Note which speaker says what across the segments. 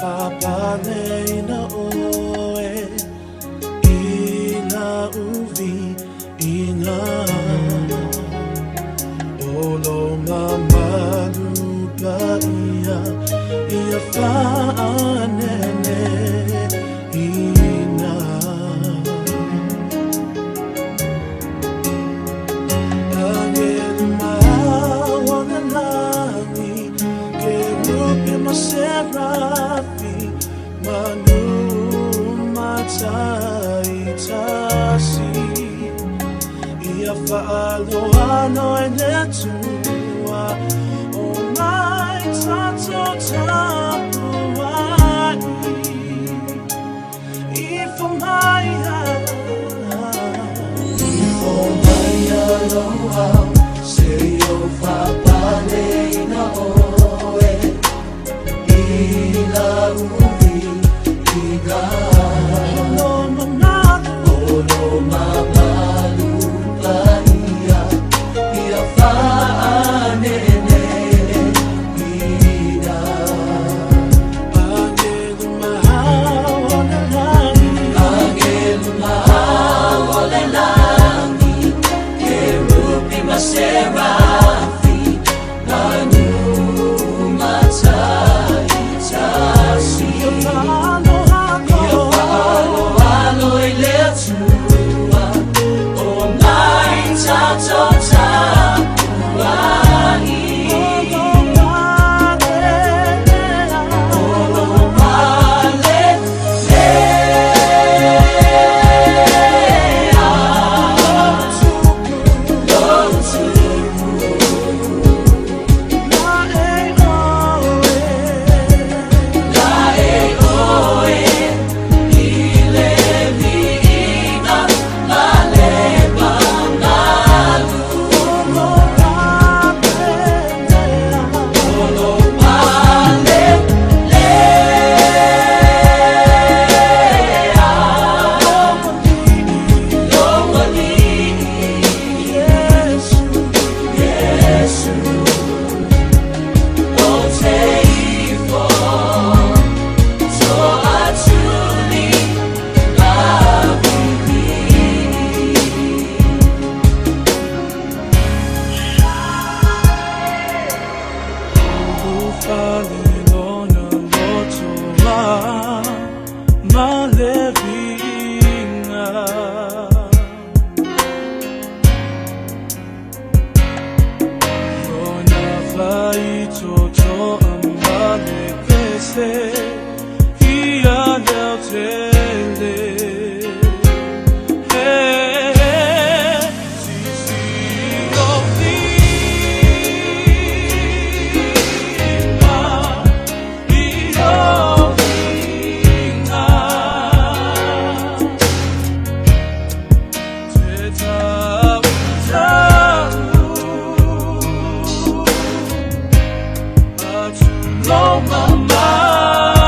Speaker 1: Fa'apaleina ʻoe i lau viiga. O lō mamalu paia ia fa'aneneina. Agelu ma o le lagi, Kerupi ma Serafi, Manu mataitasi, Ia fa'aloalo i le Atua, O mai tatou tapua'i, Ifo mai Ifo mai lou ao, Seia ou fa'apaleina ʻoe i lau viiga. O lō mamalu, O lō mamalu paia, Ia fa'aneneina. Agelu ma ao o le lagi, Agelu ma ao o le lagi, Kerupi ma Serafi, Manu mataitasi. Ia fa'aloalo, Ia fa'aloalo i le Atua, O mai tatou tapua'i. O lō pale lea. Lou tupu. Laei ʻoe i le viiga ma le mamalu. O lō pale lea. Lou Alii Iesu, Ou te ifo to'atuli ma viivii. Ulufale lona loto ma le viiga. Lona fa'aitotoa ma le pese ia leaotele. E sisi o viiga i o viiga. Te ta'uta'u atu lō mamalu.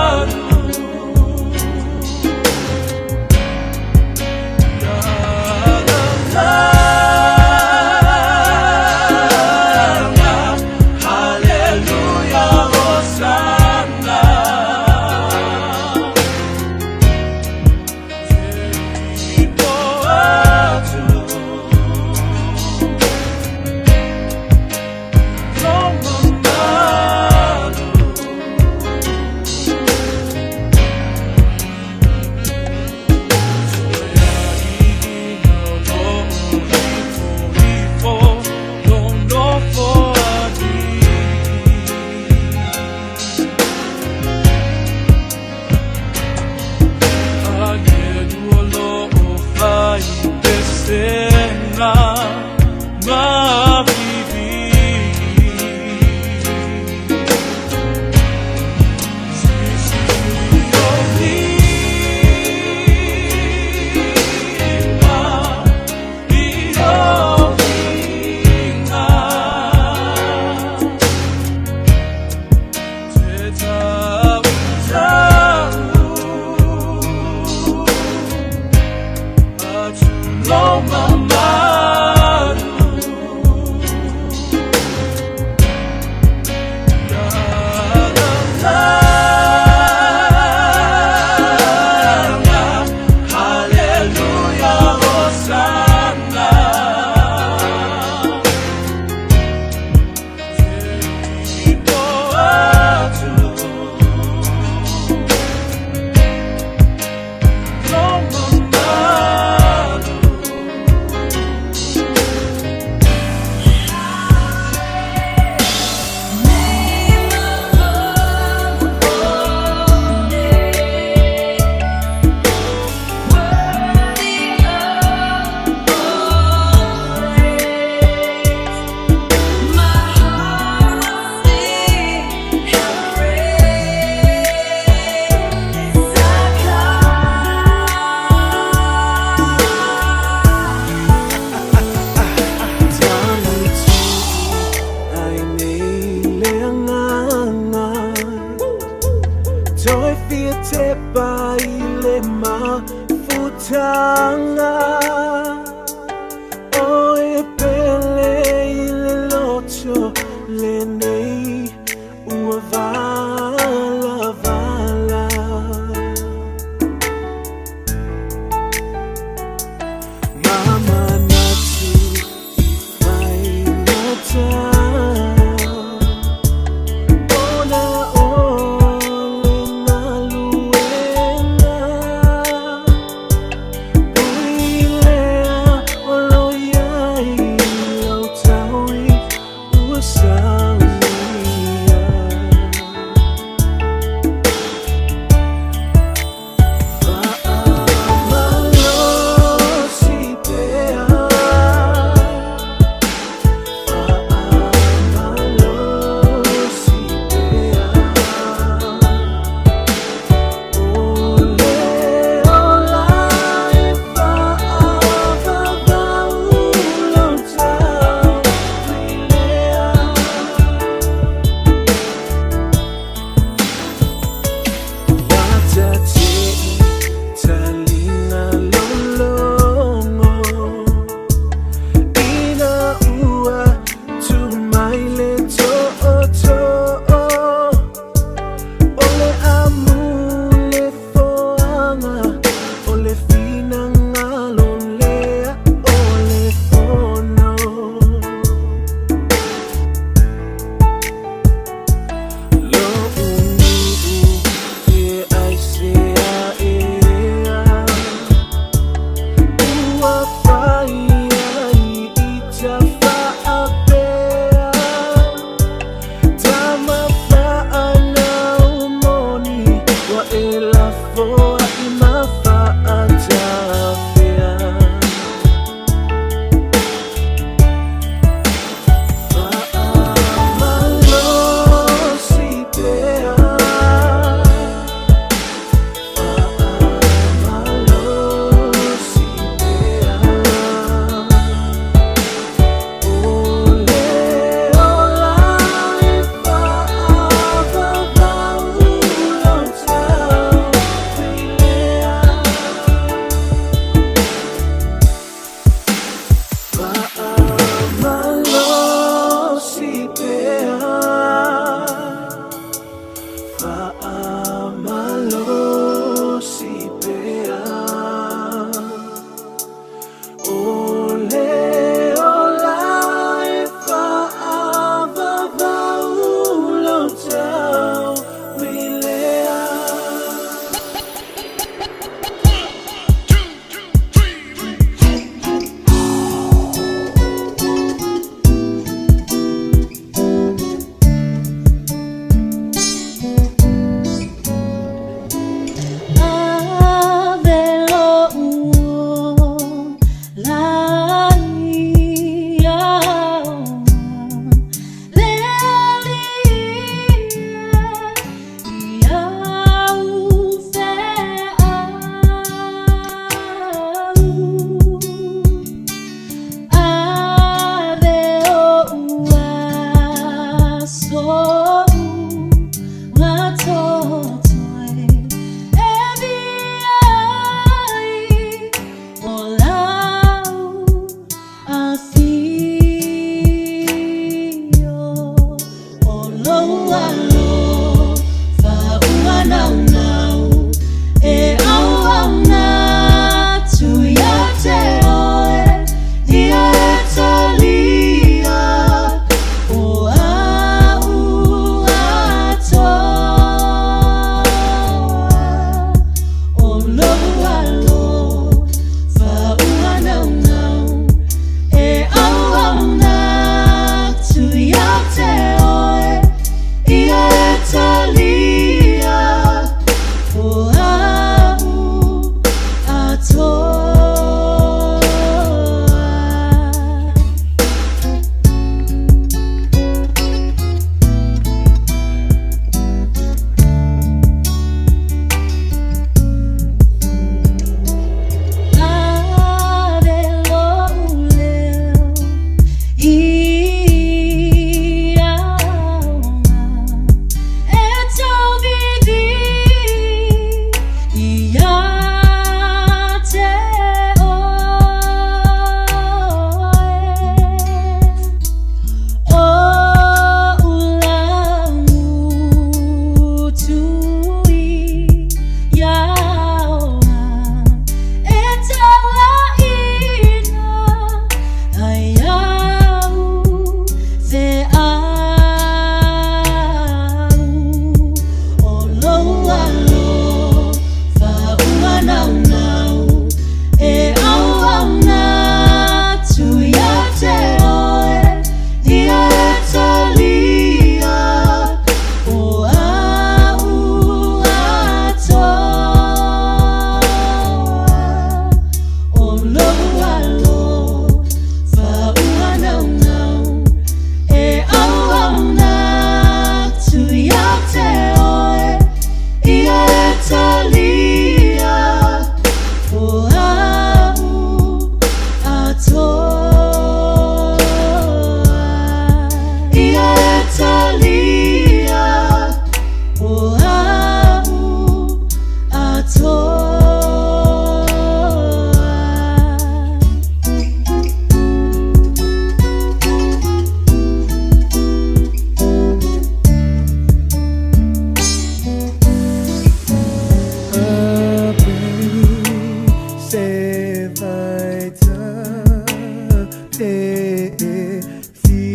Speaker 2: te filemu.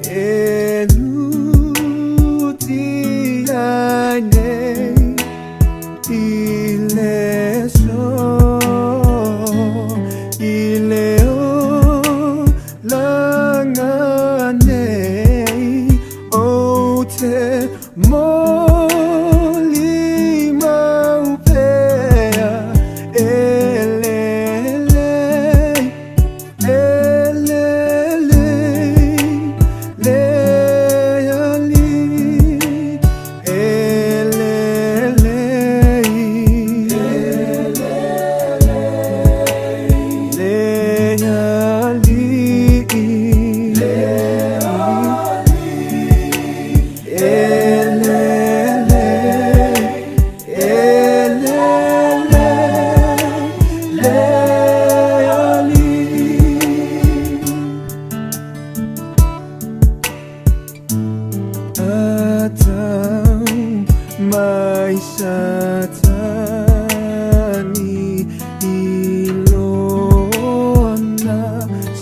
Speaker 2: E nuti ai nei i le so i le o langa nei o te moli mau pea e lele e lele le ali e lele le ali e lele e lele le ali. Atau mai satani ilona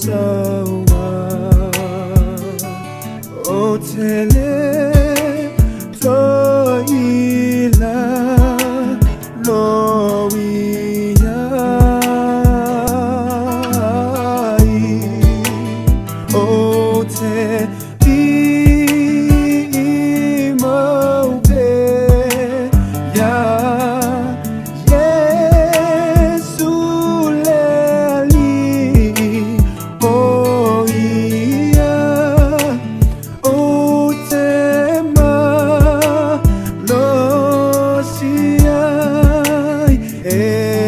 Speaker 2: sawa o tele toila loia ai o te i mau pea Iesu le alii o ia o te malosi ai e.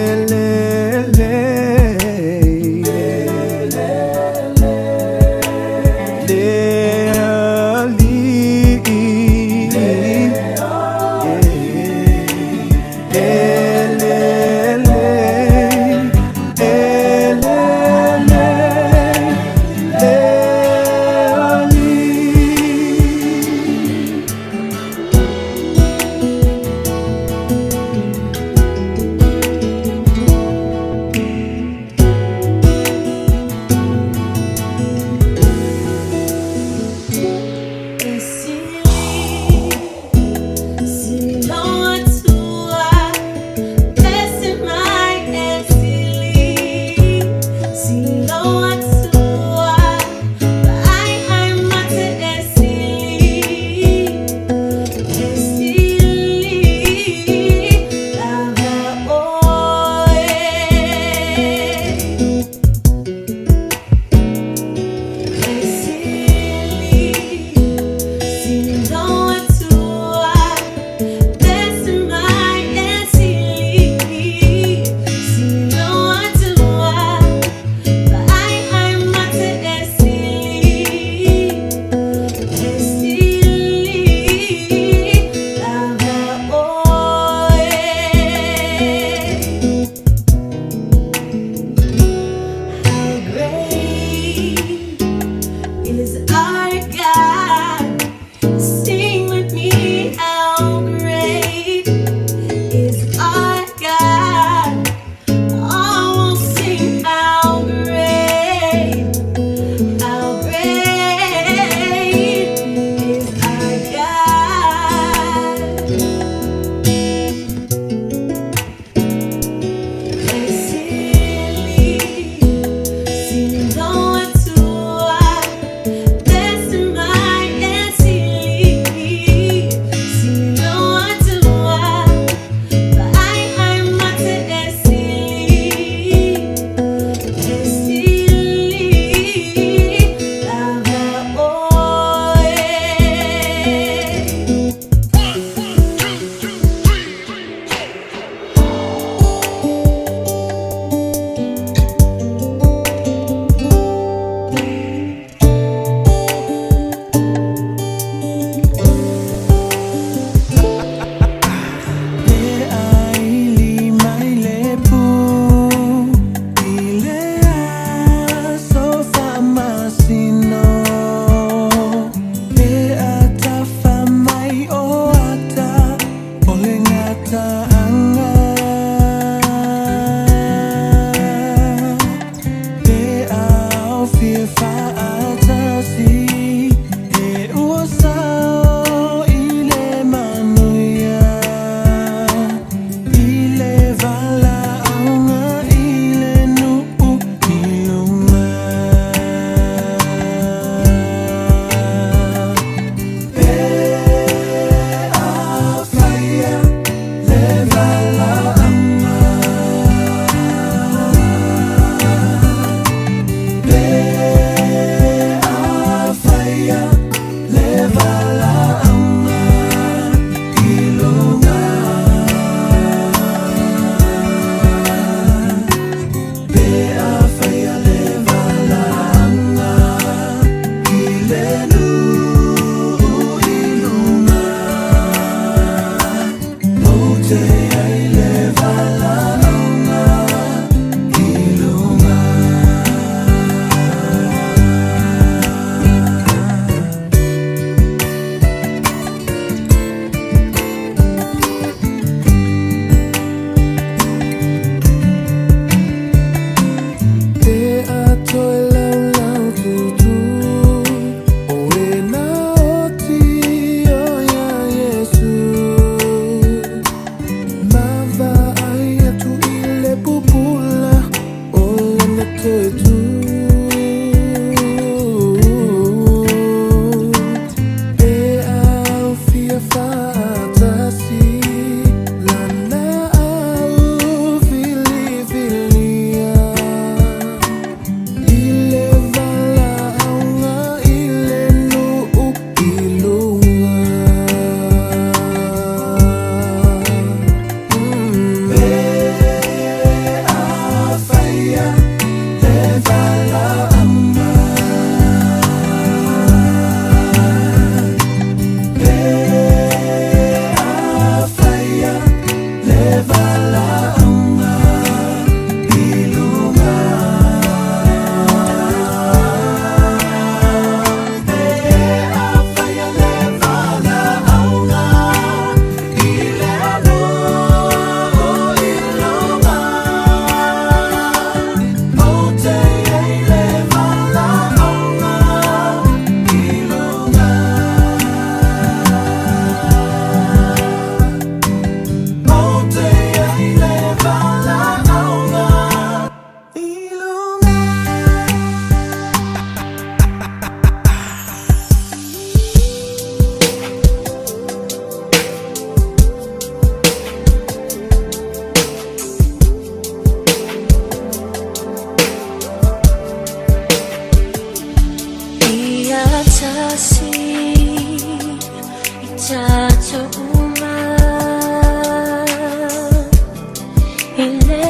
Speaker 3: I le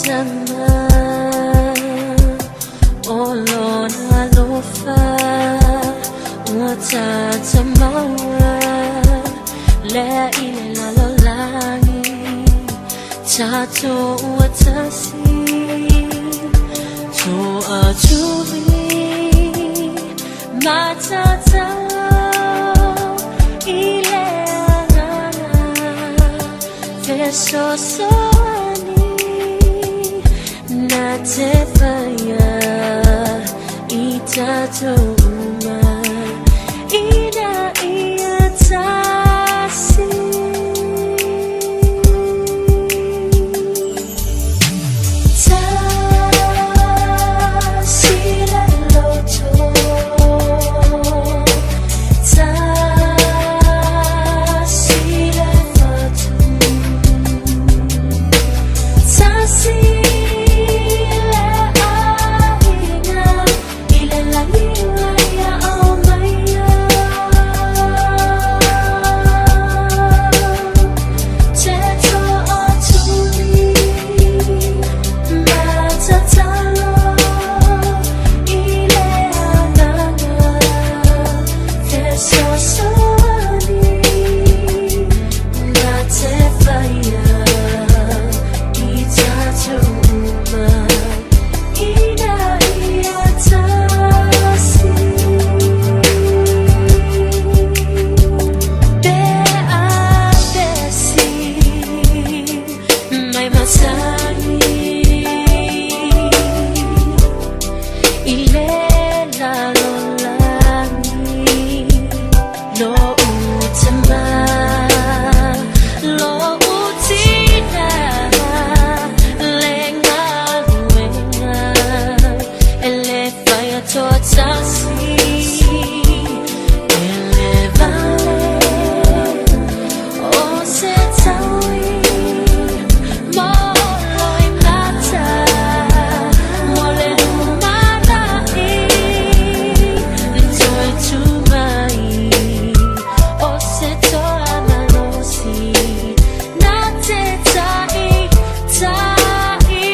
Speaker 3: tama o lona alofa ua tatou maua lea i le lalolagi tatou ua tasi toatuli ma tatalo i le agaga fesoasoani na te faia i tatou uma ina ia tasi. Tasi le loto, tasi le fatu, tasi le aiga i le lagi ua ia aumaia. Te toatuli ma tatalo i le agaga fesoasoani na te faia i tatou uma ina ia tasi. Pe a vesi mai masani i le lalolagi lo utama lo utina le galuega e le fai atoatasi e le vale o se taui mo loi mata mo le lumanai toe tu mai o se toa malosi na te ta'i ta'i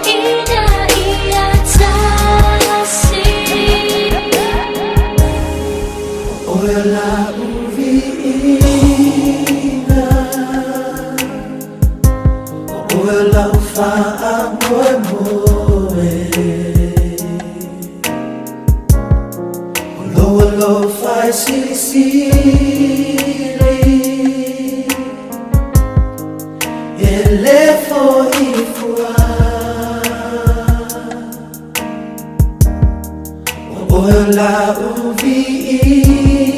Speaker 3: Ina ia tasi.
Speaker 2: Oe la uviina, oe lau faamoemoe, o lou alofa e silisili, e lē fo'i fua. O oe o la'u viiga,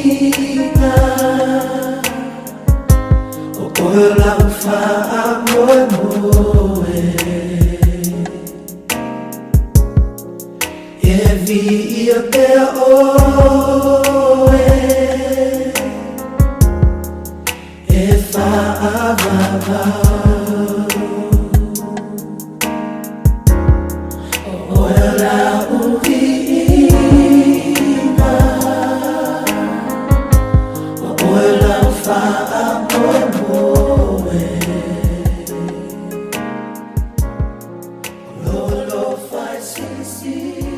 Speaker 2: o oe o la'u faamoemoe, e viia pea oe e fa'avavau. O oe o la'u viiga, o oe o la'u faamoemoe, o lou alofa e silisili.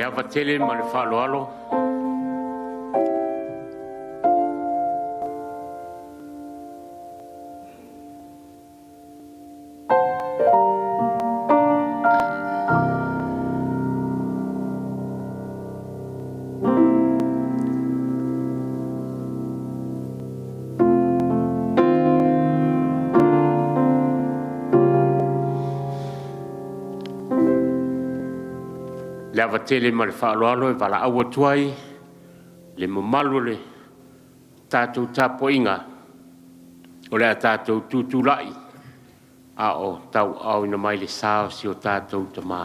Speaker 4: Le ava tele ma le faaaloalo Le ava tele ma le faaaloalo e valaau atu ai le mamalu o le tatou tapuaiga o le a tatou tutulai a o tauaaoina mai le sa o si o tatou tama.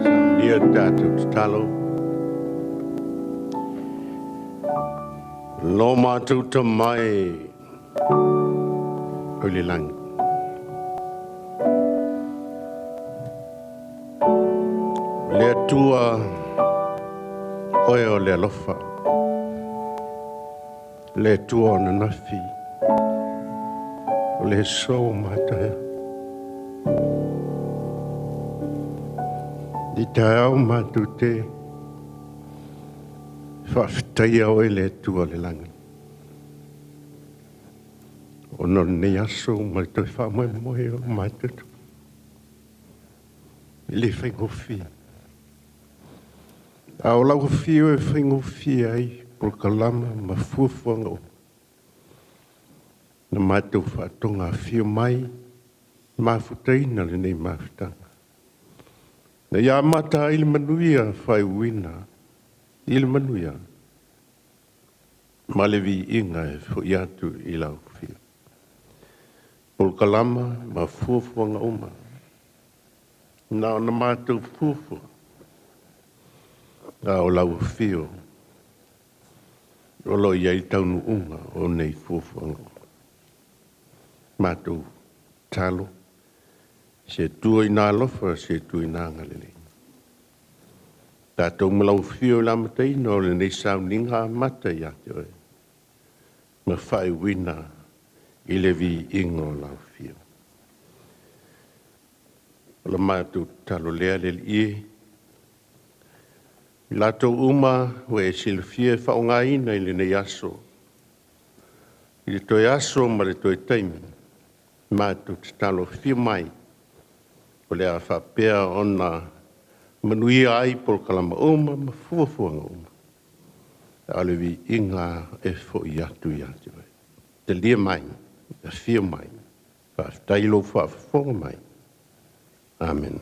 Speaker 5: Saunia tatou tatalo. Lo matou tamai o le lagi. Le Atua oe o le alofa. Le Atua o ananafi. O le aso ma taeao. I taeao matou te faafetaia oe le Atua o le lagi. Ona o lenei aso ma le toe faamoemoe o matou. E le faigofie. A o lau afio e faigofie ai. polokalama ma fuafuaga uma na matou faatoga afio mai mafutaina lenei mafutaga. Na ia amata ai le manuia faaiuina i le manuia ma le viiga e fo'i atu i lau Afio. Polokalama ma fuafuaga uma na ona matou fuafua, a o lau Afio o lo o i ai le taunuuga o nei fuafuaga uma. Matou tatalo, se Atua ina alofa, se Atua ina agalelei, tatou ma lau Afio i le amataina o lenei sauniga amata ia te oe ma faaiuina i le viiga o lau Afio. O le matou tatalo lea le Alii e, i latou uma ua e silafia e faaaogaina i lenei aso, i le toe aso ma le toe taimi, matou tatalo, afio mai o le a faapea ona manuia ai polokalama uma ma fuafuaga uma, a o le viiga e foi atu ia te oe. Talia mai, afio mai, faafetai i lou faafofoga mai. Amene.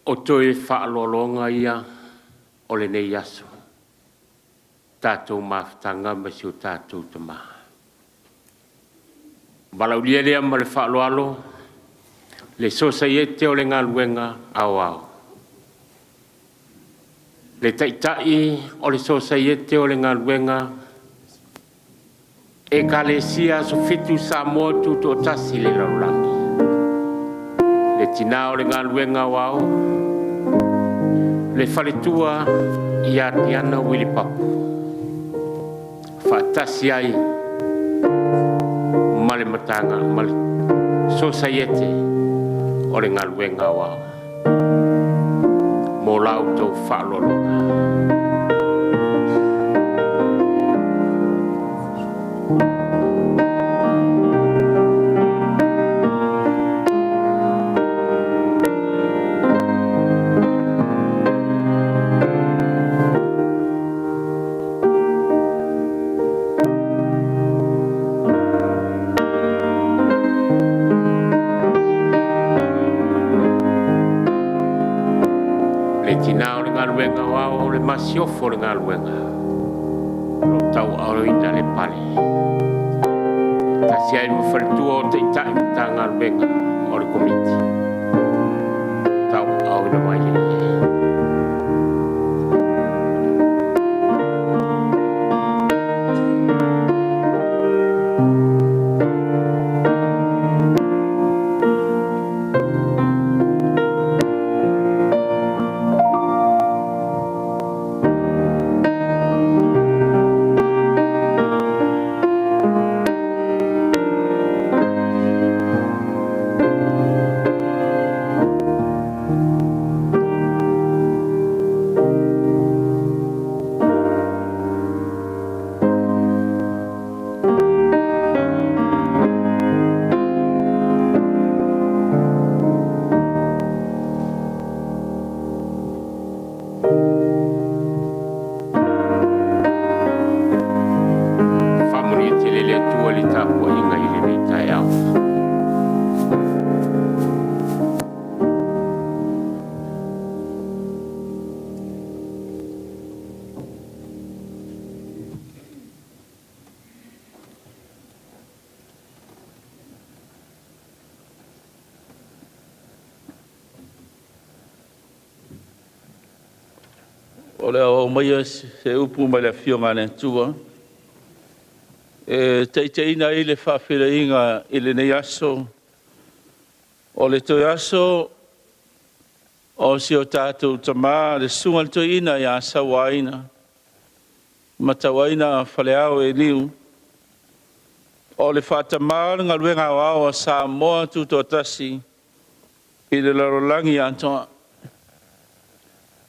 Speaker 4: O toe faaaloaloga ia o lenei aso, tatou mafutaga ma si o tatou Tama. Valaaulia lea ma le faaaloalo le Sosaiete o le Galuega Aoao, le Taitai o le Sosaiete o le Galuega Ekalesia Aso Fitu Samoa Tutoatasi i le Lalolagi, le Tina o le Galuega Aoao, le faletua ia Tiana Uilipapu, faatasi ai ma le Matagaluega ma le Sosaiete o le Galuega Aoao mo la outou faaaloaloga. Le tina o le galuega aoao, le masiofo o le galuega, o lo o tauaaoina le pale. Tasi ai ma faletua o Taitai Matagaluega o le Komiti, tauaaoina mai le Faamanuia tele le Atua i le tapuaiga i lenei taeao.
Speaker 1: O le a oo maia se upu mai le Afioga a le Atua e taitaiina ai le faafeiloaiga i lenei aso, o le toe aso o si o tatou tama le susuga i le toeaina ia Sauaina Matauaina Faleao Eliu, o le faatama o le galuega aoao a Samoa Tutoatasi. i le lalolagi atoa.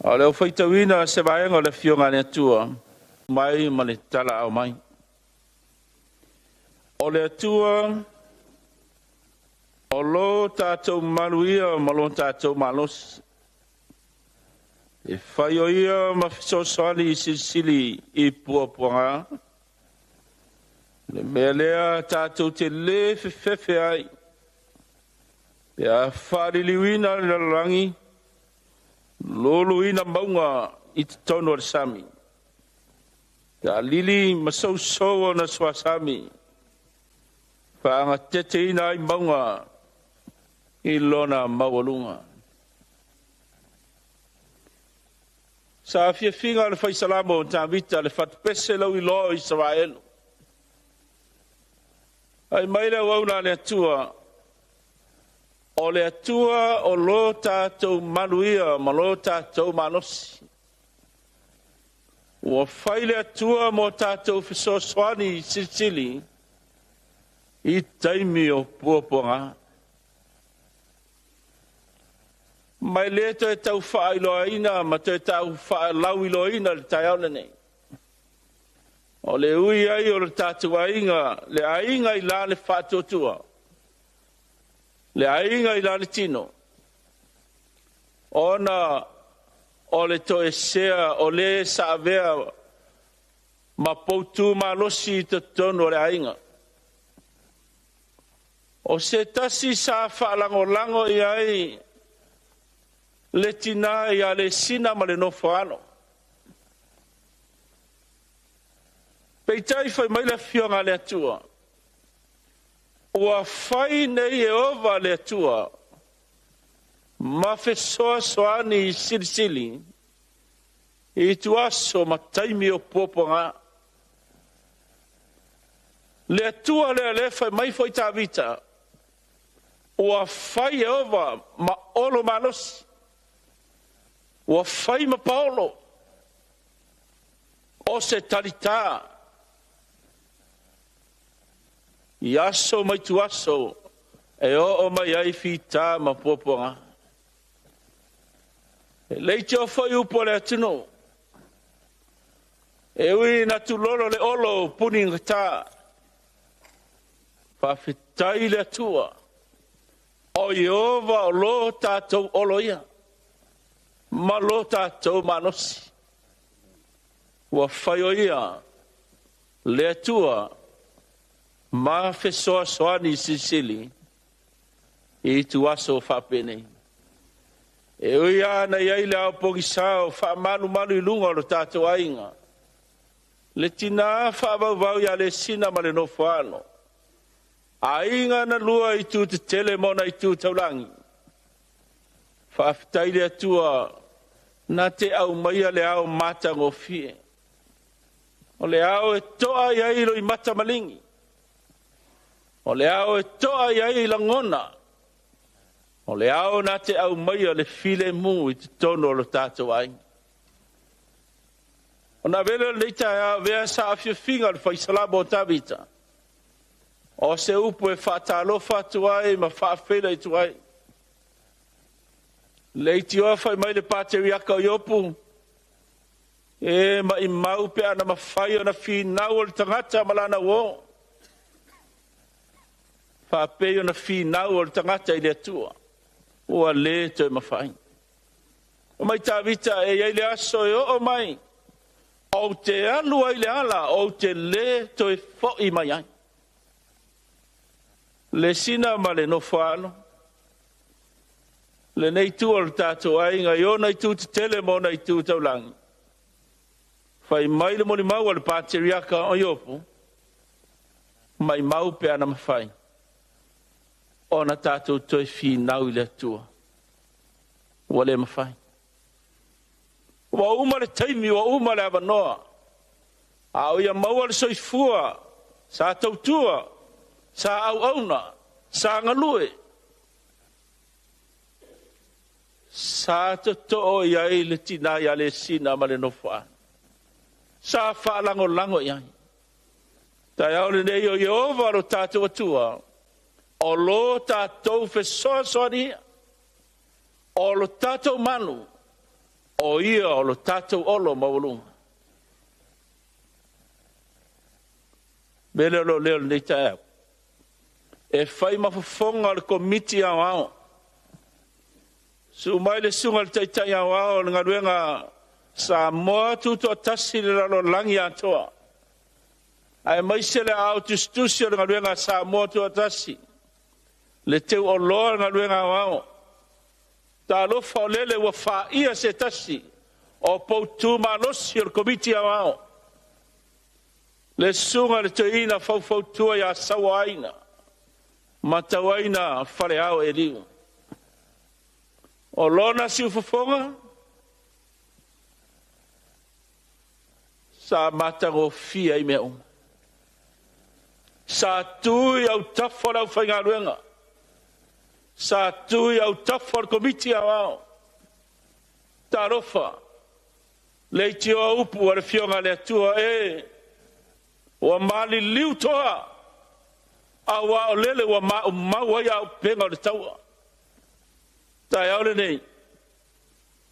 Speaker 1: A o le au faitauina se vaega o le Afioga a le Atua mai ma le talaau mai. O le Atua o lo tatou maluia ma lo tatou malosi. E fai o ia ma fesoasoani silisili i puapuaga. Le mea lea tatou te lē fefefe ai, pe a faaliliuina le lalolagi, luluina mauga i totonu o le sami, taalili ma sousou ona suasami, faagateteina ai mauga i lona maualuga. Sa fiafiga o le faisalamo o Tavita le fatupese lauiloa o Isaraelu. Ai mai le auauna a le Atua, o le Atua o lo tatou maluia ma lo tatou malosi. Ua fai le Atua mo tatou fesoasoani silisili i taimi o puapuaga. Mai le toe tau faailoaina ma toe tau faalauiloaina le taeao lenei. O le ui ai o le tatou aiga, le aiga i la le faatuatua, le aiga i la le tino, ona o le toesea o le sa avea ma poutu malosi i totonu o le aiga. O se tasi sa faalagolago i ai le tinā ia Lesina ma le nofoalo. Peitai fai mai le afioga a le Atua, ua fai nei Ieova le Atua ma fesoasoani silisili i ituaso ma taimi o puapuaga. Le Atua lea lea fai mai foi Tavita, ua fai Ieova ma olo malosi, ua fai ma paolo, o se talitā i aso ma ituaso e oo mai ai fita ma puapuaga. E leitioa foi upu o le atunuu, e ui ina tulolo le olo punigata, faafetai le Atua, o Ieova o lo tatou olo ia, ma lo tatou malosi. Ua fai o ia le Atua ma fesoasoani silisili i ituaso faapenei. E ui lava na i ai le ao pogisa o faamalumalu i luga o lo tatou aiga, le tinā faavauvau ia Lesina ma le nofoalo, aiga na lua i itu tetele ma ona itu taulagi. Faafetai le Atua na te aumaia le ao matagofie. O le ao e toa i ai loimata maligi. O le ao e toa i ai lagona. O le ao na te aumaia le filemu i totonu o lo tatou aiga. Ona avea lea o lenei taeao avea sa afiafiga o le faisalamo o Tavita. O se upu e faatalofa atu ai ma faafeiloai atu ai. Leitioa fai mai le Pateriaka o Iopu, e maimau pe ana mafai ona finau o le tagata ma lana uō. Faapei ona finau o le tagata i le Atua, ua le toe mafai. O mai Tavita e i ai le aso e oo mai, ou te alu ai le ala, ou te le toe foi mai ai. Lesina ma le nofoalo, lenei itu o le tatou aiga i ona itu tetele ma ona itu taulagi. Fai mai le molimau a le Pateriaka o Iopu, maimau pe ana mafai ona tatou toe finau i le Atua. Ua le mafai. Ua uma le taimi, ua uma le avanoa. A o ia maua le soifua, sa tautua, sa auauna, sa galue, sa totoo i ai le tinā ia Lesina ma le nofoaga. Sa faalagolago i ai. Taeao lenei o Ieova lo tatou Atua, o lo tatou fesoasoani ia. O lo tatou malu, o ia o lo tatou olo maualuga. Mea lea o loo leo lenei taeao. E fai ma fofoga o le Komiti Aoao. Su'u mai le susuga i le Taitai Aoao o le galuega Samoa Tutoatasi i le lalolagi atoa, aemaise le aao tusitusi o le galuega a Samoa Tutoatasi, le teuoloa o le galuega aoao. Talofa o lele ua faia se tasi o poutu malosi o le Komiti Aoao, le susuga i le toeaina faufautua ia Sauaina ma Tauaina Faleao Eliu. O lona siufofoga sa matagofie ai mea uma. Sa tu i autafa o le aufaigaluega, sa tu i autafa o le Komiti Aoao. Talofa, leitioa upu a le Afioga a le Atua e, ua maliliu toa, aua o lele ua maumau ai auupega o le taua. Taeao lenei,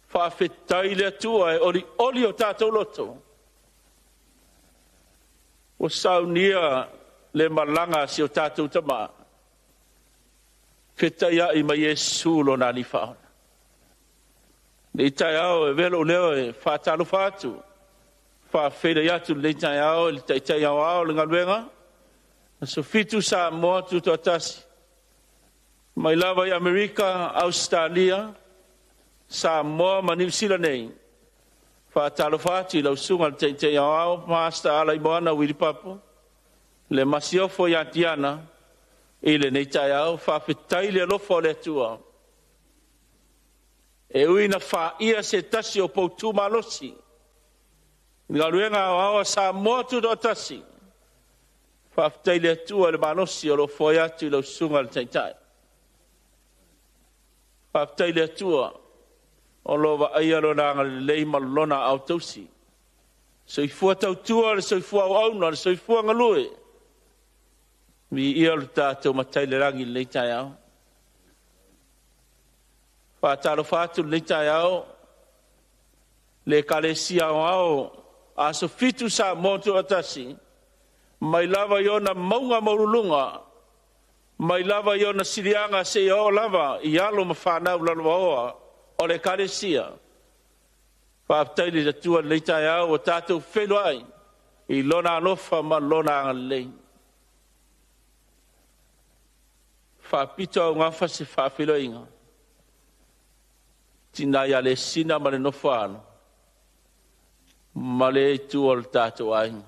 Speaker 1: faafetai i le Atua e olioli o tatou loto, ua saunia le malaga a si o tatou tama, fetaiai ma Iesu lona Alii Faaola. Lenei taeao e avea lou leo e faatalofa atu, faafeiloai atu lenei taeao i le Taitai Aoao o le galuega, Aso Fitu Samoa Tutoatasi, mai lava i Amerika, Ausetalia, Samoa ma Niu Sila nei. Faatalofa atu i lau susuga i le Taitai Aoao, Pastor Alaimoana Uili Papu, le Masiofo ia Tiana, i lenei taeao, faafetai le alofa o le Atua. E ui ina faia se tasi o poutu malosi, i galuega aoao a Samoa Tutoatasi, faafetai le Atua i le malosi o lo o foai atu i lau susuga i le Taitai. Faafetai le Atua o lo o vaaia lona agalelei ma lona aao tausi. Soifua tautua le soifua auauna, le soifua galue. Viia lo tatou Matai i le lagi i lenei taeao. Faatalofa atu lenei taeao le Ekalesia Aoao Aso Fitu Samoa Tutoatasi, mai lava i ona mauga maualuluga, mai lava i ona siliaga seia oo lava i alo ma fanau lalovaoa o le Ekalesia. Faafetai i le Atua i lenei taeao ua tatou feiloai i lona alofa ma lona agalelei. Faapito augafa se faafeiloaiga, tina ia Lesina ma le nofo a alo, ma le itu o le tatou aiga.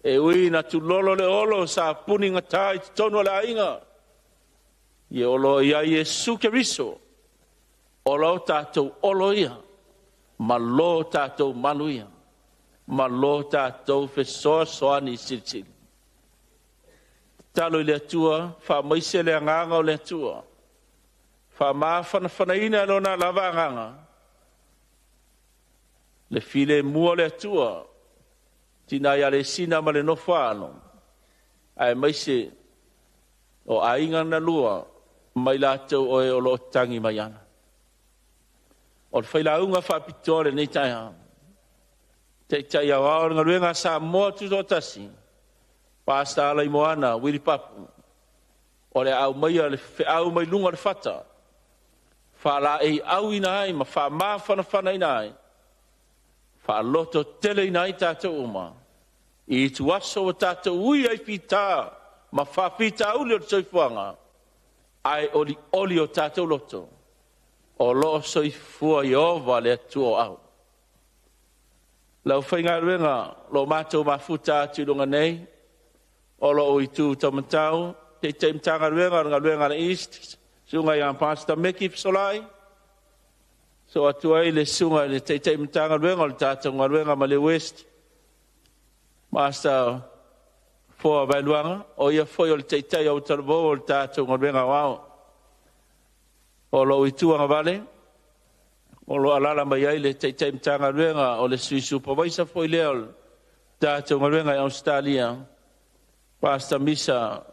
Speaker 1: E ui ina tulolo le olo sa puni gata i totonu o le aiga, ia o lo o i ai Iesu Keriso, o lo tatou olo ia, ma lo tatou malu ia, ma lo tatou fesoasoani silisili. Tatalo i le Atua, faamaise le agaga o le Atua, faamafanafanaina e lona lava agaga, le filemu o le Atua, tina ia Lesina ma le nofo a alo, aemaise o aiga na lua mai latou oe o lo o tagi mai ana. O le failauga faapitoa lenei taeao, Taitai Aoao o le galuega a Samoa Tutoatasi, Pastor Alaimoana Uili Papu, o le a aumaia le feau mai luga o le fata, faalaeiauina ai ma faamafanafanaina ai, faalototeleina ai tatou uma, i ituaso ua tatou ui ai fita ma faafitauli o le soifuaga, ae olioli o tatou loto, o lo o soifua Ieova le Atua o au. Lau faigaluega lo matou mafuta atu i luga nei, o lou itu taumatau, Taitai Matagaluega o le galuega a le East, susuga ia Pastor Meki Fesolai, so atu ai le susuga i le Taitai Matagaluega o le tatou galuega ma le West, Master Foa Vaeluaga, o ia foi o le Taitai o Talavou o le tatou galuega aoao. O lou itu agavale, o lo o alaala mai ai le Taitai Matagaluega o le Sui Supavaisa foi lea o le tatou galuega i Ausetalia, Pastor Misa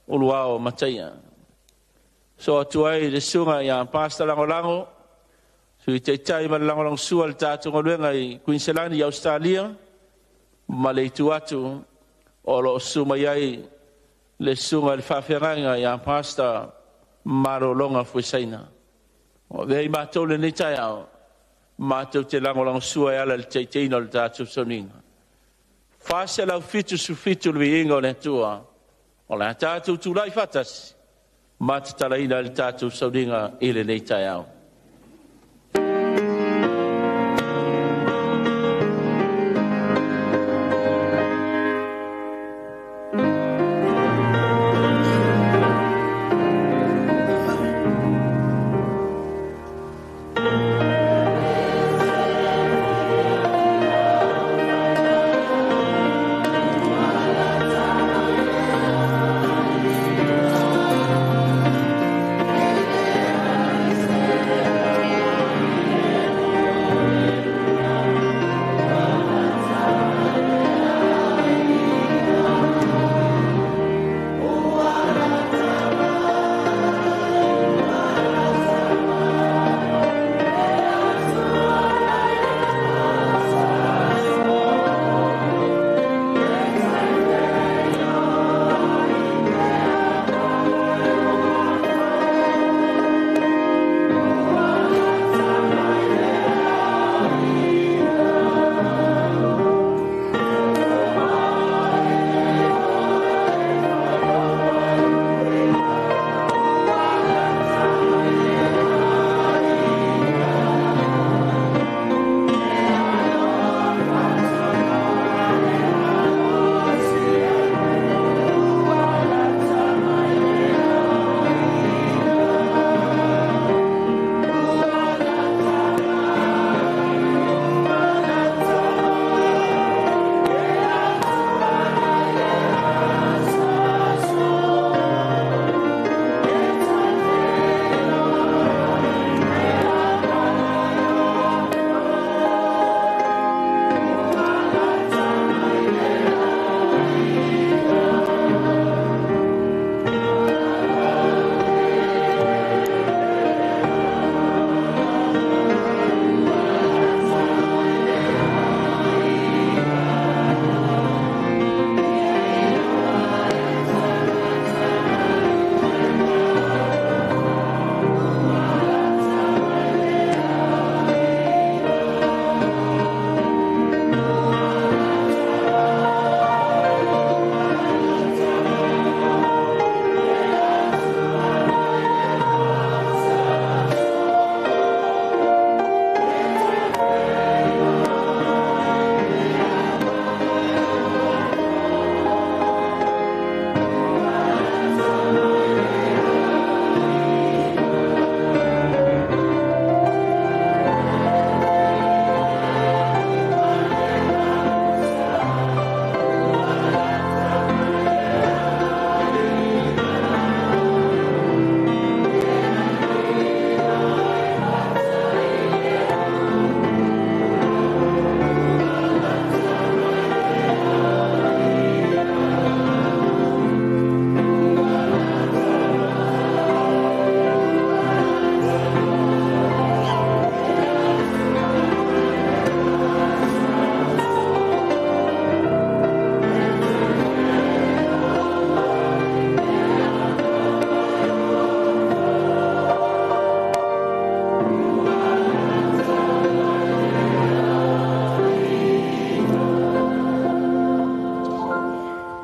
Speaker 1: Uluao Mataia. So atu ai le susuga ia Pastor Lagolago, Sui Taitai ma le lagolagosua i le tatou galuega i Kuiniselani i Ausetalia, ma le itu atu o lo o susu mai ai le susuga i le faafeagaiga ia Pastor Malologa Fuesaina. Ua avea i matou lenei taeao matou te lagolagosua e ala i le taitaiina o le tatou sauniga. 477 le viiga o le Atua, o le a tatou tulai faatasi ma tatalaina le tatou sauniga i lenei taeao.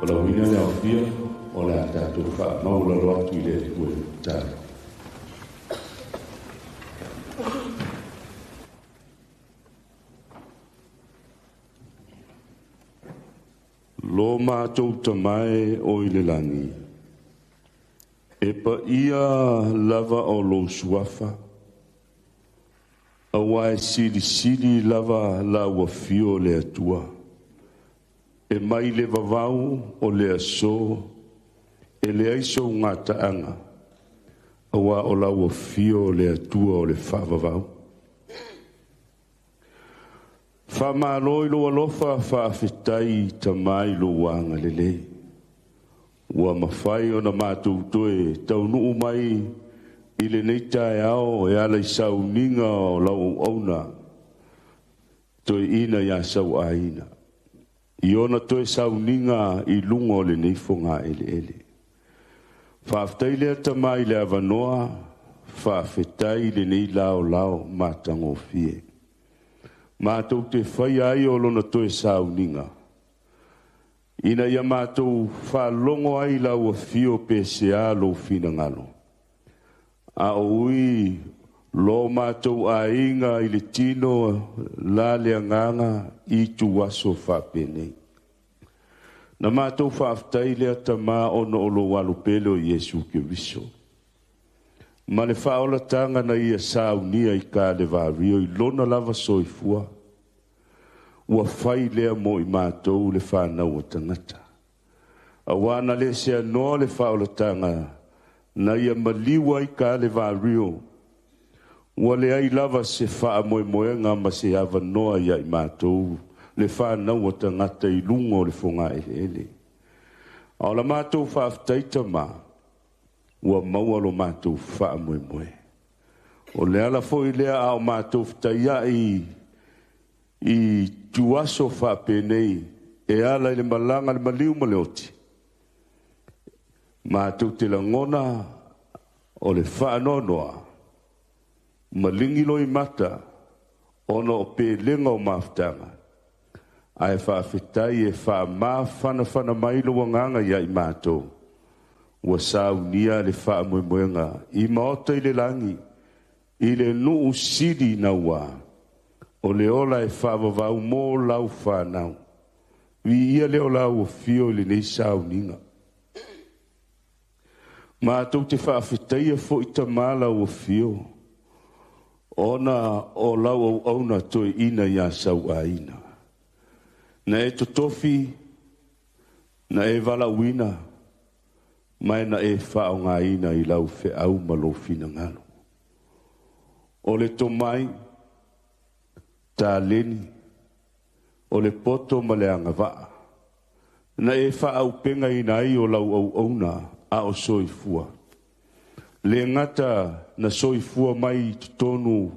Speaker 6: Lauina le aofia o le a tatou faamaualalo atu i le Atua i le tatalo. Lo matou Tama e o i le lagi, e paia lava o lou suafa, auā e silisili lava lau afio le Atua, e mai le vavau o le aso, e leai sou gataaga, auā o lau afio le Atua o le faavavau. Faamalo i lou alofa, faafetai Tama i lou agalelei, ua mafai ona matou toe taunuu mai I lenei taeao e ala i sauniga o lau auauna toeaina ia Sauaina i ona toe sauniga i luga o lenei fogaeleele. Faafetai lea Tama i le avanoa, faafetai i lenei laolao matagofie. Matou te faia ai o lona toe sauniga, ina ia matou faalogo ai i lau afio pe sea lou finagalo. A o ui lo matou aiga i le tino la le agaga i ituaso faapenei. Na matou faafetai lea Tama ona o lou alo pele o Iesu Keriso. Ma le faaolataga na ia saunia i Kalevario i lona lava soifua, ua fai lea mo i matou le fanau o tagata. Auā na le seanoa le faaolataga na ia maliu ai Kalevario, ua leai lava se faamoemoega ma se avanoa ia i matou le fanau o tagata i luga o le fogaeleele. A o la matou faafetai Tama, ua maua lo matou faamoemoe. O le ala foi lea a o matou fetaiai i tuaso faapenei e ala i le malaga le maliu ma le oti, matou te lagona o le faanoanoa ma ligi loimata ona o pelega o mafutaga, ae faafetai e faamafanafana mai lou agaga ia i matou, ua saunia le faamoemoega i maota i le lagi, i le nuu sili naua, o le ola e faavavau mo lau fanau. Viia lea o lau afio i lenei sauniga. Matou te faafetaia foi Tama lau afio, ona o lau auauna toeaina ia Sauaina. Na e totofi, na e valaauina, ma e na e faaaogaina i lau feau ma lou finagalo. O le tomai, taleni, o le poto ma le agavaa, na e faaaupegaina ai o lau auauna a o soifua. Le gata na soifua mai i totonu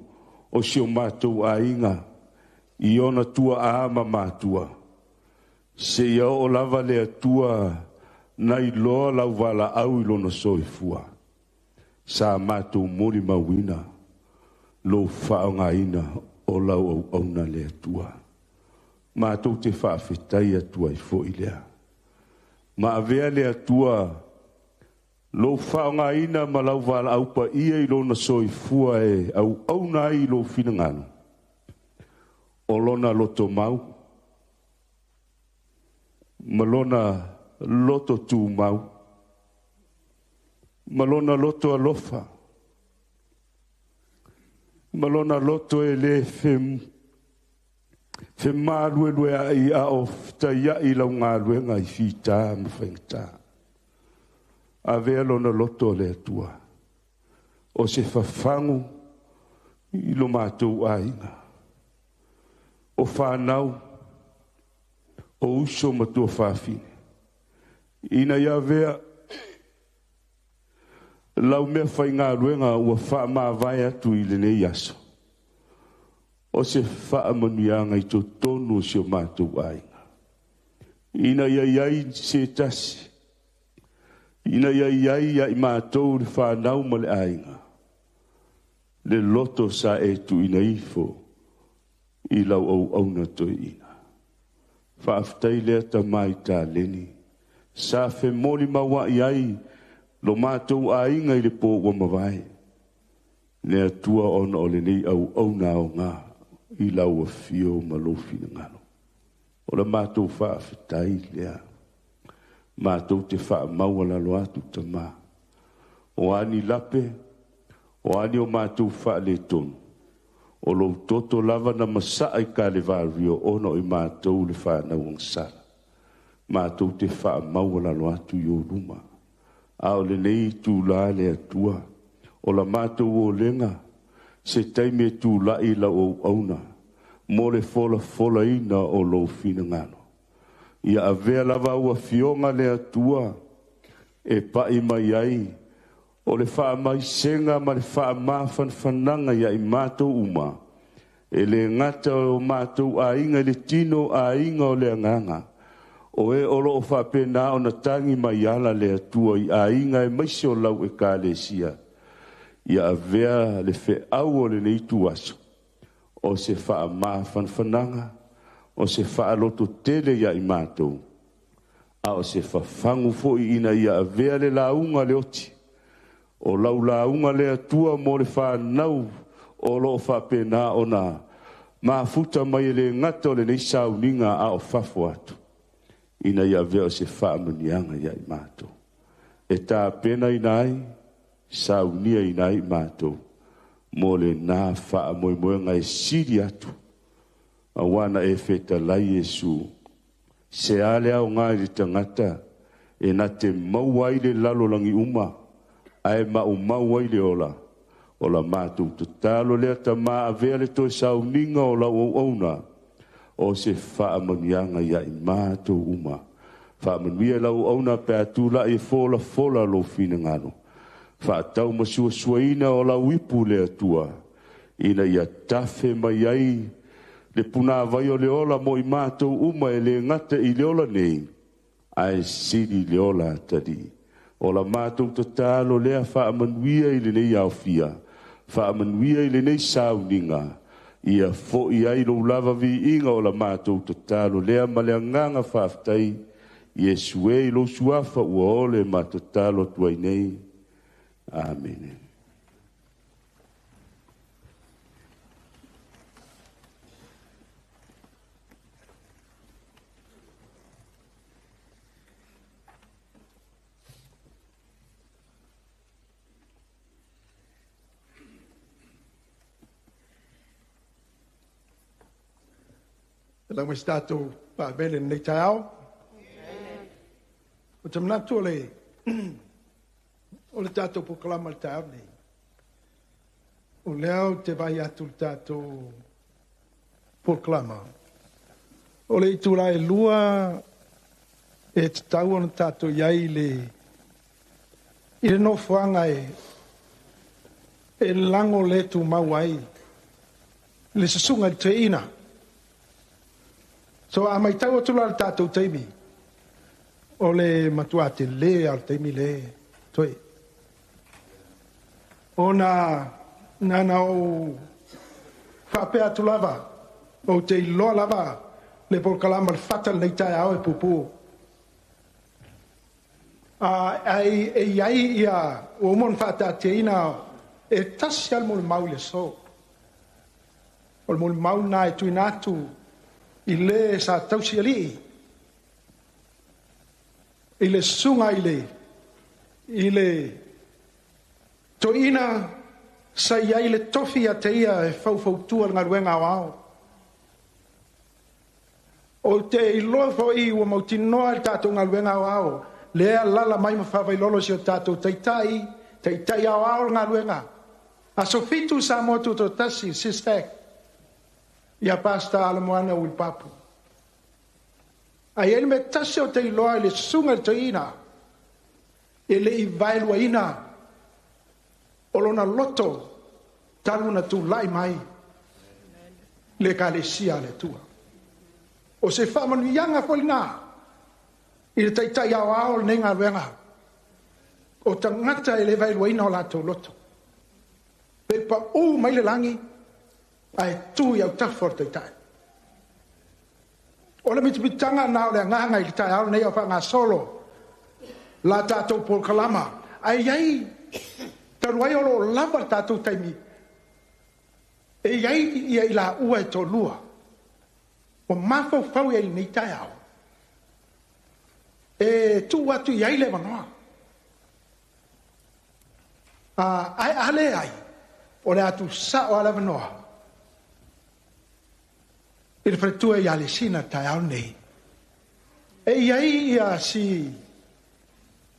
Speaker 6: o si o matou aiga, i ona tuaa ma matua, seia oo lava le Atua na iloa lau valaau i lona soifua, sa matou molimauina lou faaaogaina o lau auauna le Atua. Matou te faafetai atu ai foi lea. Ma avea le Atua lou faaaogaina ma lau valaau paia i lona soifua e auauna ai i lou finagalo, o lona lotomau ma lona loto tumau ma lona loto alofa ma lona loto e le femalueluea'i a o fetaia'i i lau galuega i fita ma faigata. Avea lona loto o le Atua, o se fafagu i lo matou aiga, o fanau, o uso ma tuafafine, ina ia avea lau mea faigaluega ua faamavae atu i lenei aso, o se faamanuiaga i totonu o si o matou aiga, ina ia i ai se tasi, ina ia i ai ia i matou le fanau ma le aiga, le loto sa e tuuina ifo i lau auauna toeaina. Faafetai lea Tama i taleni, sa femolimaua'i ai lo matou aiga i le po ua mavae, le Atua ona o lenei auauna aoga i lau afio ma lou finagalo. O la matou faafetai lea. Matou te faamaualalo atu Tama, o a ni lape, o a ni o matou faaletonu, o lou toto lava na masaa i Kalevario ona o i matou le fanau agasala. Matou te faamaualalo atu i ou luma. A o lenei itula le Atua, o la matou olega, se taimi e tula'i lau auauna mo le folafolaina o lou finagalo. Ia avea lava au afioga le Atua e pa'i mai ai O le faamaisega ma le faamafanafanaga ia i matou uma, e le gata o matou aiga i le tino, aiga o le agaga, o e o loo faapena ona tagi mai ala le Atua i aiga aemaise o lau Ekalesia, ia avea le feau o lenei ituaso o se faamafanafanaga, o se faalototele ia i matou, a o se fafagu foi ina ia avea le lauga le oti, o lau lauga le Atua mo le fanau o loo faapena ona mafuta mai e le gata o lenei sauniga a o fafo atu, ina ia avea o se faamanuiaga ia i matou, e tapenaina ai, sauniaina ai matou mo lena faamoemoega e sili atu, aua na e fetalai Iesu, se a le aoga i le tagata e na te maua ai le lalolagi uma, ae maumau ai le ola. O la matou tatalo lea, Tama, avea le toe sauniga o lau auauna o se faamanuiaga ia i matou uma. Faamanuia lau auauna pe a tulai e folafola lou finagalo. Faatau ma suasuaina o lau ipu le Atua, ina ia tafe mai ai le punavai o le ola mo i matou uma, e le gata i le ola nei, ae sili le ola atalii. O la matou tatalo lea, faamanuia i lenei aofia, faamanuia i lenei sauniga, ia foi ai lou lava viiga. O la matou tatalo lea ma le agaga faafetai, Iesu e, i lou suafa ua ole ma tatalo atu ai nei. Amene.
Speaker 7: Lau mai se tatou paavele lenei taeao. O te manatu o le tatou polokalama le taeao nei. O lea ou te vai atu le tatou polokalama. O le itula e 2 e tatau ona tatou i ai i le nofoaga e lago le tumau ai le susuga i le toeaina. So a matau atu la le tatou taimi, o le matua tele lava o le taimi le toe. Ona na ona ou faapea atu lava, ou te iloa lava le polokalama le fata lenei taeao e puupuu. Ai e i ai ia ua uma ona faataatiaina e tasi lava le molimau i le aso. O le molimau lena e tuuina atu i le sa tausi alii i le susuga i le toeaina sa i ai le tofi ia te ia e faufautua le galuega aoao. Ou te iloa foi ua mautinoa le tatou galuega aoao lea e alaala mai ma faavailolo si o tatou taitai, taitai aoao le galuega. Aso 7 Samoa Tutoatasi, SYSTAC, ia Pastor Alamoana Uilipapu. Ae i ai le mea tasi ou te iloa i le susuga i le toeaina, e le i vaeluaina o lona loto talu ona tulai mai le Ekalesia a le Atua. O se faamanuiaga foi lena i le taitai aoao o lenei galuega, o tagata e le vaeluaina o latou loto. Pe pau mai le lagi, ae tu i autafa o le taitai. O le mitamitaga lena o le agaga i le taeao lenei a o faagasolo la tatou polokalama. Ae i ai, talu ai o lo o lava le tatou taimi, e i ai ia i laua e toalua ua mafaufau i ai i lenei taeao e tuu atu i ai le avanoa. Ae a leai, o le a tuusao lava le avanoa i le faletua ia Alesina taeao nei. E i ai ia si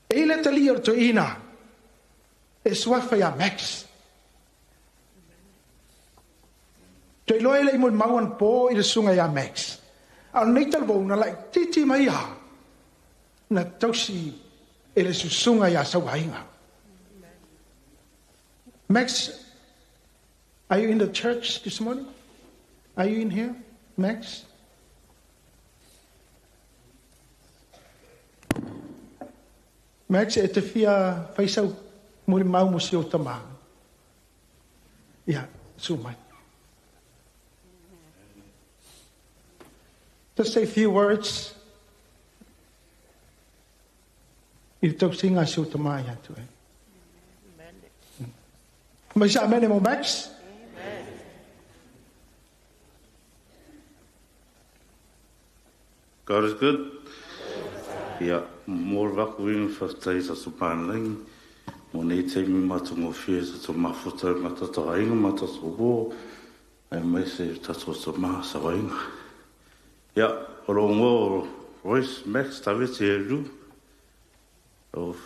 Speaker 7: e i le talii o le toeaina e suafa ia Max. Toe iloa e le i molimau anapo i le susuga ia Max. A o lenei talavou na laititi mai ia na tausi e le susuga ia Sauaiga. Max, are you in the church this morning? Are you in here, Max? Max, e te fia fai sau molimau mo si ou tamā. Ia, susu mai. Just say a few words i le tausiga a si ou tamā ia te oe. Mai sa amene mo Max.
Speaker 8: God is good. Ia, mo le vakuinga whafetai tatou pānlangi, mo nei taimi matagofie tatou mafuta ma tatou aiga ma tatou uo, aemaise tatou tama saoainga. Ia, o lou igoa o Royce Max Tavete Eru, o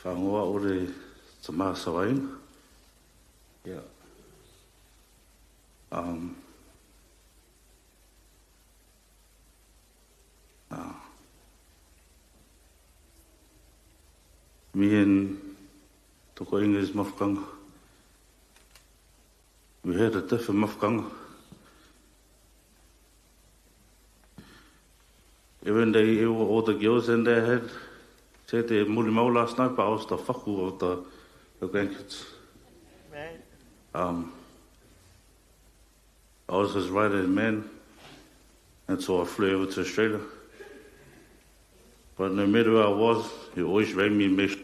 Speaker 8: whangoa o le tama saoainga. Ia, me and Tokoinga's mafukanga. We had a different mafukanga. Even they, all the girls in there had said they mulimau last night, but I was the faku of the grandkids. I was his right-hand man until I flew over to Australia. But no matter where I was, he always rang me and made sure.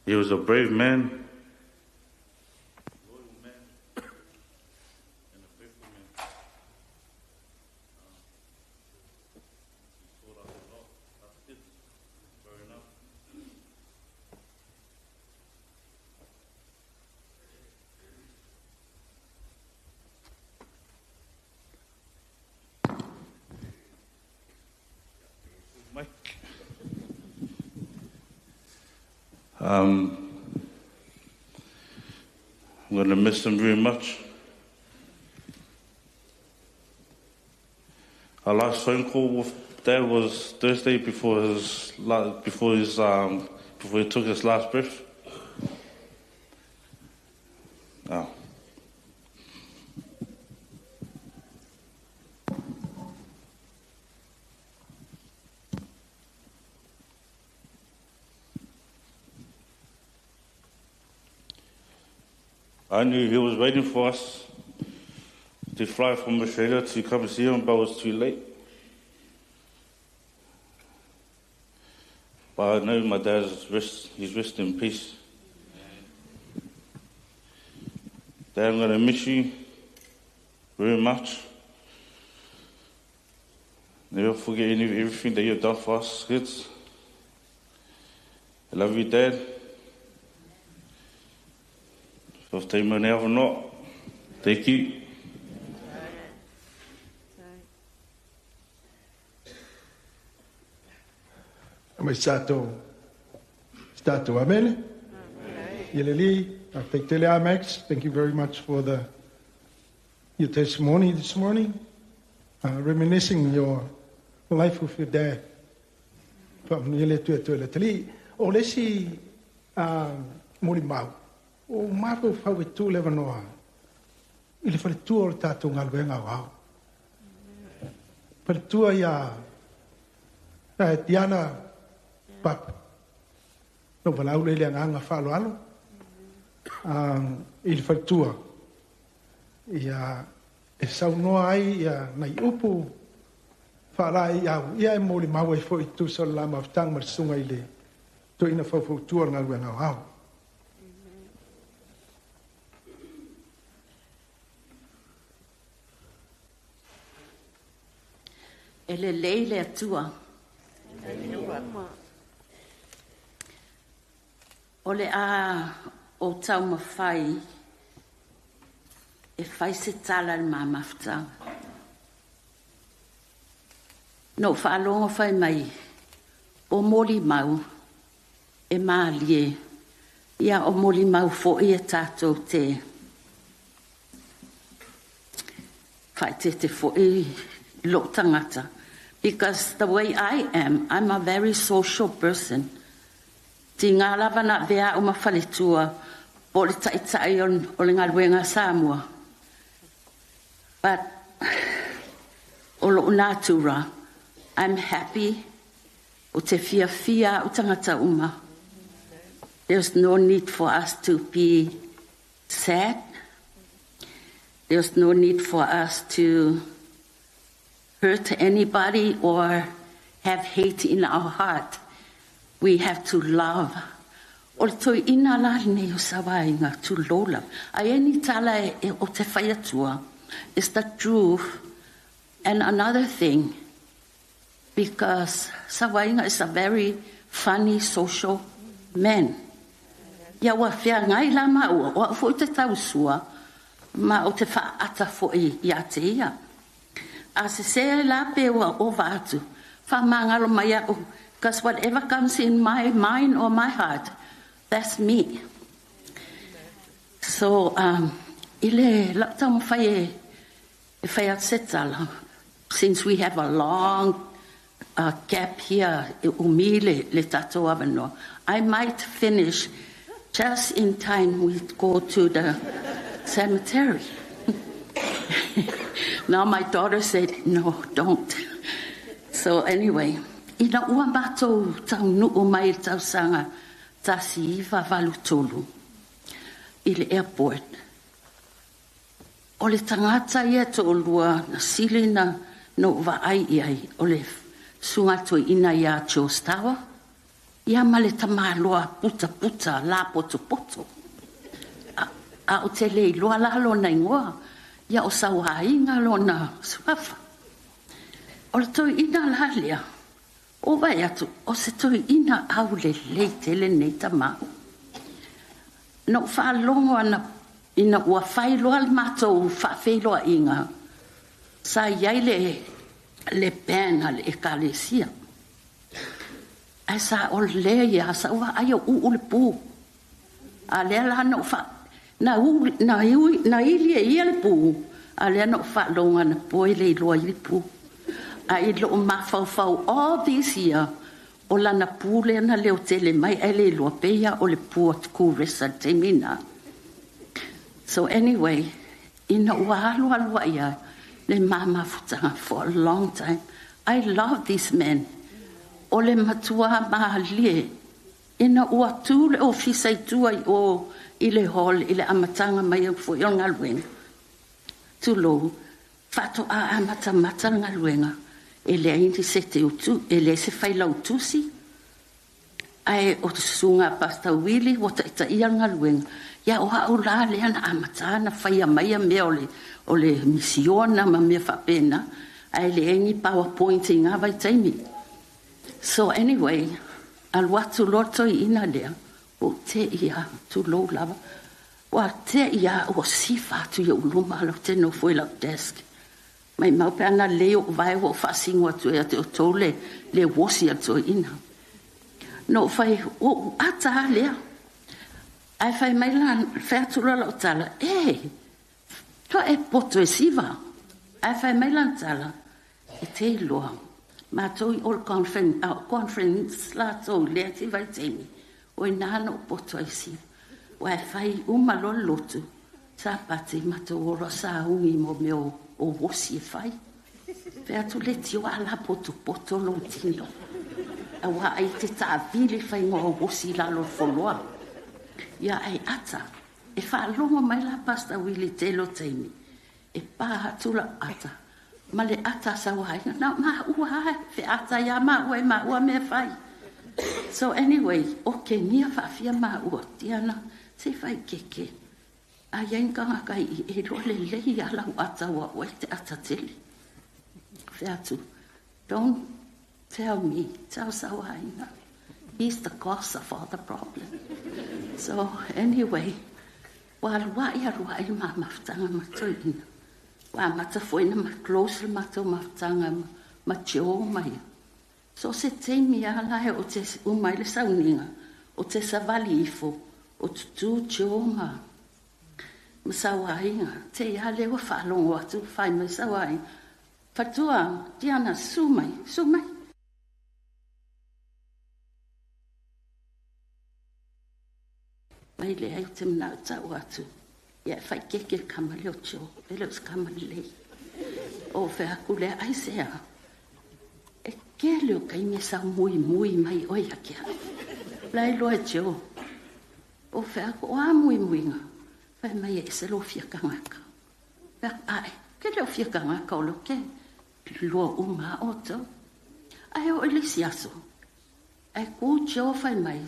Speaker 8: He was a brave man, loyal man, and a faithful man. He taught us a lot, us kids, growing up. Mike. I'm going to miss him very much. Our last phone call with Dad was Thursday before his before his before he took his last breath. Oh. I knew he was waiting for us to fly from Australia to come see him, but it was too late. But I know my dad's rest, he's resting in peace. Dad, I'm going to miss you very much. Never forget everything that you've done for us kids. I love you, Dad. Thank you.
Speaker 7: Mai sato sato amen. Yeleli, tele Max, thank you very much for the your testimony this morning, reminiscing your life with your dad. Faamanuia le Atua le Atalii. O le isi molimau, o mafaufau e tu le avanoa i le faletua o le tatou galuega aoao. Faletua ia Diana Papa. Na ou valaau lea i le agaga faaaloalo i le faletua ia e saunoa ai ia nai upu faalaeiau ia e molimau ai foi tusa o le la mafutaga ma le susuga i le toeaina faufautua o le galuega aoao.
Speaker 9: E lelei le Atua. O le a ou taumafai e fai se tala i le ma mafutaga. Na ou faalogo fai mai o molimau e malie, ia o molimau foi e tatou te. Faaeteete foi lou tagata because the way I am, I'm a very social person. Tiga lava na avea au ma faletua po o le taitai o le galuega a Samoa, but o lou natura, I'm happy, ou te fiafia au tagata uma. There's no need for us to be sad. There's no need for us to hurt anybody or have hate in our heart. We have to love. O le toeaina la lenei o Sauaiga, tulou lava. A i ai ni tala e, o te fai atua, is the truth. And another thing, because Sauaiga is a very funny social man. Ia ua feagai la maua, o au foi ou te tausua, ma ou te faaata foi ia te ia. A sese la pe ua ova atu, faamagalo mai au, because whatever comes in my mind or my heart, that's me. So, i le lau taumafai e, e fai atu se tala, since we have a long gap here, e umi le, le tatou avanoa, I might finish just in time we go to the cemetery. Now my daughter said, no, don't. So anyway, ina ua matou taunuu mai i le tausaga 1983 i le airport, o le tagata ia e toalua na sili na ou vaai i ai, o le susuga i le toeaina ia Joe Tower, ia ma le tamaloa putaputa lapotopoto. A, a ou te le iloa la lona igoa, ia o Sauaiga lona suafa. O le toeaina la lea, ua vaai atu, o se toeaina aulelei tele lenei tama. Na ou faalogo ana ina ua fai loa le matou faafeiloaiga, sa i ai le, le band a le ekalesia. Ae sa o lea ia, sa ou vaai o uu le pu. A lea la na ou fa, na, u, na, ui, na ili e ia le pu, a lea na ou faalogo na poi le iloa i le pu. A i lou mafaufau all this year, o lana pu lea na leo tele mai ae le iloa pe ia o le pu a Tukuresa i le taimi na. So anyway, ina ua alu alu ai ia le ma mafutaga for a long time. I love this man. O le matua malie. Ina ua tu le ofisa i tua i o i le hall i le amataga mai au foi o le galuega. Tulou, faatoa amatamata le galuega, e leai ni se teutu, e leai se failautusi, ae o le susuga a Pastor Willie ua taitaia le galuega. Ia o au la lea na amata na faia mai mea o le, o le misiona ma mea faapena, ae leai ni PowerPoint i ngā vaitaimi. So anyway, alu atu loa le toeaina lea, ua ou te'i lava, tulou lava, ua te'i lava ua sifa atu i ou luma ou te nofo i lau desk. Maimau pe ana lelei ou vae ua ou faasino atu ia te outou le, le uosi a le toeaina. Na ou fai, ua ou ata lava lea. Ae fai mai la, fai atu loa lau tala, e, toa e poto e siva. Ae fai mai lana tala, e te iloa, matou i o le conference, conference latou i lea ti vaitaimi, o ina na ou poto ai siva. Aua e fai uma loa le lotu, Sapati, matou o loa sauni mo mea o, o uosi e fai. Fai atu le tio a la potopoto lou tino. Aua ai te taavili faiga o uosi i lalo o le foloa. Ia ai ata. E faalogo mai la Pastor Willie i tele o taimi. E pā atu lau ata ma le ata a Sauaiga. Na o maua lava e featai lava maua i maua mea e fai. So anyway, okegia faafia maua, Tiana, se i fai keke. A i ai ni tagata i i, e iloa lelei lava lau ata aua o oe e te ata tele. Fai atu, don't tell me, tell Sauaiga. He's the cause of all the problem. So anyway, ua aluai aluai le ma mafutaga ma toeaina. Ua amata foi ona close le matou mafutaga ma Joe ma ia. So se taimi lava la e oo te uma ai le sauniga, ou te savali ifo, o tutū Joe ma. Ma sau aiga, te i a lea ua faalogo atu fai mai sau aiga. Fatua, Tiana, susu mai, susu mai. Mai leai ou te manao e tau atu, ia e faikeke le tama lea o Joe, e le o se tama lelei. Ou fai atu lea, aisea? E tele o taimi e sau muimui mai oe ia te au. La e iloa e Joe. Ou fai atu, o a muimuiga? Fai mai e ese lou fia tagata. Fai atu, ae, ou te le o fia tagata o lea ou te lua uma lava outou. Ae oo i le isi aso, ae tu Joe fai mai,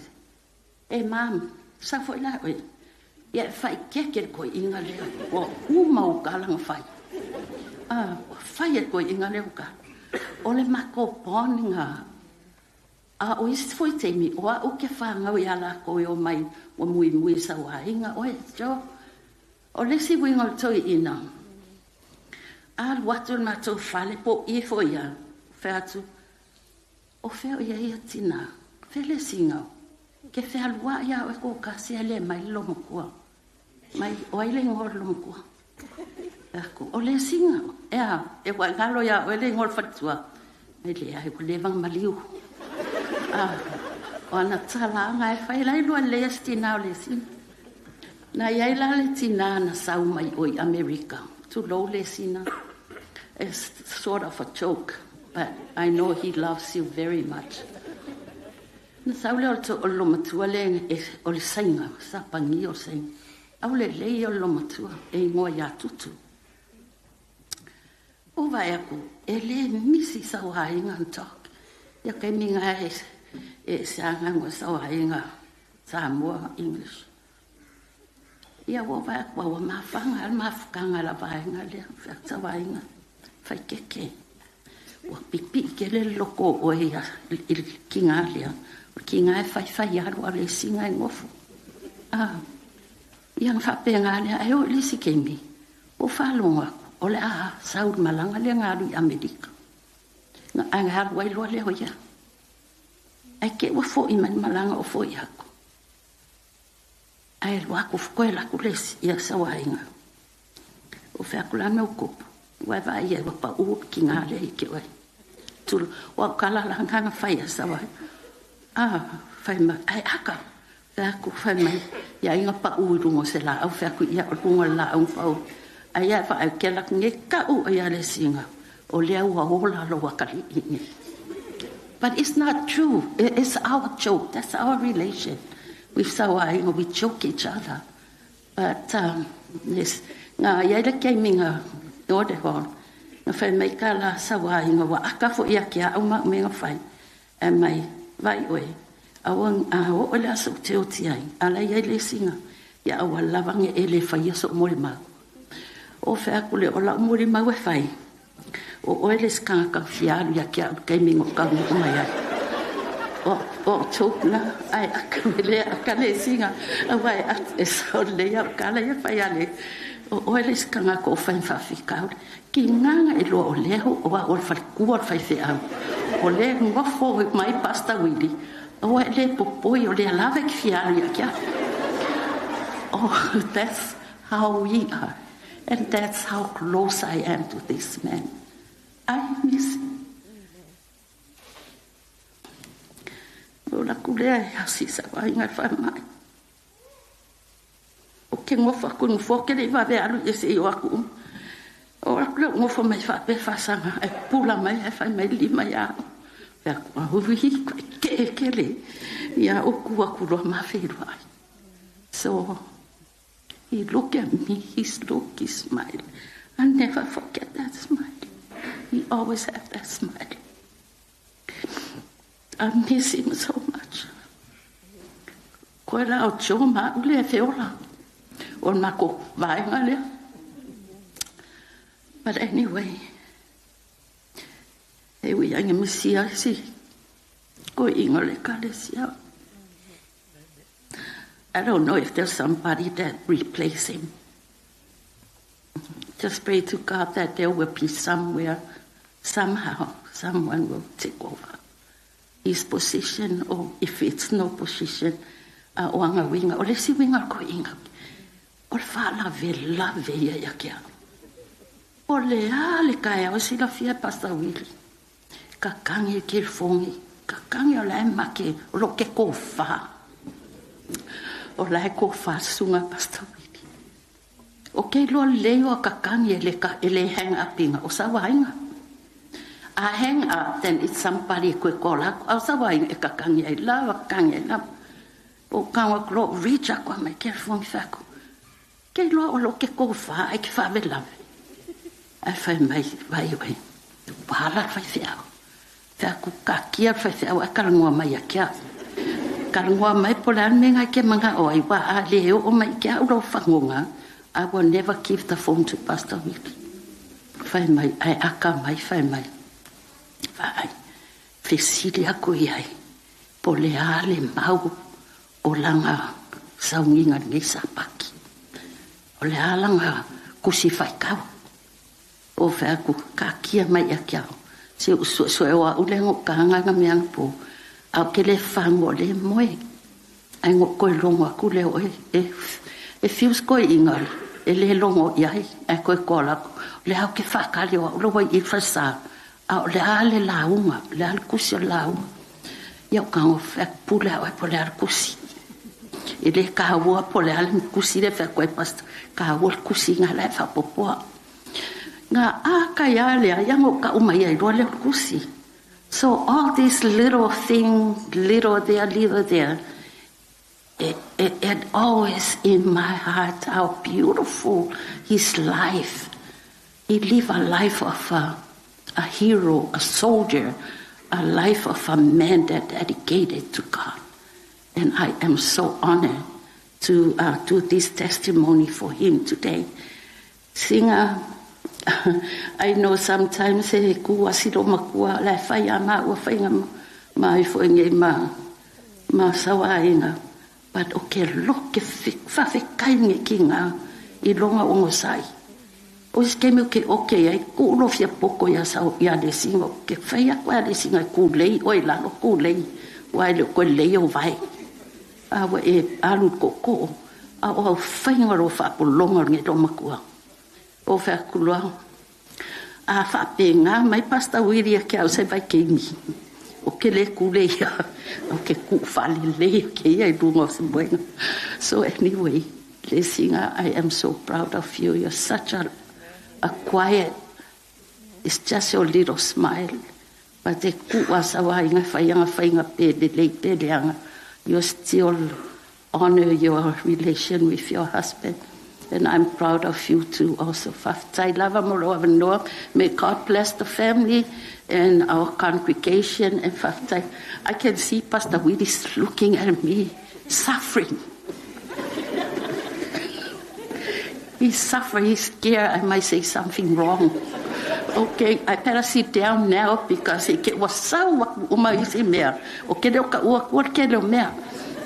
Speaker 9: e mom, sau foi la oe, ia e faikeke le toeaina lea, ua uma ou tala na fai. Ah, ua fai e le toeaina lea ou tala. O le matou bond lena. A o isi foi taimi, o au ou te fanau ia latou e omai ua muimui i sau aiga oe, Joe. O le isi uiga o le toeaina, alu atu i le matou fale po o i foi ia, fai atu, o fea o i ai ia tina? Fea le sina? Ke fealuai lava oe toatasi ae le mai le loomatua. Mai, o ai le igoa o le loomatua? Fai atu, o le sina. E a, e ua e galo ia oe le igoa o le faletua? Mai leai, ua leva ona maliu. Ah, o ana tala lava na e fai, la e iloa lelei e si tina o le sina. Na i ai la le tina na sau mai o i Amerika, tulou le sina. It's sort of a joke, but I know he loves you very much. Na sau lea o le, o le loomatua lea o le Saina, Sapani o le Saina. Aulelei ia o le loomatua, e igoa ia Tutu. Ou vaai atu, e le misi i sau aiga na talk. Ia taimi na e, e se agaga o sau aiga Samoa English. Ia ua vaai atu ua mafaga le mafutaga a la vaega lea, sau aiga faikeke. Ua pipii tele le loto o oe i le tiga lea. O le tiga e faifai alu a o le isi e nofo. Ah, ia na faapena lea, ae oo i le isi taimi, ua ou faalogo atu, o le a sau i le malaga lea na alu i Amerika. Ae na alu ai loa lea o ia. Ae te i ua foi mai le malaga o foi atu. Ae alu atu toe alu atu le isi, ia sau aiga. Ou fai atu, o le a le mea ua tupu? Ua e vaai i ai ua pau le tiga lea ia te oe. Tulu, o au tala la na na fai a sau ai. Ah, fai mai, ae aka. Fai atu, fai mai, ia ai na pau i luga o se laau, fai atu, ia o luga o le laau na pau. Ai ia vaai, ke alu atu nei, tau ia le sina, o lea ua ola lou atalii nei. But it's not true. It's our joke. That's our relation. With sauaiga, we joke each other. But yes, nga iai le taimi nga o le hall, na fai mai ka la sauaiga ua aka foi ia ke au ma au mea na fai, ae mai, vai oe, aua a oo i le aso ou te oti ai, a la e iai le isi nga, ia aua lava ne e le faia so'u molimau. O fai atu lea, o la'u molimau e fai, O oe le isi tagata fia alu ia te au i le taimi na ou taunuu mai ai. O, o joke na, ae aka me le aka le isiga, aua e, e sao lelei au tala ia fai a le, o oe le isi tagata o fai ma faafitauli. Tigaga e lua o lea o au o le faletua o le faifeau. O lea nofo mai Pastor Willie, aua e le popoi o lea lava e te fia alu ia te au. Oh, that's how we are. And that's how close I am to this man. I miss him. O laku lea e asi sau aiga i le falemai. Ou te nofo atu i le nofoa, ou te le i vave alu i ese i o atu uma. O atu lea ou nofo mai faapea faasaga, ae pupula mai ae fai mai le lima ia au. Fai atu, auii, ke kele. Ia ou tu atu loa ma feiloai. So, He look at me, his look, his smile. I never forget that smile. He always have that smile. I miss him so much. Koe la o Joe ma au lea e feola. O le matou vaega lea. But anyway, e ui ai na misia ai si koeina o le ekalesia. I don't know if there's somebody that replace him. Just pray to God that there will be somewhere, somehow, someone will take over his position, or if it's no position, a o anga uiga, o le isi uiga o le koeina. O le faalavelave ia ia te au. O le a le taeao e silafia e Pastor Willie. Kakagi i le telefoni, kakagi o la e make, o lo o ke tofa. O la e tofa le susuga a Pastor Willie. O ke iloa lelei o kakagi e le, e le hang up ina o sau aiga. A hang up, then it's somebody e koe call aku. A o sau aiga e kakagi ai lava, kakagi ai lava. O kago aku loa o reach aku a mai telefoni fai atu. Ke iloa o lo ke tofa ai ke faalavelave. Ae fai mai, vai oe, ua ala le faifeau. Fai atu, taatia le faifeau ae talanoa mai ia te au. Talanoa mai po o le a le mea lena e te manao ai, aua a le oo mai i te au lou fagoga, I will never give the phone to Pastor Willie. Fai mai, ae aka mai, fai mai, vaai, fesili aku i ai, po o le a le mau o lana sauniga i lenei Sapati. O le a lana tusi faitau. O fai atu, taatia mai ia te au. Se ou suesue o au lea na ou taga na mea anapo. A ou te le fagu o lea e moe. Ae na ou toe logo atu lea o oe. E fiu si toeaina e le logo i ai. Ae toe call atu. O lea ou te faatali o au la ua i i le falesa. A o le a le lauga, o le a le tusi o le lauga. Ia ou tago fai atu, pule lava oe po o le a le tusi. E le taua po o le a le tusi lea e fai atu ai pastor, taua le tusi lena la e faaopoopoa. Na a kai a lea, ia na ou tau mai ai loa lea o le tusi. So all these little thing, little there, little there, it, it, it always in my heart how beautiful his life. He lived a life of a, a hero, a soldier, a life of a man that dedicated to God. And I am so honored to do this testimony for him today. Siga, I know sometimes e ku asi lo makua la e fai a maua faiga ma ai foi nei ma ma sauaina but o ke loke faafetai nei ki ngā i longa onosai. O isi taimi o ke oke ai kuʻu lo fia poko ia sau ia le singa o ke fai aku ia le singa e kūlei oe i lalo kūlei aua e le o koe lelei ou vae. A ua e alu i le tootoo a o au faiga o lou faapologa o lenei loomatua. O fai atu loa, a faapena mai Pastor Willie ia te au se vaitaimi, ou te le tulei lava, ou te tuu faalelei ake ia i luga o se moega. So anyway, Lesiga, I am so proud of you. You're such a quiet, it's just your little smile. But e tuu lava sau aiga e fai ana faiga pe lelei pe leaga, you're still honor your relation with your husband. And I'm proud of you too also. Faafetai lava mo lou avanoa. May God bless the family and our congregation. And faafetai. I can see Pastor Willis looking at me, suffering. He's suffering, he's scared I might say something wrong. Okay, I better sit down now because he ua sau aku uma isi mea. O ke leo ka ua kua ke leo mea.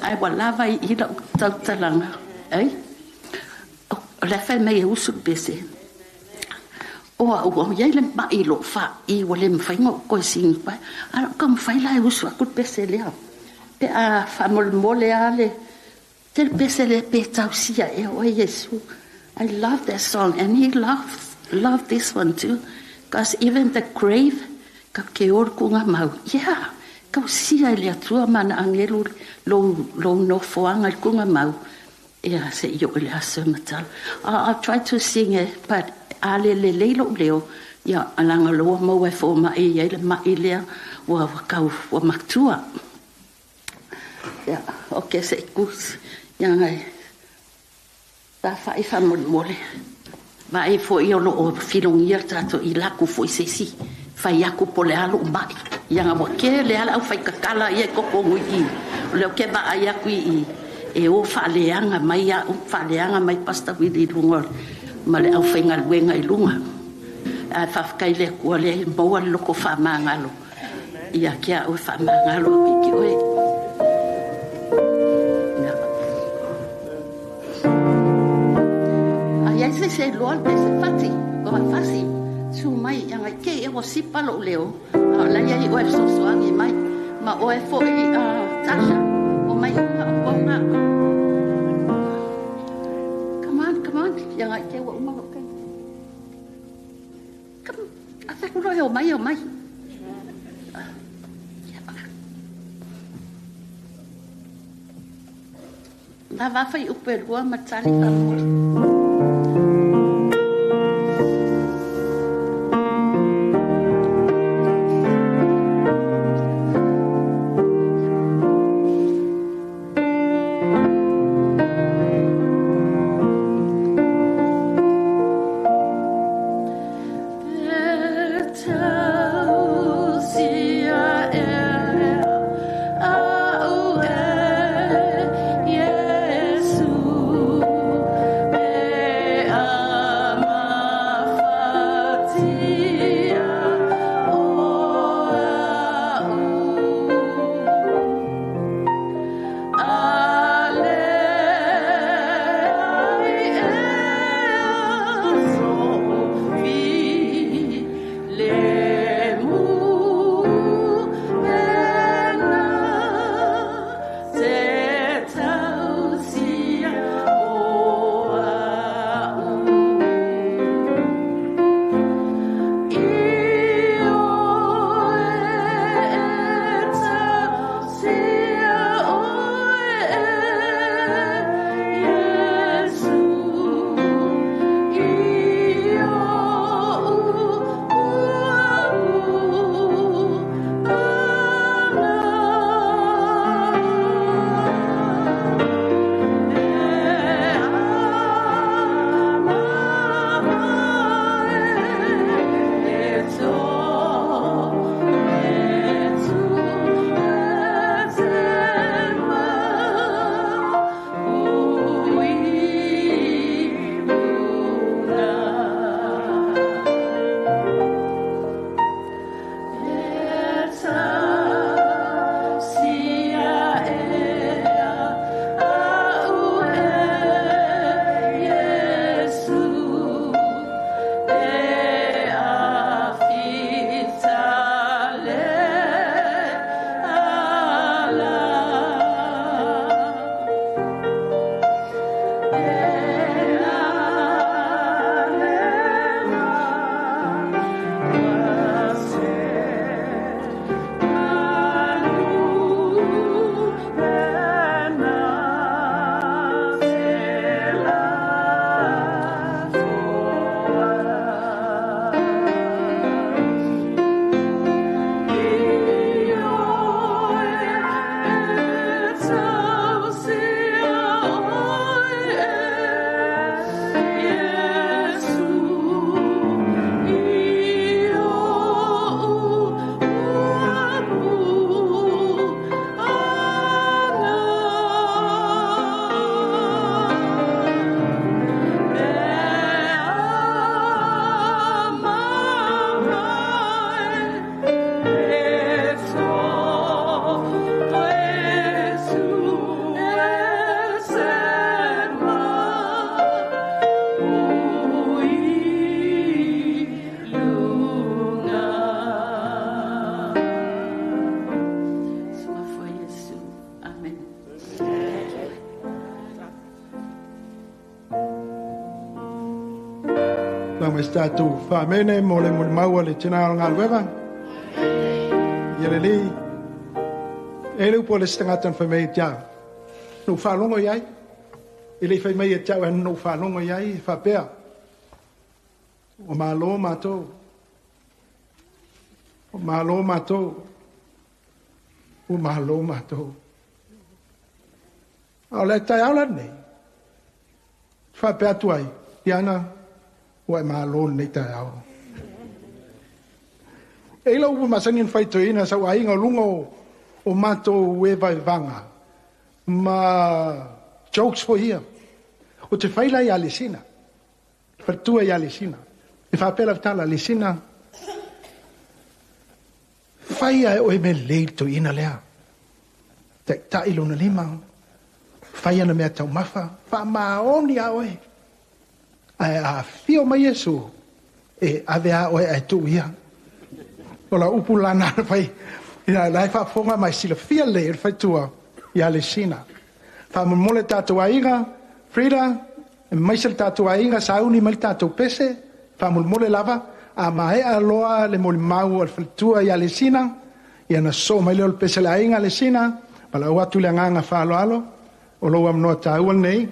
Speaker 9: Ae ua lava i i lau tautalaga. Ai? O le a fai mai e usu le pese. O au, ua iai le ma'i i lou fa'i ua le mafai ona ou toe sigi pai. A o lau taumafai la e usu atu le pese lea. Pe a faamolemole lava le tele pese lea pe tausia ea oe Iesu. I love that song and he loves love this one too. Because even the grave, ka ke o le kuga mau. Yeah, tausia e le Atua ma ana agelu lou, lou nofoaga i le kuga mau. Ia, se i oo i le aso e matala. I'll try to sing it, but a le lelei lou leo, ia, leaga o lea ua maua e fomai e i ai le ma'i lea, ua, ua tau, ua matua. Ia, okay, se i ku, ia, e safa'i faamolemole. Vaai foi o lo o filogia le tatou i laku foi se isi fai aku po o le a lou ma'i. Ia ua tele lava le aufaitatala ia i totonu i i. O lea ou te vaai atu i i e o faaleaga mai au, faaleaga mai Pastor Willie i luga ma le aufaigaluega i luga. Ae faafetai i le Atua o lea e maua le loto faamagalo ia te au e faamagalo atu i te oe. A i ai se isi e iloa le pese fati, o a fasi, susu mai, ia ke e ua sipa lou leo, a o la e i ai oe e fesoasoani mai. Ma oe foi, Tasha, o mai ona o kona. Come on. atu loa e omai e omai. La va fuaiupu e lua ma tali faamolemole.
Speaker 7: Lau ma se tatou faamene mo le molimau a le tina o le galuega. Ia lelei. E le upu a le isi tagata na fai mai ia te au, na ou faalogo i ai. E le i fai mai ia te au, ae na ou faalogo i ai e faapea, Ua malo matou. Ua malo matou. Ua malo matou. A o le taeao lenei, faapea atu ai, Tiana, ua e malo lenei taeao. E i lau upu masani na faitoina sau aiga o luga o matou e vaevaga ma jokes foi ia. O te fai la ia Lesina, faletua ia Lesina. E faapea lau tala, Lesina, fai a e oe mea lelei i le toeaina lea. Taitai lona lima, fai ana mea taumafa, faamaoni a oe. Ae a afio mai Iesu, e ave a oe ae tuu ia. O lau upu la na fai, ia la e faafofoga mai silafia lelei e le faletua ia Lesina. Faamolemole tatou aiga, Frida, aemaise le tatou aiga, sauni mai le tatou pese, faamolemole lava, A maea loa le molimau a le faletua ia Lesina, ia na sosoo mai lea o le pese a le aiga a Lesina, valaau atu i le agaga faaaloalo, o lou avanoa taua lenei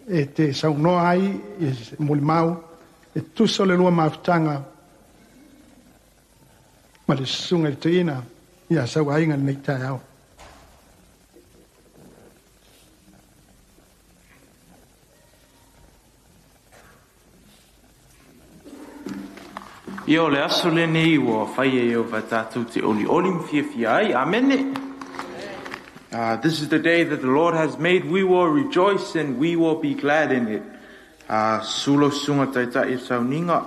Speaker 7: e te saunoa ai i se molimau e tusa o le lua mafutaga ma le susuga i le toeaina ia Sauaiga i lenei taeao.
Speaker 10: Ia o le aso lenei ua fai e Ieova tatou te olioli ma fiafia ai. Amene. This is the day that the Lord has made. We will rejoice and we will be glad in it. Susu lau susuga taitai o sauniga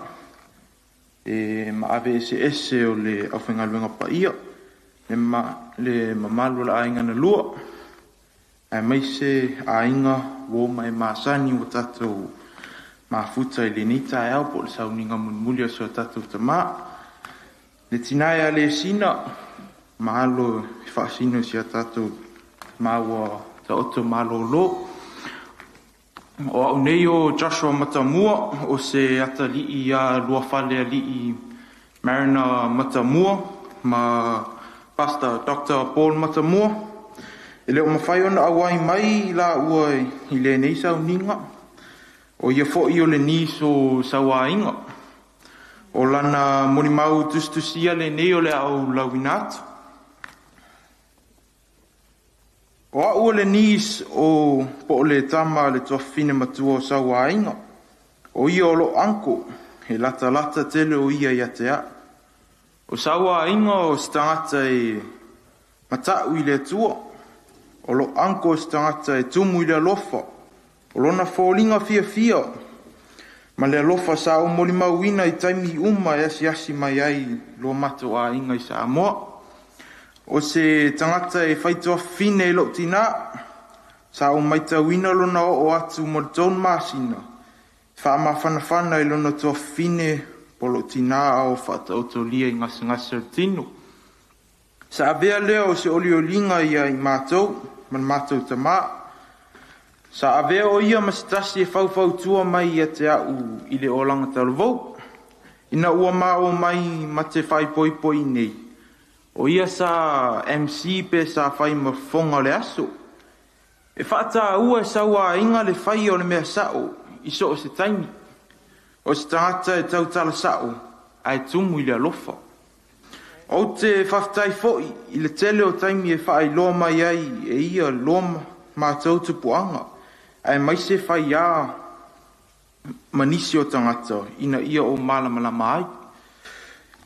Speaker 10: e maave eseese o le aufaigaluega paia, le, ma, le mamalu o le aiga na lua, aemaise aiga uo ma e masani ua tatou mafuta i lenei taeao po o le sauniga mulimuli o si o tatou tamā. Le tina e a Lesina, ma alo e faasino i si a tatou tamā ua taoto malōlō. O au nei o Joshua Matamua, o se atalii ia Luafalealii Mariner Matamua ma Pastor Dr. Paul Matamua. E le o mafai ona auai mai laua i lenei sauniga, o ia foi o le niece o Sauaiga. O lana molimau tusitusia lenei o le a ou lauina atu. O au o le niece o po o le tama a le tuafafine matua o Sauaiga. O ia o lou uncle, he latalata tele o ia ia te au. O Sauaiga o se tagata e mata'u i le Atua. O lou uncle o se tagata e tumu i le alofa. O lona foliga fiafia ma le alofa sa ou molimauina i taimi uma e asiasi mai ai lo matou aiga i Samoa. O se tagata e faituafafine i lou tinā, sa ou matauina lona oo atu mo le 3 masina, faamafanafana i lona tuafafine po lou tinā a o faataotolia i gasegase o le tino. Sa avea lea o se olioliga ia i matou ma le matou tamā. Sa avea o ia ma se tasi e faufautua mai ia te au i le olaga talavou. Ina ua maua mai ma te faaipoipo i nei, o ia sa MC pe sa fai ma fofoga o le aso. E faataua e Sauaiga le fai o le mea sao i so o se taimi. O se tagata e tautala sao ae tumu i le alofa. Ou te faafetai foi i le tele o taimi e faailoa mai ai e ia lo matou tupuaga, aemaise faiā ma nisi o tagata ina ia ou malamalama ai.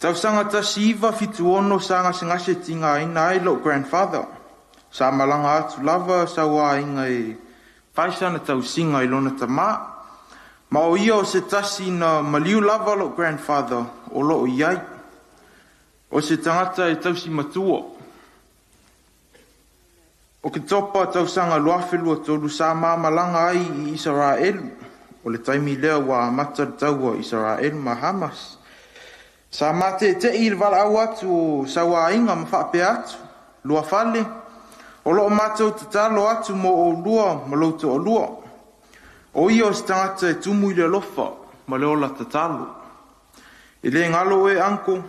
Speaker 10: Tausaga 1976 sa gasegase tigaina ai lou grandfather. Sa malaga atu lava Sauaiga e fai sana tausiga i lona tamā. Ma o ia o se tasi na maliu lava lou grandfather o loo i ai. O se tagata e tausi matua. Oketopa tausaga 2023 sa mamalaga ai i Isaraelu. O le taimi lea ua amata le taua Isaraelu ma Hamas. Sa mate'ete'i i le valaau atu o Sauaiga ma faapea atu, Luafale, o loo matou tatalo atu mo oulua ma lou toalua. O ia o se tagata e tumu i le alofa ma le ola tatalo. E le galo oe uncle,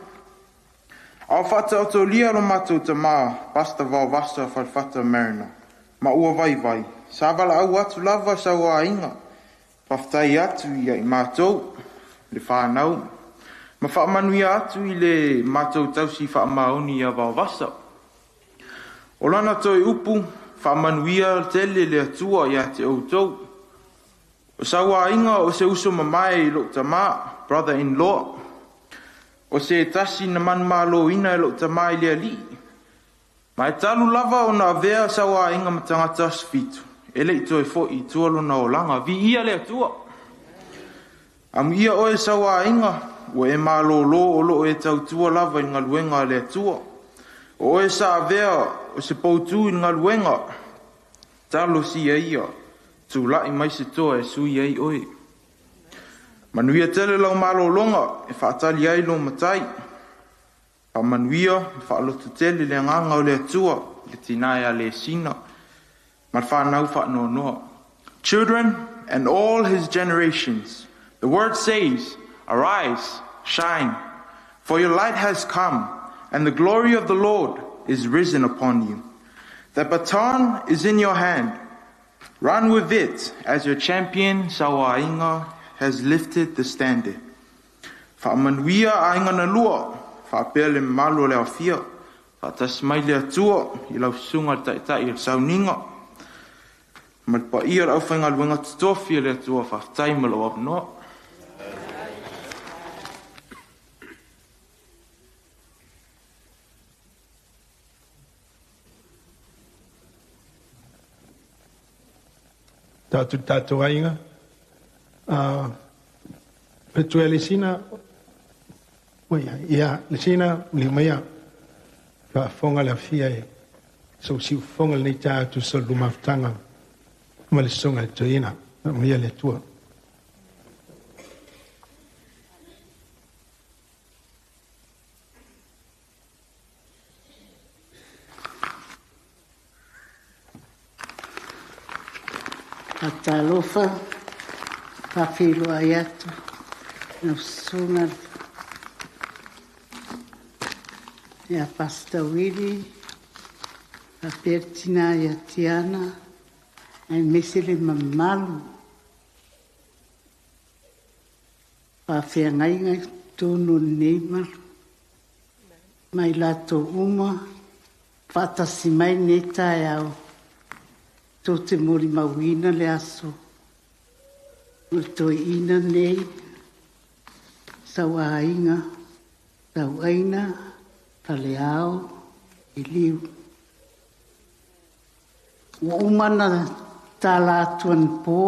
Speaker 10: a o faataotolia lo matou tamā Pastor Vaovasa Falefata Mariner, ma ua vaivai, sa valaau atu lava Sauaiga, faafetai atu ia i matou, le whānau, ma faamanuia atu i le matou tausi faamaoni ia Vaovasa. O lana toe upu, faamanuia tele le Atua ia te outou. O Sauaiga o se uso mamae i lou tamā, brother-in-law. O se tasi na manumālōina e lou tamā i le Alii. Ma e talu lava ona avea Sauaiga ma tagata aso 7, e le i toe foi i tua lona olaga. Viia le Atua. Amuia oe Sauaiga, ua e malōlō o loo e tautua lava i le galuega a le Atua. O oe sa avea o se poutū i le galuega, talosia ia, tula'i mai se toa e sui ai oe. Manuia tele lau malōloga e faatali ai lo matai. Faamanuia ma faalototele le agaga o le Atua i le tinā ia Lesina ma le whanau whaanoanoa. Children and all his generations. The word says, Arise, shine, for your light has come, and the glory of the Lord is risen upon you. The baton is in your hand. Run with it as your champion Sauainga has lifted the standard. Faamanuia aiga na lua, faapea le mamalu o le aofia, faatasi mai le Atua i lau susuga i le Taitai o le Sauniga ma le paia o le aufaigaluega totofi a le Atua. Faafetai mo lou avanoa.
Speaker 7: Tatou tatou aiga. A Petuea Lesina, ia Lesina, liu maia. Faafofoga le afia e sou siufofoga lenei taeao tusa o le lumafutaga ma le susuga i le toeaina. Faamanuia le Atua.
Speaker 9: Faatalofa, faafeiloai atu lau susuga ia Pastor Willie, faapea le tina ia Tiana, aemaise le mamalu faafeagaiga i totonu o lenei malu ma i latou uma faatasi mai lenei taeao tou te molimauina le aso o le toeaina nei, sauaiga, sauaina, faleao, Eliu. Ua uma ona tala atu anapo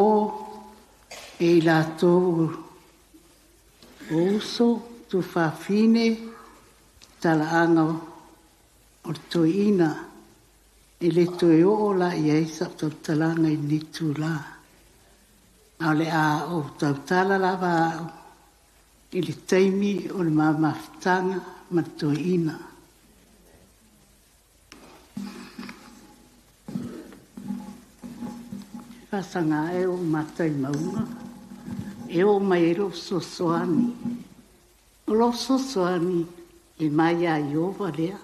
Speaker 9: e i latou o uso, tuafafine, talaaga o le toeaina, e le toe oo la i ai sau tautalaga i lenei itula. A o le a ou tautala lava au i le taimi o le ma mafutaga ma le toeaina. Faasaga e o matai mauga e oo mai ai lou fesoasoani. O lou fesoasoani e mai ia Ieova lea.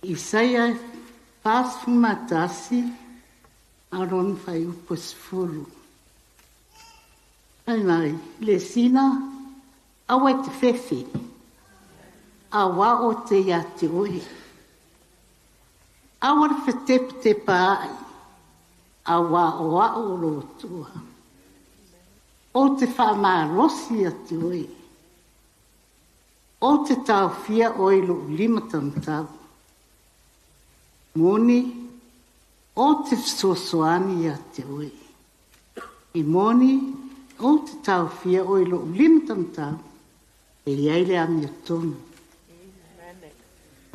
Speaker 9: Isaia 41 a o lona fuaiupu e 10. Fai mai, Lesina, aua e te fefe, auā o te ia te oe. Aua le fetepatepaai, auā o au o lou Atua. Ou te faamalosi ia te oe. Ou te taofia oe i lou lima taumatau. Moni, ou te fesoasoani ia te oe. E moni, ou te taofia oe i lou lima taumatau, e i ai le amiotonu.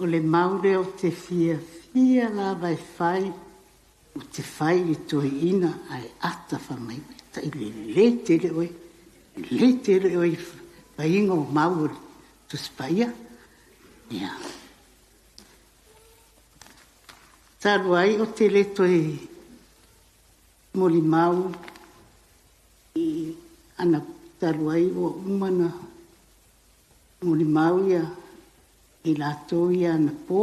Speaker 9: O le mau lea ou te fiafia lava e fai, ou te fai i le toeaina ae ata fai mai, tai lelei tele oe, lelei tele oe i faiga o mau o le Tusi Paia. Ia. Talu ai ou te le toe molimau i ana talu ai ua uma ona molimau ia i latou ia anapo.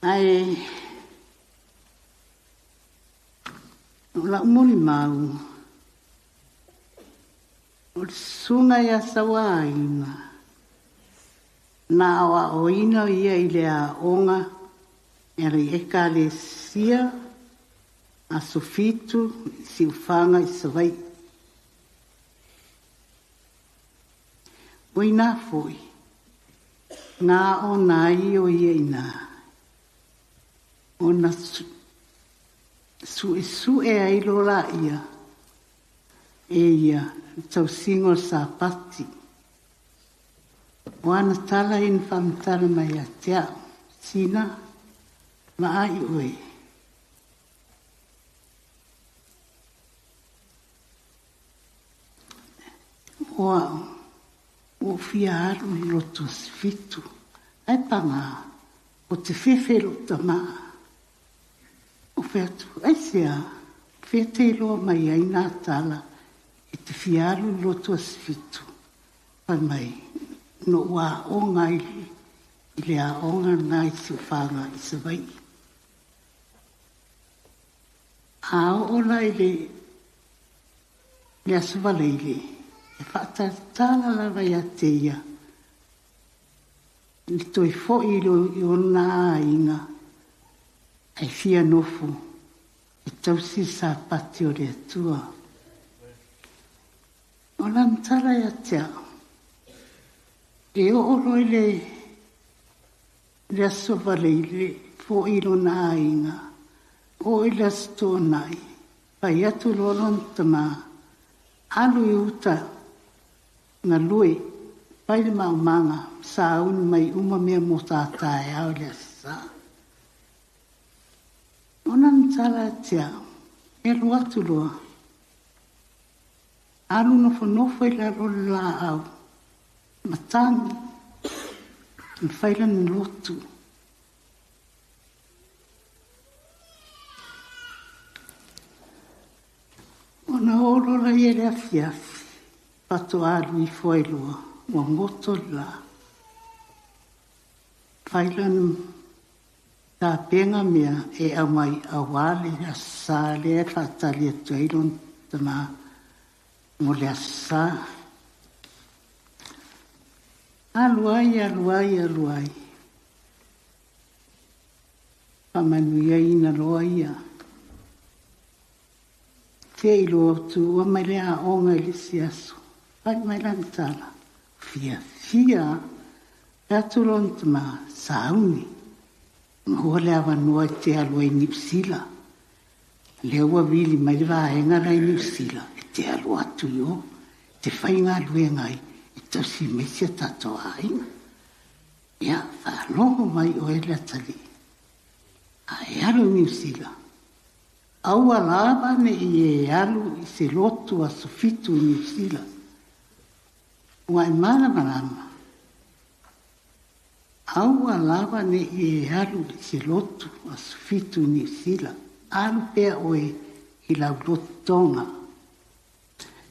Speaker 9: Ae o lau molimau, o le susuga ia Sauaina, na aoaoina ia i le aoga e le Ekalesia Aso Fitu i Siufaga i Savaii. O inā foi, na aoga ai o ia i inā, ona suesue ai loa laia e ia le tausiga o le Sapati. O ana tala ia na faamatala mai ia te au, Sina, vaai oe. O au, ua ou fia alu i le lotu aso Fitu, ae paga, ou te fefe i lou tama. Ou fai atu, aisea? Fea te iloa mai ai nā tala e te fia alu i le lotu Aso Fitu, fai mai, na ou aoga ai i le aoga lena i Siufaga i Savaii. A oo la i le le Aso Faraile, e faatalatala lava ia te ia le toe foi i ona aiga ae fia nofo e tausi le Sapati o le Atua. O lana tala ia te au, e oo loa i le le Aso Faraile foi i lona aiga, oo i le Aso Toonai, fai atu loa lona tama, alu i uta galue, fai le maumaga, sauni mai uma mea mo ta taeao i le Aso Sa. O lana tala ia te au, e alu atu loa, alu nofonofo i lalo o le laau, matagi, na fai lana lotu. Ona oo loa lea i le afiafi, faatoa alu ifo ai loa, ua goto le la. Fai lana tapena mea e aumai aua le Aso Sa lea e faatali atu ai lona tama mo le Aso Sa. Alu ai, alu ai, alu ai, faamanuiaina loa ia. Te i loa ua tuua mai le aoga i le isi aso, fai mai lana tala, fiafia lava. Fai atu lona tama, sauni, maua le avanoa e te alu ai i Niu Sila. Lea ua vili mai le vaega la i Niu Sila e te alu atu i o, e te faigaluega ai e tausi mai si a tatou aiga. Ia, faalogo mai oe le atalii, a e alu i Niu Sila, aua lava ne i e alu i se lotu Aso Fitu i Niu Sila. Ua e malamalama, aua lava ne i e alu i se lotu Aso Fitu i Niu Sila, alu pea oe i lau lotu Tonga.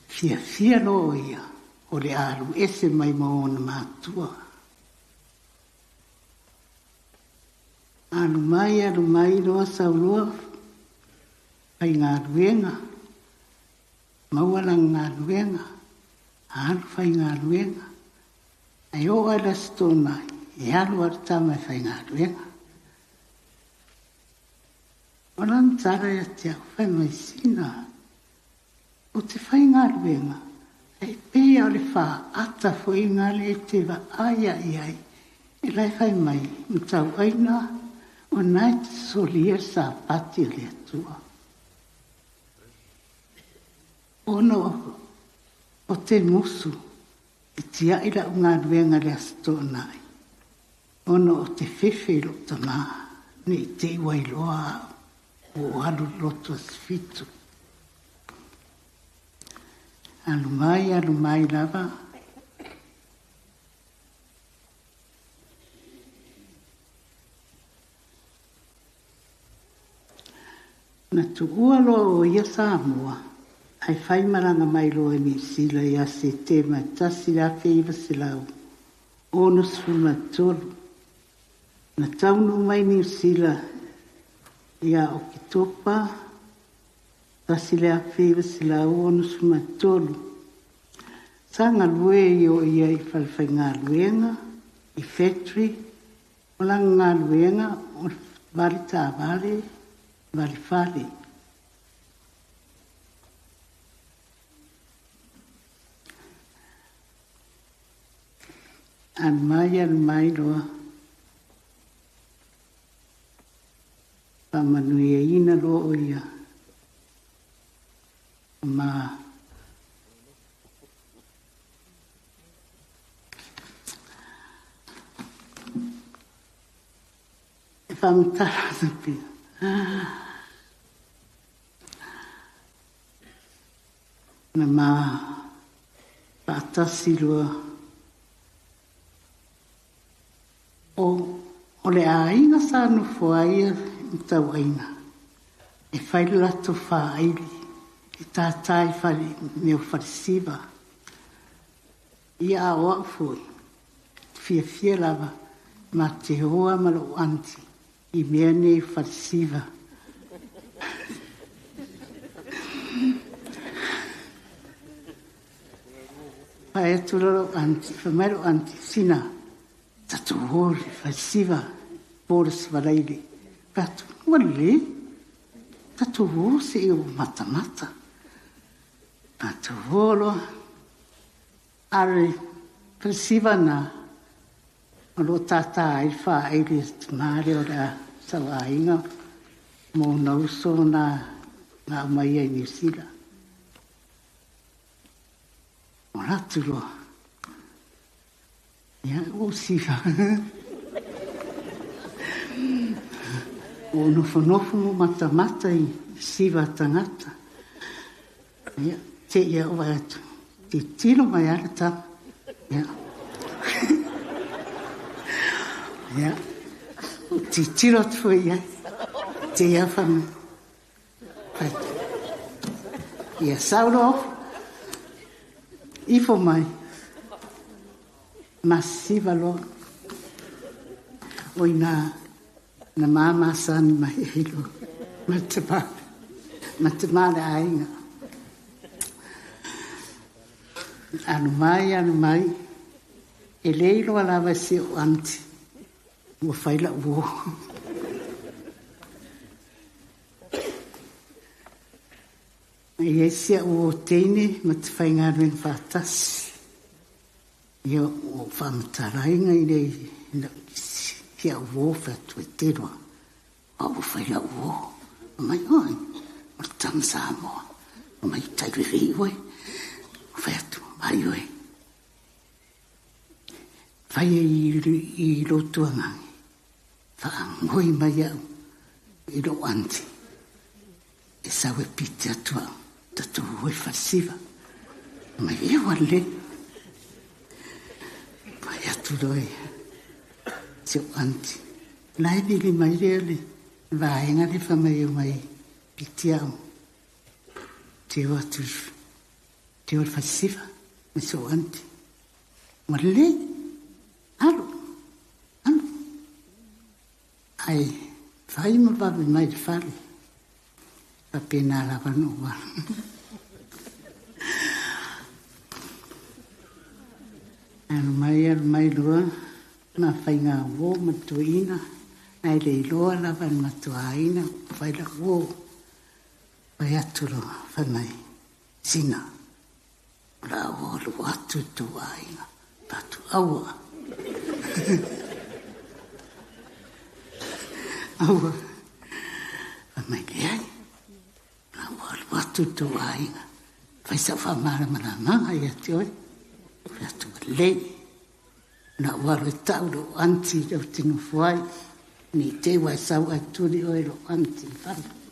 Speaker 9: Fiafia loa o ia o le a alu ese mai ma ona matua. Alu mai, alu mai loa sau loa faigaluega, maua lana galuega, alu faigaluega. Ae oo lava i le Aso Toonai, e alu lava le tama e faigaluega. O lana tala ia te au, fai mai, Sina, ou te faigaluega, ae pei lava o le faata foi lena lea e te vaai lava i ai, e la e fai mai, matauaina o lena e te solia le Sapati a le Atua. Ona o te musu e tiai lau galuega i le Aso Toonai, ona o te fefe i lou tama, ne i te i ua iloa au ua ou alu i le lotu Aso Fitu. Alu mai, alu mai lava. Na tuua loa o ia Samoa ae fai malaga mai loa i Niu Sila ia Setema 1963. Na taunuu mai Niu Sila ia Oketopa 1963. Sa galue ai o ia i falefaigaluega, i factory, o lana galuega o le vali taavale, vali fale. Alu mai, alu mai loa, faamanuiaina loa o ia ma e faamatala atu pea. Na ma faatasi loa o, o le aiga sa nofo ai ia Matauaina. E fai le latou faaili e tātā i fale mea o falesiva. Ia a o au foi, e fiafia lava ma te o lava ma lou aunty i mea nei o falesiva. Fai atu loa lou aunty, fai mai lou aunty, Sina, tatou o i le falesiva po le Aso Faraile. Fai atu, ua lelei, tatou o se i ou matamata. Matou o loa, a o le falesiva lena, o lo o tātā ai le faaili a le tamā lea o le sauaiga ma ona uso na na aumaia i Niu Sila. O atu loa, ia, ua ou siva. Ua ou nofonofo ma matamata i siva a tagata. Ia, te i au vaai atu, tilotilo mai lava le tama. Ia. Ia, ou tilotilo atu foi i ai. Te i au fai mai. Fai atu. Ia, sau loa, ifo mai. Masiva loa. O ina na mamasani mai ai loa ma le tama, ma le tama o le aiga. Alu mai, alu mai, e le iloa lava e si ou aunty ua fai lau uo. E i ai si au uo teine ma te faigaluega faatasi. Ia, ua ou faamatalaina i le si au uo fai atu e tele loa. Au ua fai lau uo. Fai mai, oi, o le tama Samoa. Fai mai, tai lelei oe. Fai atu, ai oe. Fai ai i lou tuagage, faangoi mai au i lou aunty. E sau e pite atu au, tatou o i falesiva. Mai e ua lelei. Fai atu loa ia si ou aunty. La e vili mai lea le vaega lea fai mai e omai piti au. Te o atu te o i le falesiva ma si ou aunty. Ua lelei, alu, alu. Ae fai ma vave mai i le fale. Faapena lava ona ou alu. Alu mai, alu mai loa, ma faiga uo ma le toeaina, ae le iloa lava e le matou aiga ua fai lau uo. Fai atu loa, fai mai, Sina, o le a ou alu atu i le tou aiga. Fai atu, aua. Aua. Fai mai, leai. O le a ou alu atu i le tou aiga. Fai sau faamalamalamaga ia te oe. Fai atu, ua lelei. Na ou alu e tau i lou aunty lea ou te nofo ai. Ne i te i ua e sau ae tuli oe e lou aunty i fafo.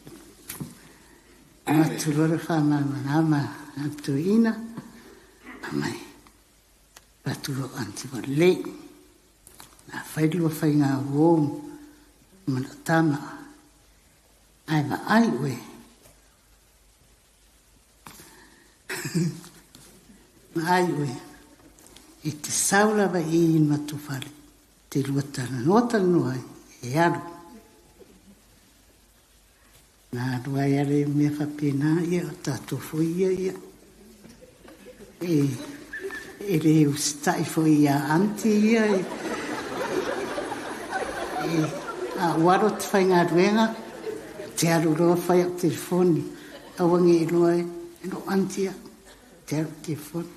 Speaker 9: Avatu loa le faamalamalama a le toeaina, fai mai, avatu lou aunty ua lelei. Na fai lua faiga uo ma lau tama, ae vaai oe. Vaai oe, e te sau lava i i le matou fale, te lua talanoa talanoa ai, e alu. Na alu ai lava le mea faapena, ia o tatou foi ia, ia. E, e le usitai foi ia aunty ia. E, e, a ua alu atu faigaluega, te alu loa fai au telefoni. Aua ne i iloa e lou aunty au, te alu i telefoni.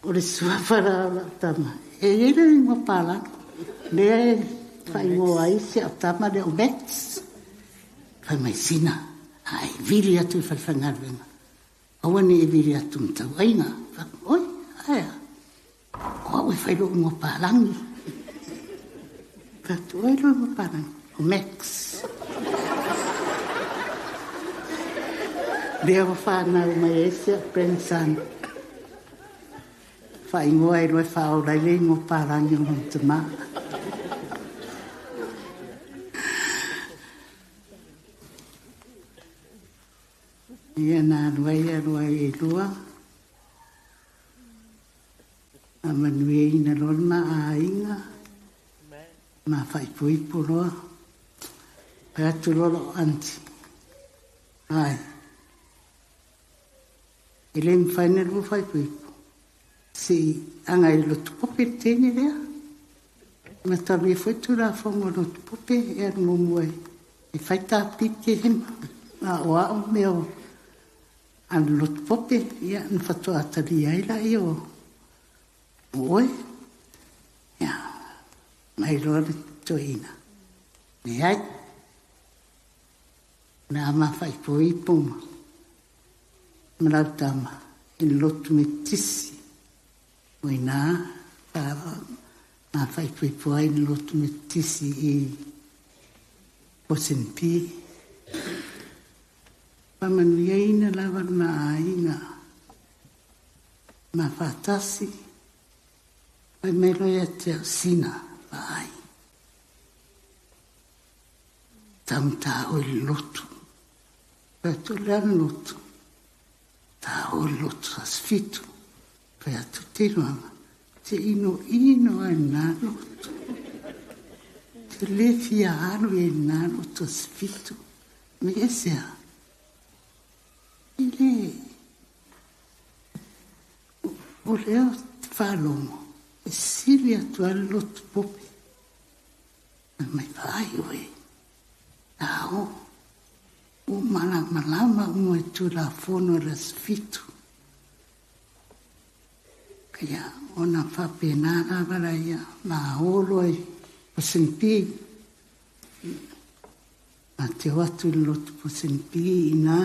Speaker 9: O le suafa la o lau tama, e i ai le igoa palagi, lea e faaigoa ai si au tama lea o Max. Fai mai, Sina, a e vili atu i le falefaigaluega, aua ne i e vili atu ma tauaiga. Fai atu, oi, ae a? O au e fai lou igoa palagi. Fai atu, oi lou igoa palagi, o Max. Lea ua fanau mai ai si au grandson. Faaigoa ai loa e faaola ai le igoa palagi o lona tamā.
Speaker 11: Ia na alu ai alu ai e lua. Faamanuiaina loa le ma aiga. Ma faaipoipo loa. Fai atu loa lou aunty, Ai, e le mafai ona lua faaipoipo, se i agai i le lotu pope le teine lea. Na talia foi le Tulafono a le lotu pope e alu muamua e fai ta pite a o au mea o a le lotu pope, ia ona faatoa talia ai lea o oe. Ia, mai loa le toeaina, leai, o le a ma faaipoipo ma lau tama i le lotu Metotisi. O i ina ma faaipoipo ai le lotu Metotisi i Ponsonby. Faamanuiaina lava le ma aiga ma faatasi, fai mai loa ia te au, Sina, vaai, taugata oe i le lotu. Fai atu, o le a le lotu? Ta o i le lotu aso 7. Fai atu, te iloaga, te inoino lava i lena lotu. Te le fia alu i lena lotu aso 7. Me ese a? E le, o lea ou te faalogo, e sili atu lava le lotu pope. Fai mai, vaai oe, a o, ua malamalama uma i Tulafono i le aso 7. Ia, ona faapena lava laia, ma o loa i Ponsonby. Ma te o atu i le lotu Ponsonby i ina,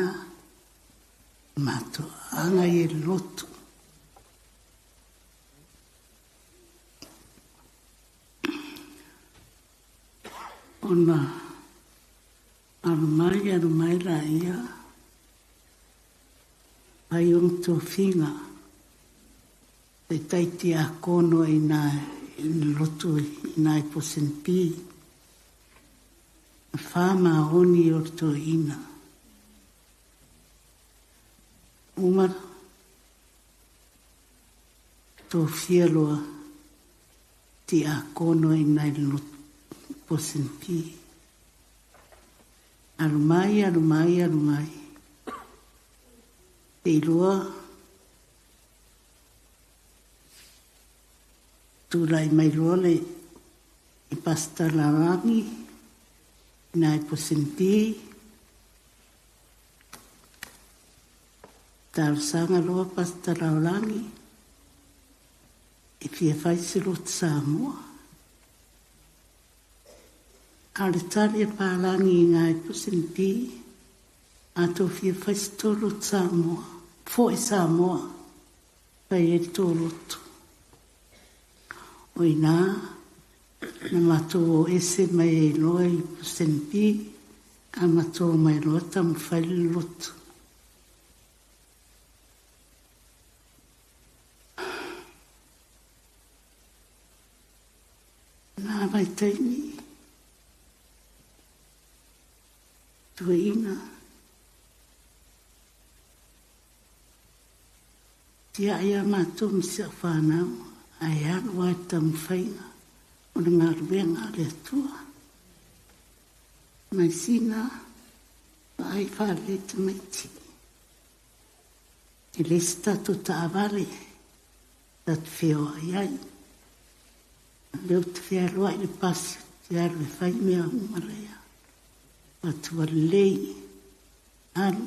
Speaker 11: matou agai e le lotu. Ona alu mai, alu mai laia, fai ona tofiga, taitai tiakono i ina i le lotu i ina i Ponsonby. Na faamaoni o le toeaina. Uma tofia loa tiakono i ina i le lotu Ponsonby. Alu mai, alu mai, alu mai, te iloa tulai mai loa le Pastor Lalagi ina i Ponsonby. Talosaga loa Pastor Lalagi e fia fai se lotu Samoa. A o le tali a Palagi i ina i Ponsonby, a tou fia fai se tou lotu Samoa, foi Samoa, fai ai le tou lotu. O ina na matou o ese mai ai loa i Ponsonby, a matou mai loa taumafai le lotu. Na vaitaimi, toeaina, tiai a matou ma si au fanau, ae alu lava i le taumafaiga o le galuega a le Atua. Mai sina, vaai faalelei tamaiti. E le se tatou taavale tatou feoai ai. O lea ou te fealuai i le pasi, ou te alu e fai mea uma lea. Atua lelei, alu,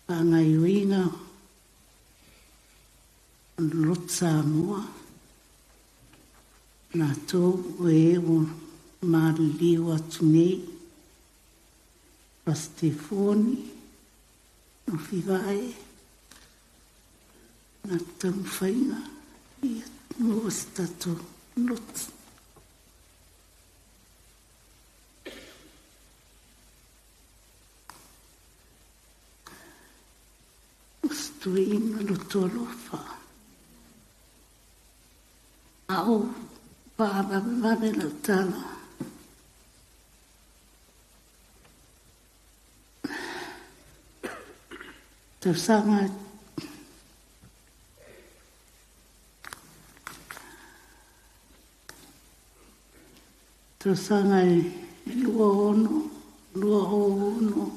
Speaker 11: faagaoioiga o le lotu Samoa, latou o e ua maliliu atu nei, Pasitefoni, Lofivae, na taumafaiga ia maua se tatou lotu. O se toeaina loto alofa. A o faavavevave lau tala. Tausaga tausaga e 26, 26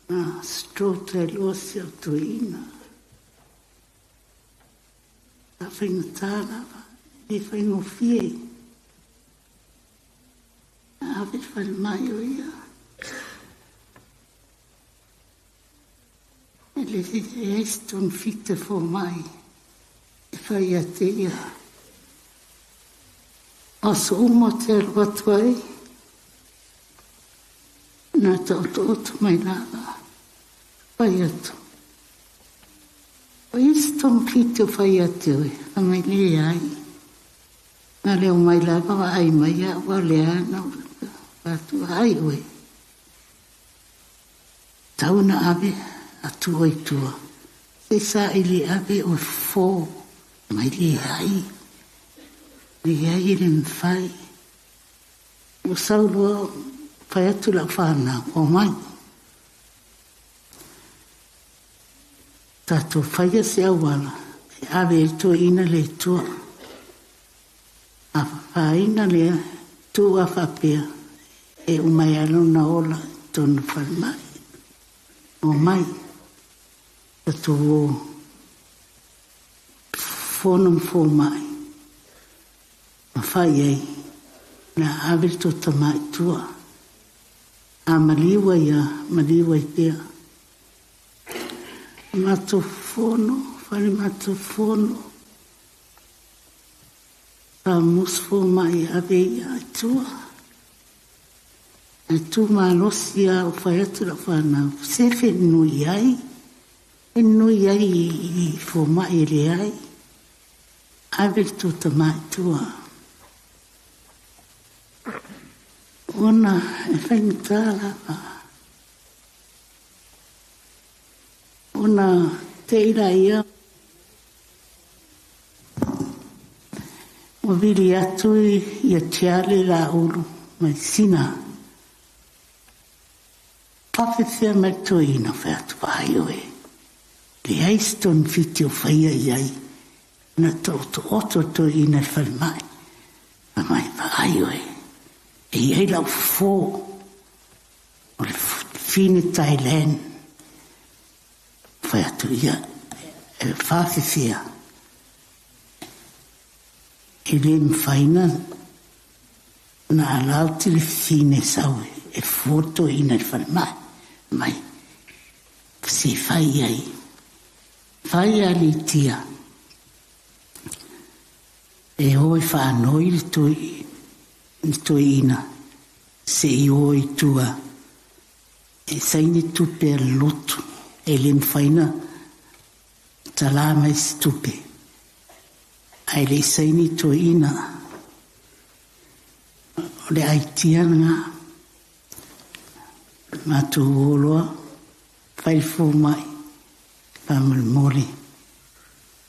Speaker 11: na stroke ai loa si au toeaina. Sa faigata lava, e le faigofie. Na ave i le falemai o ia. E le leai se togafiti a fomai e fai ia te ia. O aso uma ou te alu atu ai, na taotooto mai lava, fai atu. O i ai se togafiti o fai ia te oe? Fai mai, leai. Na le omai lava vaai mai au, a o lea na ou fai atu, vaai oe. Tau na ave atu oe i tua, se i saili ave oe fofo mai leai. Leai e le mafai. Ua sau loa fai atu lau fanau, omai. Tatou faia se auala e ave ai toeaiina lea i tua. A fafaina lea tuu a faapea e uma ai lava lona ola i totonu o le falemai. Omai tatou o fono ma fomai ma fai ai na ave le tou tama i tua. A maliu ai a, maliu ai pea. Matou fono, fale matou fono. Sa musu fomai e ave ia i tua. Ae tu malosi a o fai atu lau fanau, se whenui ai, whenui ai i fomai e leai, ave le tou tama i tua. Ona e faigata lava. Ona te i laia ua vili atu ia Charlie Laulu mai Sina. Faafefea mai le toeaina, fai atu, Vaai oe, leai se togafiti o faia i ai, na taotooto le toeaina i le falemai. Fai mai, Vaai oe, e i ai lau fofo o le Fine Thailand. Fai atu ia, e faafefea, e le mafai na na alauti le fine sau e fofo le toeaina i le falemai mai se fai ai. Fai a Litia e o e faanoi le toeaina se i o i tua E saini tupe a le lotu, e le mafai na talā mai se tupe, ae le i saini toeaina. O le aitia lena. Matou o loa, fai le fomai, faamolemole,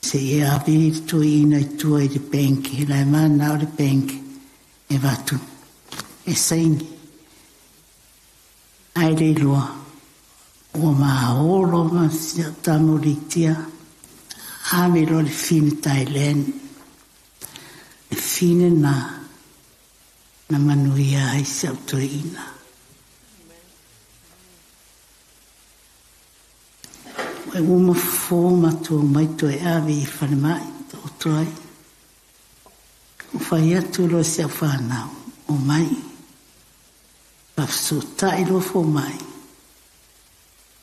Speaker 11: se i ave le toeaina i tua i le bank, la e manao le bank e avatu e saini. Ae le iloa, ua maolo ma si au tama o Litia, ave loa le fine Thailand. Le fine na, na manuia ai si au toeaina. Ua uma fofo matou omai toe ave i falemai taoto ai. Ua fai atu loa si au fanau, omai. Faafesootai loa fomai,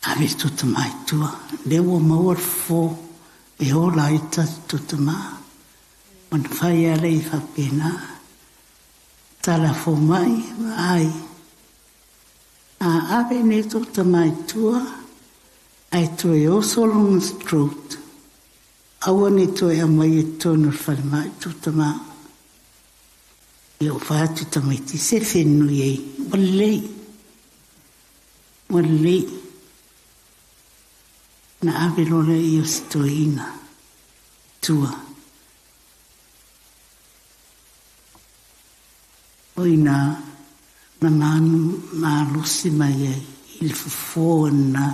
Speaker 11: ave le tota mā i tua. Lea ua maua le fofo e ola ai le tatou tota mā. Ona fai lava lea faapena. Tala a fomai, vaai, a ave nei tota mā i tua, ae toe oso lona stroke, aua ne i toe aumaia i totonu o le falemai tota mā. Ia ua fai atu tamaiti, se whenui ei, ua lelei, ua lelei. Na ave loa lea ia o se toeaina, tua. O ina na manu malosi mai ai i le fofo o lena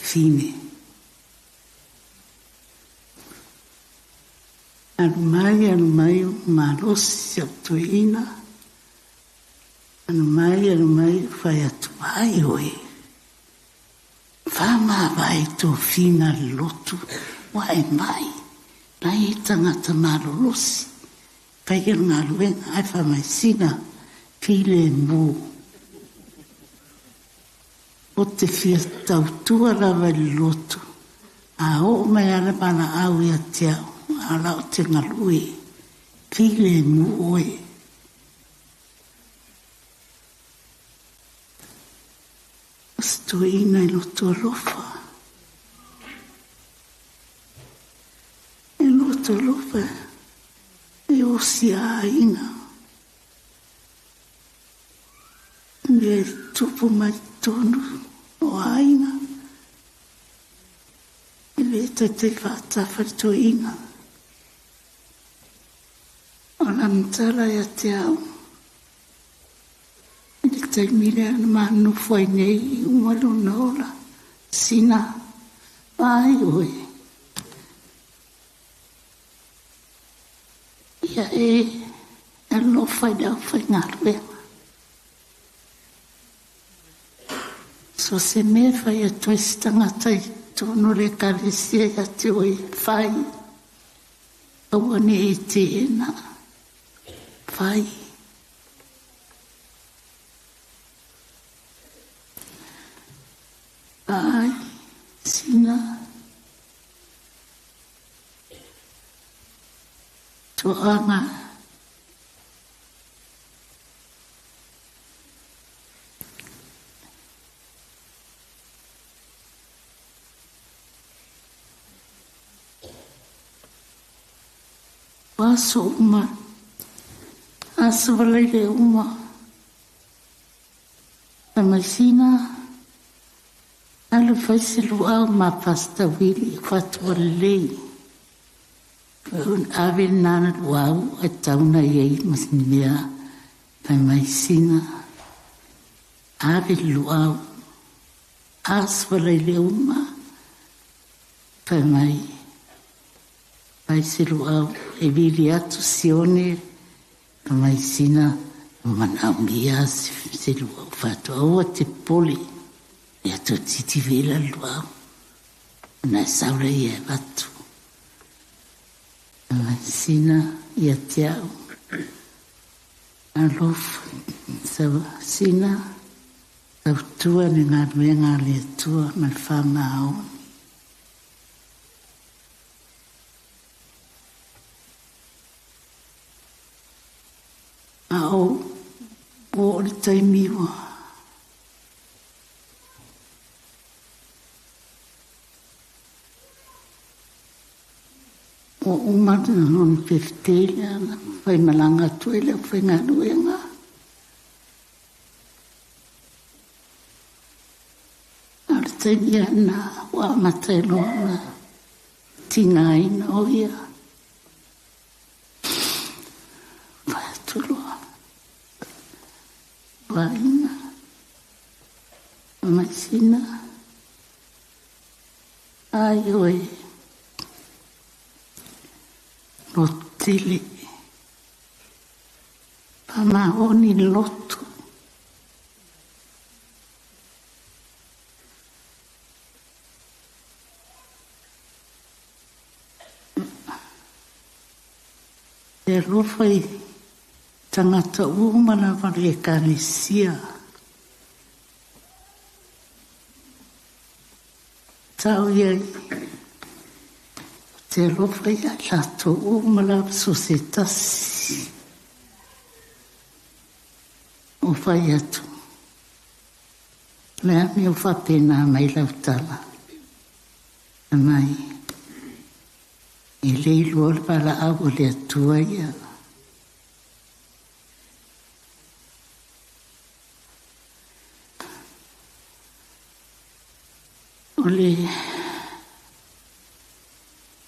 Speaker 11: fine. Alu mai, alu mai, ua malosi si au toeaina. Alu mai, alu mai, ua fai atu, Vaai oe, faamavae i tofiga a le lotu, ua e mai, la e i ai tagata malolosi, fai le galuega, ae fai mai, sina filemu. Ou te fia tautua lava i le lotu, a oo mai lava le valaau ia te au, a o la ou te galue, filemu oe. O se toeaina i loto alofa. E loto alofa e osi a aiga. Mea e tupu mai totonu o aiga. E le taitai faatafa le toeaina. O lana tala ia te au, i le taimi lea na ma nofo ai nei i uma lona ola, sina, vaai oe. Ia e alofa i le aufaigaluega. So se mea e fai atu ai se tagata i totonu o le Ekalesia ia te oe, fai. Aua ne i e teena. Fai. Ai, sina. Toaga. O aso uma, aso valaile uma, fai mai sina, alu fai se luau ma Pastor Willie fatua lelei. Ave lena na luau e tauna i ai ma se mea, fai mai sina, ave le luau, aso valaile uma, fai mai, fai se luau e vili atu sione, fai mai sina, manaomia se luau faatoa, aua te popole, ia toeitiiti vela le luau, ona e sau lea e avatu. Fai mai sina ia te au, alofa, sina, tautua le galuega a le Atua ma le faamaoni. A o oo le taimi ua uma lona birthday lea na faimalaga atu ai le aufaigaluega. A o le taimi lava lena ua amata ai loa ona tigaina o ia. Fai atu loa, vaaiga, masina, ai oe, lotu tele, faamaoni le lotu. E alofa i tagata uma lava le Ekalesia. Tau ia i te alofa ia i latou uma lava so se tasi. O fai atu, le a mea o faapena mai lau tala. Mai, e le iloa le valaau a le Atua ia. O le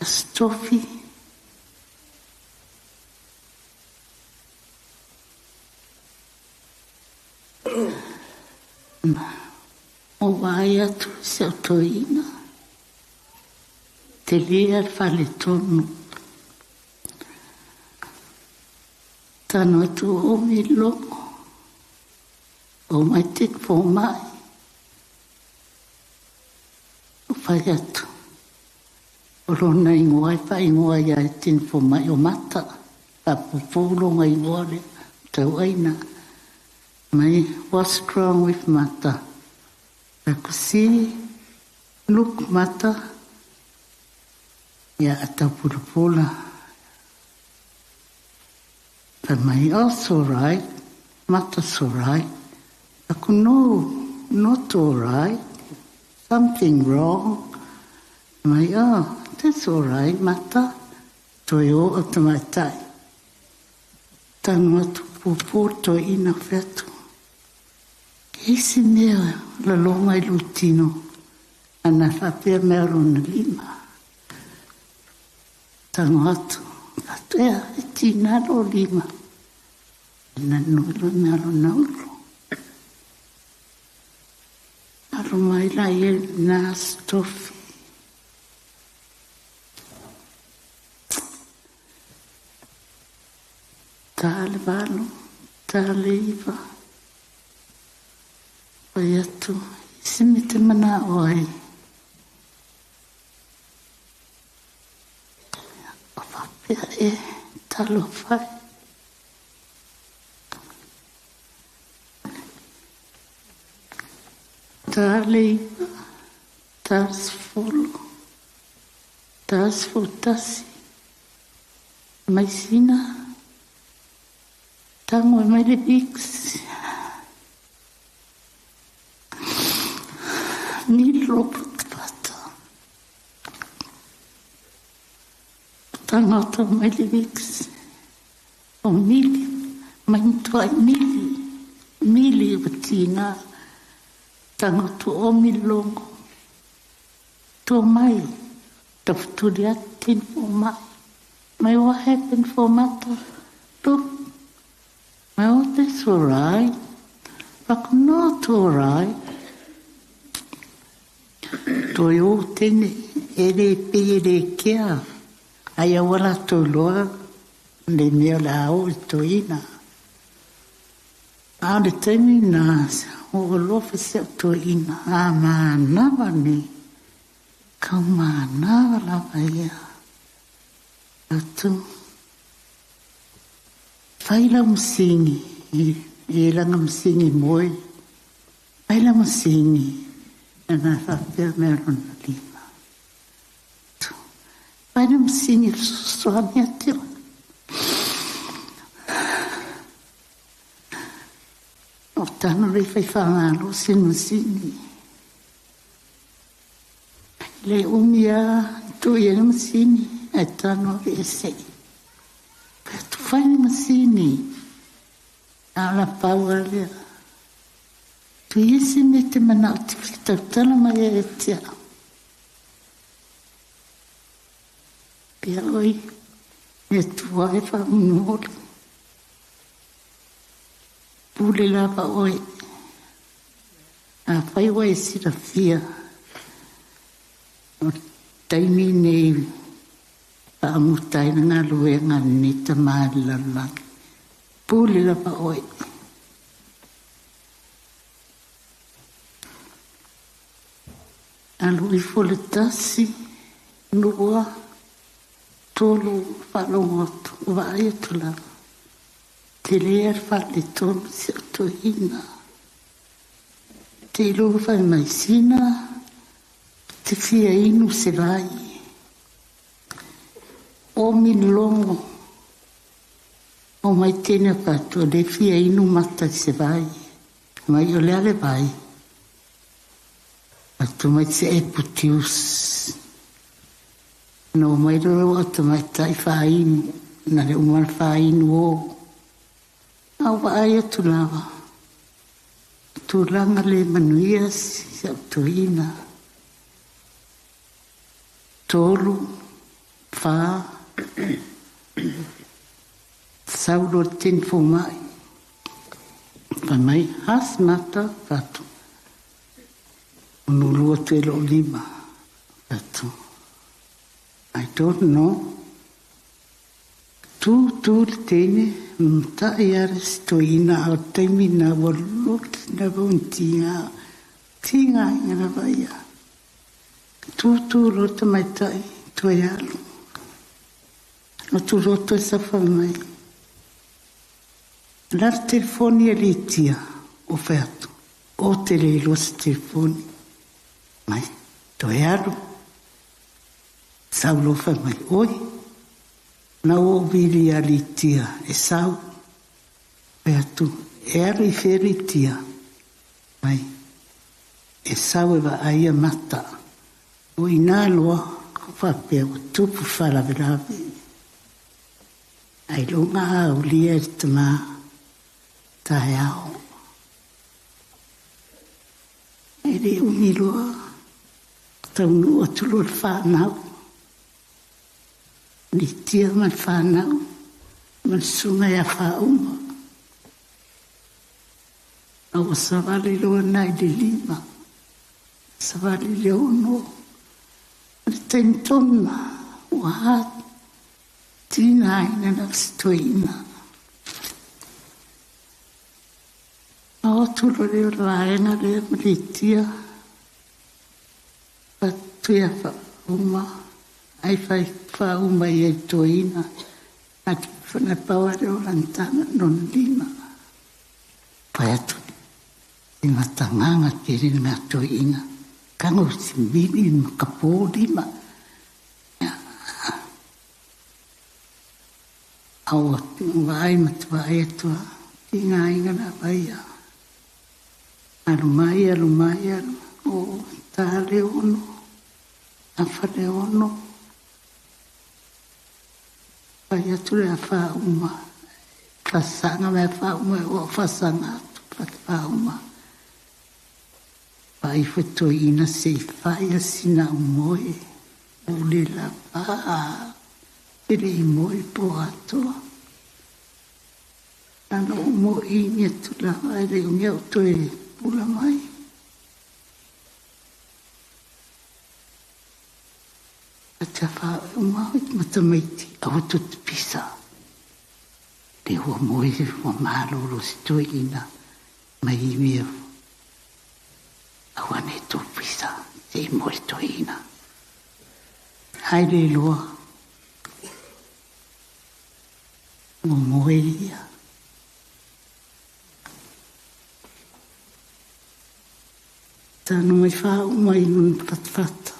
Speaker 11: Aso Tofi, Ou vaai atu i si au toeaina, tele le faletonu. Tago atu o Milogo, omai te fomai. Ou fai atu, o lona igoa e faaigoa ia e tini fomai o Mata. Faapuupuu lona igoa lea tauaina. Mai, what's wrong with Mata? I could see, look Mata, ia a taupulapula. Fai mai, oh, it's all right. Mata's all right. Aku, no, not all right. Something wrong. Mai, oh, that's all right, Mata. Toe o o tamaitai. Tago atu pupu toeaina fai atu. E isi mea laloga i lou tino ana faapea mea lona lima. Tago atu, atu ea, e tina lo lima. Na nulu mea lona ulu. Alu mai la ia na stofi. Ta le 8, ta le 9. Fai atu, isi me te mana o ai. O faapea e, talofa e. Ta le 9, ta 10, ta 11. Mai sina, tago e mai le Vicks. Ni lopo pata. Tagata mai le Vicks. O mili, mai matuai mili, mili ua tiga. Tago o milogo. To mai, tafutuli atu tini fomai. Mai, what happened for Mata? Look, well, that's all right. But not all right. Toe o tene, e le pe e le kea. Ai aua latou loa, le mea o le a oo i toeaina. A o le taimi na o alofa si au toeaina, a manava nei. Kau manava lava ia. Atu, fai lau masini, e langa masini moe. Fai lau masini, na faapea mea lona lima. Fai lau masini fesoasoani atu. O tano le fai whangalo sin masini. Le umi a tu i le masini, e tano e se. Tu fai le masini. A la paua lea. Tu isi me te mana o te tautala mai e tia. Pia oi, e tua e whaunoli. Pule lava oe. A whai wa e silafia. O taimi nei whaamuta i ngā luenga ni ta maali lalagi. Pule lava oe. Alu ifo le 1, 2, 3, faalogo atu, vaai atu lava. Tele a le faaletonu si au toeaina. Te iloa fai mai sina, te fia inu se vai. O milogo, o mai tene faatu, le fia inu mata i se vai. Mai o le ale vai. Atu mai se e putius. No mai roro atu mai tai whainu, na le umar whainu o. Au vaai atu lava. Tulaga le manuia si au toeaina. 3, 4, saulo le tini fomai. Fai mai, has mata, fatu. Ono lua atu e lo'u lima. Atu. I don't know. Tu tu le teine, mata'i a le si toeaina a o le taimi lena ua loki lava ona tiga, tigaina lava ia. Tu tu loa le tamaitai toe alu. Atu loa toe safa mai. O le a le telefoni a Litia? Ua fai atu, Ou te le iloa se telefoni. Mai, toe alu. Sau loa fai mai, Oi, na ua ou vili ia Litia e sau. Fai atu, E alu i fea Litia? Mai, E sau e vaai ia mata. O i nā loa, ko faapea ua tupu faalavelave. Ailoga a aulia e le tamā taeao. E le umi loa, taunuu atu loa le fanau, Litia ma le fanau, ma le susuga ia Faauma. A ua savali loa nai le 5, savali le 6, o le taimi tonu lena, ua tigaina lava si toeaina. A o atu loa lea o le vaega lea ma Litia, fatu ia faauma, ai fai faauma i ai toeaina, na pau lava lea o lana tama lona lima. Fai atu, e matagaga tele le mea toeaina, tago i mili ma kapo lima. A ua vaai ma te vaai atu a, tigaina lava ia. Alu mai, alu mai, alu, o ta le 6, afa le 6. Fai atu le faauma, fasaga mea faauma, ua fasaga atu, faauma. Fai foi toeaina se i fai a sina au moe, o le lava, e le i moe po atoa. Na ona ou moeini atu lava e le umi au toe pula mai. A te whauma ma tamaiti, aua tu te pisa. Le ua moe ua malolo si toeaina mai i mea. Aua nei tō pisa, te i moe toeaina. Haere loa. Ua moe ia. Tano mai whauma i luna patapata.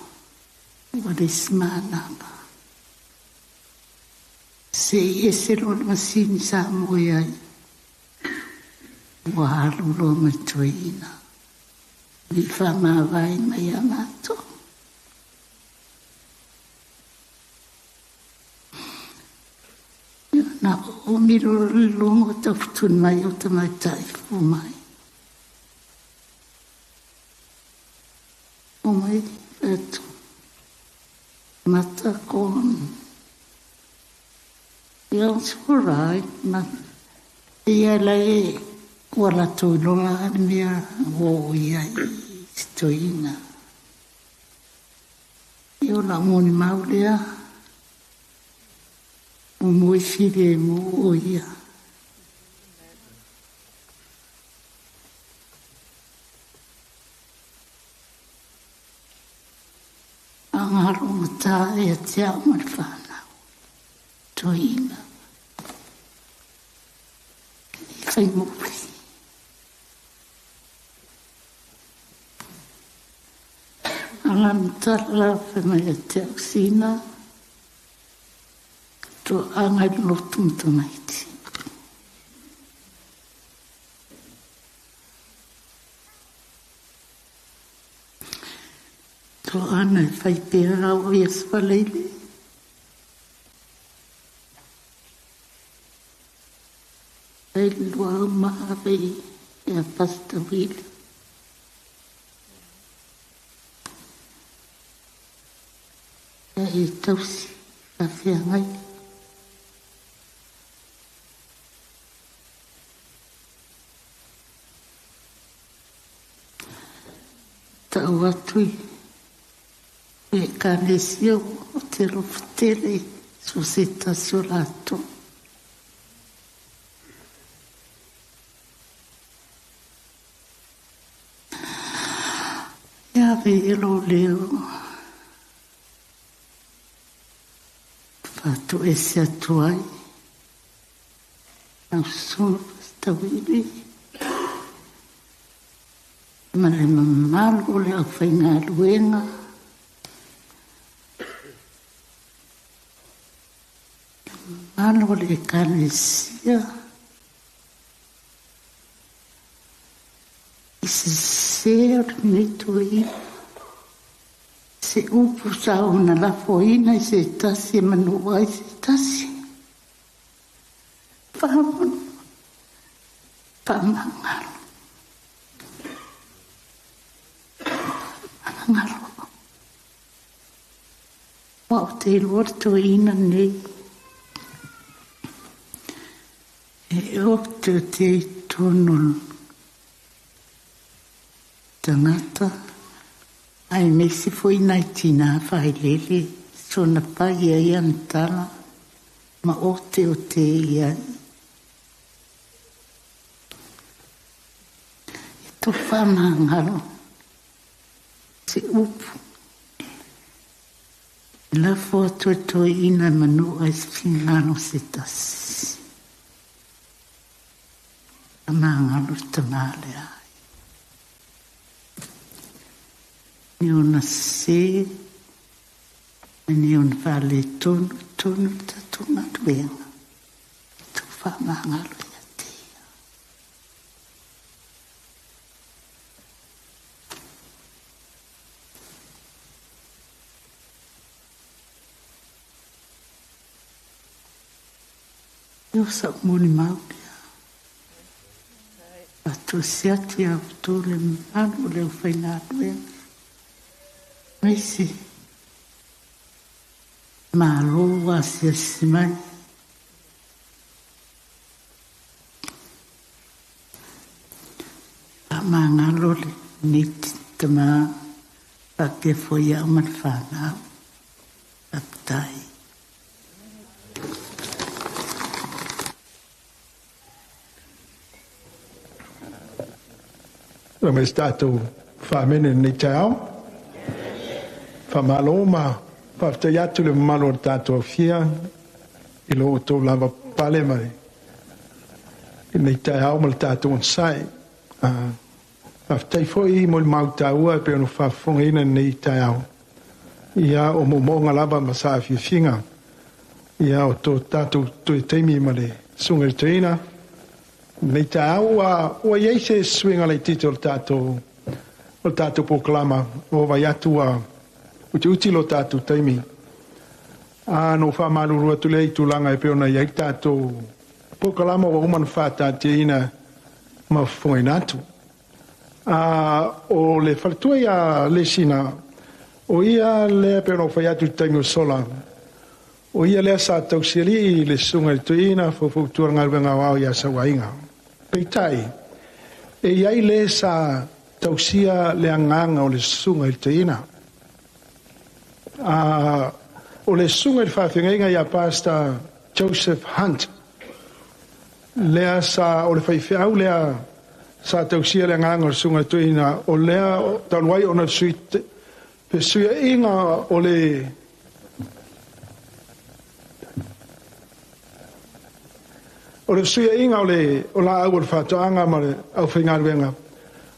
Speaker 11: Ua le isi manava. Se i ese loa le masini sa moe ai. Ua alu loa ma le toeaina. I whaamavae mai ia matou. Ia, na o miro le logo taufutuni mai o tamaitai fou mai. O mai atu. Mata kon. Ia, it's all right. Ma, ia lai ua latou iloa le mea ua oo i ai si toeaina. Ia o lau molimau lea, ua moe filemu o ia. A ngaro matā ia te ao ma le whānau. Toeaina. I whai mōwhi. A lana tala whai mai a te au sina. To anga i lotu ma tamaiti. To ana e whai pera o ia swaleile. Hei lua au maave ia Pastor Willie. Ia e tausi faafeagai. Tau atu i Ekalesia ou te alofa tele i so o se tasi o latou. Ia ave ia lou leo faatoese atu ai lau susuga Pastor Willie ma le mamalu o le aufaigaluega. Le mamalu o le Ekalesia i sesē o lenei toeaina, se upu sa ona lafoina i se tasi e manua ai se tasi. Faamagalo. Faamagalo. Aua ou te iloa le toeaina lenei e oteote i totonu o le tagata aemaise foi nai tinā failele soona fai ai ana tala ma oteote i ai. E tofa magalo se upu e lafo atu e toeaina e manua ai se finagalo se tasi. Faamagalo le tama lea. Ni ona sese, ni ona faaletonu tonu le tatou galuega. Tou faamagalo ia te ia. Ia o sa'u molimau lea. Faatoese atu ia outou le mamalu o le aufaigaluega, aemaise Malo ua asiasi mai. Faamagalo lenei tama faapea foi au ma le fanau. Faafetai.
Speaker 7: Ua mai se tatou faamene lenei taeao. Faamalo ma faafetai atu le mamalu o le tatou afia i lo outou lava pale mai i lenei taeao ma le tatou onosai. Faafetai foi mo le mau taua e pei ona faafofogaina i lenei taeao. Ia o moomooga lava ma saafiafiga ia o to tatou toe taimi ma le susuga i le toeaina. Lenei taeao ua i ai se suiga laitiiti o le tatou polokalama ua vaai atu ua utiuti lo tatou taimi. Na ou faamalulu atu lea i tulaga e pei ona i ai le tatou polokalama ua uma ona faataatiaina ma fofogaina atu. O le faletua ia Lesina, o ia lea pei ona ou fai atu i le taimi o sola, o ia lea sa tausialii i le susuga i le toeaina faufautua le galuega aoao ia Sauaiga. Peitai, e i ai le sa tausia le agaga o le susuga i le toeaina. O le susuga i le faafeagaiga ia Pastor Joseph Hunt, lea sa o le faifeau lea sa tausia le agaga o le susuga i le toeaina, o lea talu ai ona fesuiaiga o le fesuiaiga o le o laau o le faatoaga ma le aufaigaluega,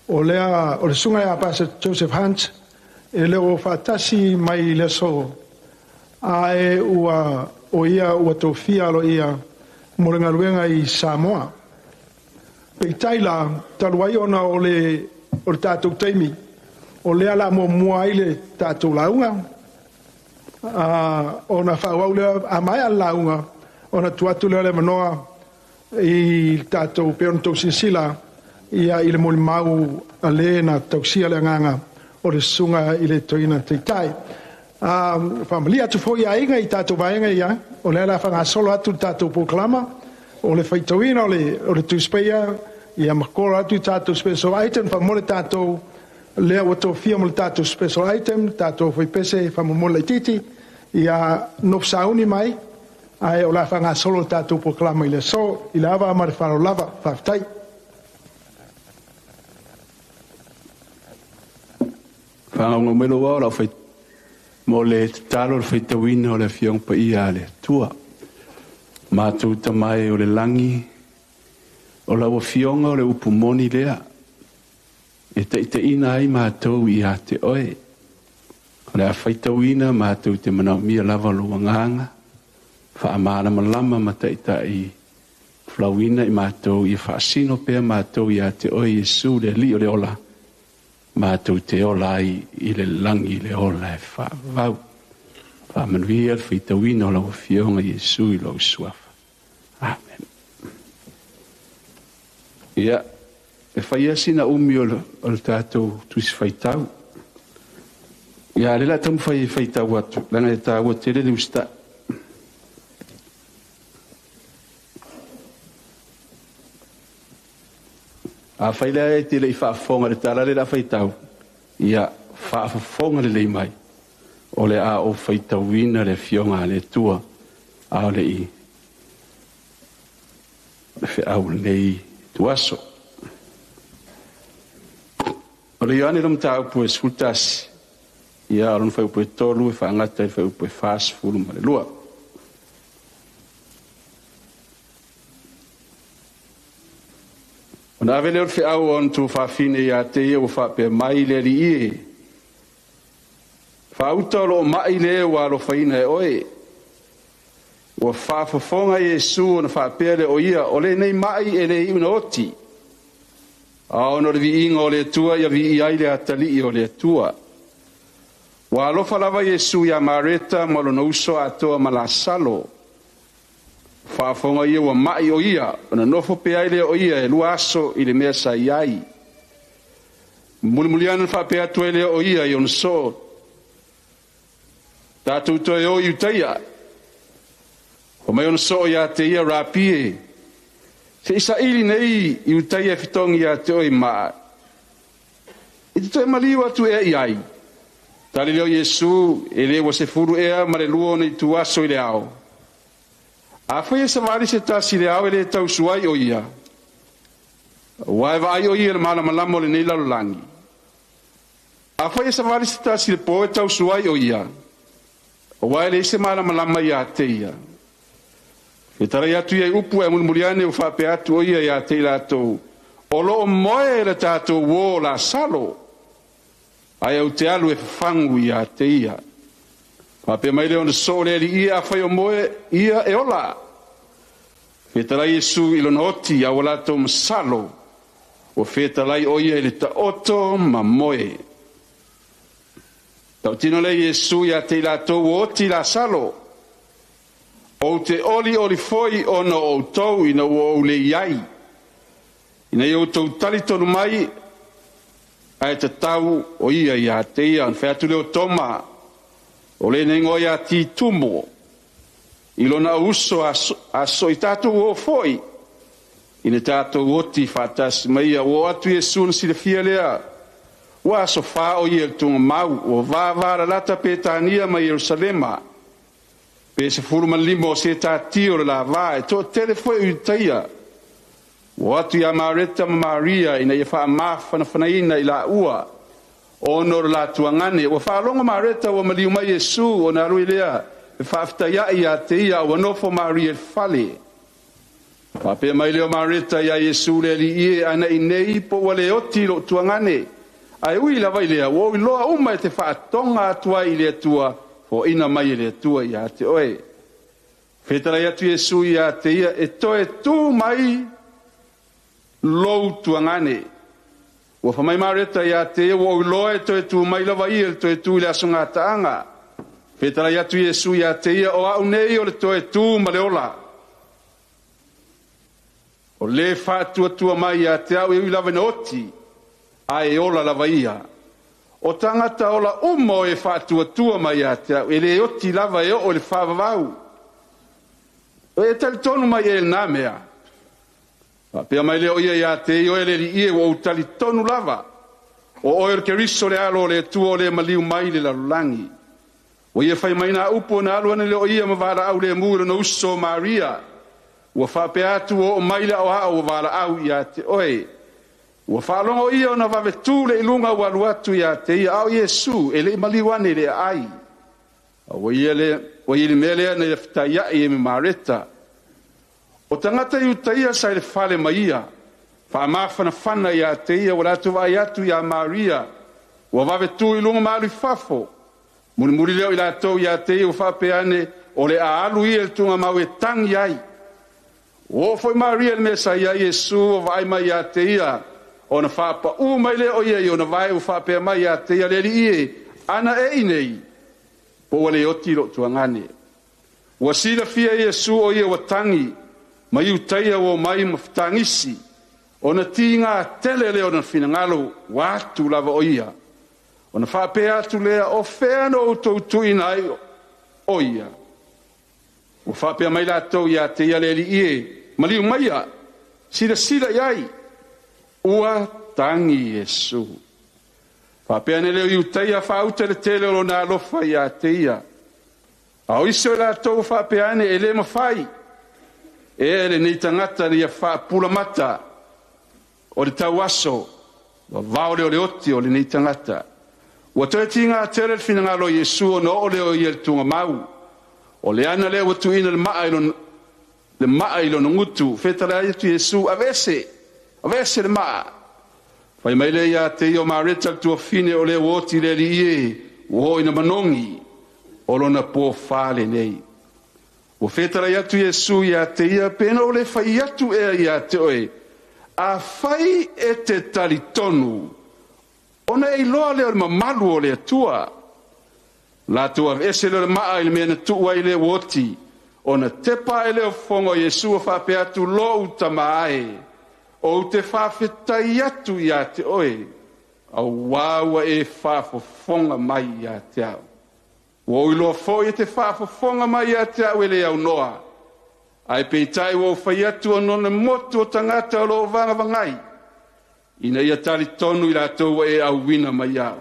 Speaker 7: o lea o le susuga ia Pastor Joseph Hunt e le o faatasi mai i le aso, ae ua o ia ua tofia aloaia mo le galuega i Samoa. Peitai la, talu ai ona o le tatou taimi, o lea la muamua ai le tatou lauga, ona faaauau lea a maea le lauga, ona tuu atu lea o le avanoa i le tatou pei ona outou silasila ia i le molimau a le na tausia le agaga o le susuga i le toeaina Taitai. Faamalie atu foi i aiga i tatou vaega ia, o lea o le a faagasolo atu le tatou polokalama, o le faitauina o le Tusi Paia, ia ma call atu i tatou special item, faamole tatou. Lea ua tofia mo le tatou special item, tatou fuaipese faamomoli laitiiti ia nofo sauni mai, ae o le a faagasolo le tatou polokalame i le aso. I le ava ma le faaaloalo lava, faafetai.
Speaker 12: Faagaugau mai lou ao lau fai mo le tatalo le faitauina o le Afioga Paia a le Atua. Matou Tama e o le lagi, o lau Afioga o le upu moni lea, e taitaiina ai matou ia te oe. O le a faitauina matou te manaomia lava lou agaga, faamalamalama ma taitai folauina i matou ia faasino pea matou ia te oe Iesu le Alii o le ola, matou te ola ai i le lagi le ola e faavavau. Faamanuia le faitauina o lau Afioga Iesu i lou suafa. Amen. Ia, e fai sina umi o le tatou tusi faitau. Ia, le la taumafai e faitau atu, leaga e taua tele le usitai. Afai lea e te le i faafofoga i le tala lea o le a faitau, ia faafofoga lelei mai, o le a ou faitauina le Afioga a le Atua, a o le i feau lenei tuaso. O le Ioane le mataupu e 11, ia o lona fuaiupu e 3 e faagata i le fuaiupu e 42. Ona ave lea o le feau a ona tuafafine ia te ia ua faapea mai le Alii e, faauta o loo mai le ua alofaina e oe. Ua faafofoga Iesu ona faapea lea o ia, o lenei mai e le iu na oti, a ona o le viiga o le Atua ia viia ai le atalii o le Atua. Ua alofa lava Iesu ia Mareta ma lona uso atoa ma Lasalo. Faafofoga ia ua mai o ia, ona nofo pea ai lea o ia e 2 aso i le mea sa i ai. Mulimuliana faapea atu ai lea o ia i ona soo, tatou toe o i Iutaia. O mai ona soo ia te ia Rapie, se i saili nei i Iutaia e fetogi ia te oe ma i te toe maliu atu ea i ai. Tali leo Iesu, e le ua 10 ea ma le 2 ona i tuaso i le ao. Afai e savali se tasi le ao e le tausu ai o ia, ua e vaai o ia le malamalama o lenei lalolagi. Afai e savali se tasi le po e tausu ai o ia, ua e le se malamalama ia te ia. E tarai atu ia i upu e mulimuliane o faapea atu o ia ia te i latou, o loo moe le tatou uo Lasalo, ai au te alu e fafagu ia te ia. Faapea mai lea ona soo le alii ia afai o moe ia e ola. Fetalai Iesu i lona oti a ua latou masalo, ua fetalai o ia i le taoto ma moe. Tautino le Iesu ia te i latou ua oti Lasalo, ou te oli oli foi ona o outou ina ua ou le i ai. Ina ia outou talitonu mai, ae tatau o ia ia te ia. Ona fai atu lea o Toma, o le nengoa ia Titumo, i lona uso aso i tatou o foi, ina tatou oti faatasi mai ia. Ua o atu Iesu na silafia lea, ua aso fā o ia i le tugamau, ua vavalalata Petania ma Ierusalema, pe 15 o se tāti o le lavā, e toatele foi o Iutaia. Ua atu ia Mareta ma Maria ina ia faamafanafanaina i laua, ona o le latuagane. Ua faalogo Mareta ua maliu mai Iesu, ona alu i lea e faafetaiai ia te ia, ua nofo Maria i le fale. Faapea mai lea o Mareta ia Iesu le Alii e, ana i nei po ua le oti lou tuagane. Ae ui lava i lea, ua ou iloa uma e te faatoga atu ai i le Atua, foaina mai e le Atua ia te oe. Fetalai atu Iesu ia te ia, e toe tu mai lou tuagane. Ua famai Mareta ia te ia, ua ou iloa e toe tu mai lava ia le toe tu i le aso gataaga. Fetalai atu Iesu ia te ia, o au nei o le toe tu ma le ola. O le faatuatua mai ia te au e ui lava ina oti, ae ola lava ia. O tagata ola uma o e faatuatua mai ia te au, e le oti lava e oo i le faavavau. O e talitonu mai e lena mea. Faapea mai lea o ia ia te ia, o e le alii e, ua ou talitonu lava. O oe o le Keriso le alo o le Atua o le maliu mai i le lalolagi. Ua ia fai mai nā upu ona alu ane lea o ia ma valaau lemu i lona uso o Maria. Ua faapea atu, ua oo mai le aoao ua valaau ia te oe. Ua faalogo ia ona vave tu lea i luga ua alu atu ia te ia, a o Iesu e le i maliu ane i le aai. A ua i le mea lea na ia fetaiai ai ma Mareta. O tagata Iutaia sa i le fale ma ia, faamafanafana ia te ia ua latou vaai atu ia Maria, ua vave tu i luga ma alu i fafo. Mulimuli lea o i latou ia te ia ua faapea ane, o le a alu ia i le tugamau e tagi ai. Ua oo foi Maria i le mea sa i ai Iesu ua vaai mai ia te ia, ona faapau mai lea o ia i ona vae ua faapea mai ia te ia, Le Alii e, ana e i inei, po ua le oti lou tuagane. Ua silafia e Iesu o ia ua tagi, ma Iutaia ua omai ma fetagisi, ona tiga tele lea o lona finagalo, ua atu lava o ia. Ona faapea atu lea, O fea na outou tuuina ai o ia? Ua faapea mai latou ia te ia, Le Alii e, maliu maia, silasila i ai. Ua tagi Iesu. Faapea ane lea o Iutaia faauta le tele o lona alofa ia te ia. A o isi o i latou faapea ane, e le mafai e lenei tagata na ia faapulamata o le tauaso, vavao lea o le oti o lenei tagata. Ua toe tiga tele le finagalo o Iesu ona oo lea o ia i le tugamau. O le ana lea ua tuuina le maa i lona gutu, fetalai atu Iesu, aveese, aveese le maa. Fai mai lea ia te ia o Mareta le tuafine o le ua oti le alii e, ua oo ina manogi o lona pofa lenei. Ua fetalai atu Iesu ia te ia, pe na o le fai atu ea ia te oe, a fai e te talitonu, ona e iloa lea o le mamalu o le Atua. Latou aveese lea o le maa i le mea na tuu ai le ua oti, ona tepa ae lea o fofoga o Iesu ua faapea atu, Lou tama e, ou te faafetai atu ia te oe, auā ua e faafofoga mai ia te au. Ua ou iloa foi e te faafofoga mai ia te au e le aunoa, ae peitai ua ou fai atu ona o le motu o tagata o lo o vagavagai, ina ia talitonu i latou ua e auina mai au.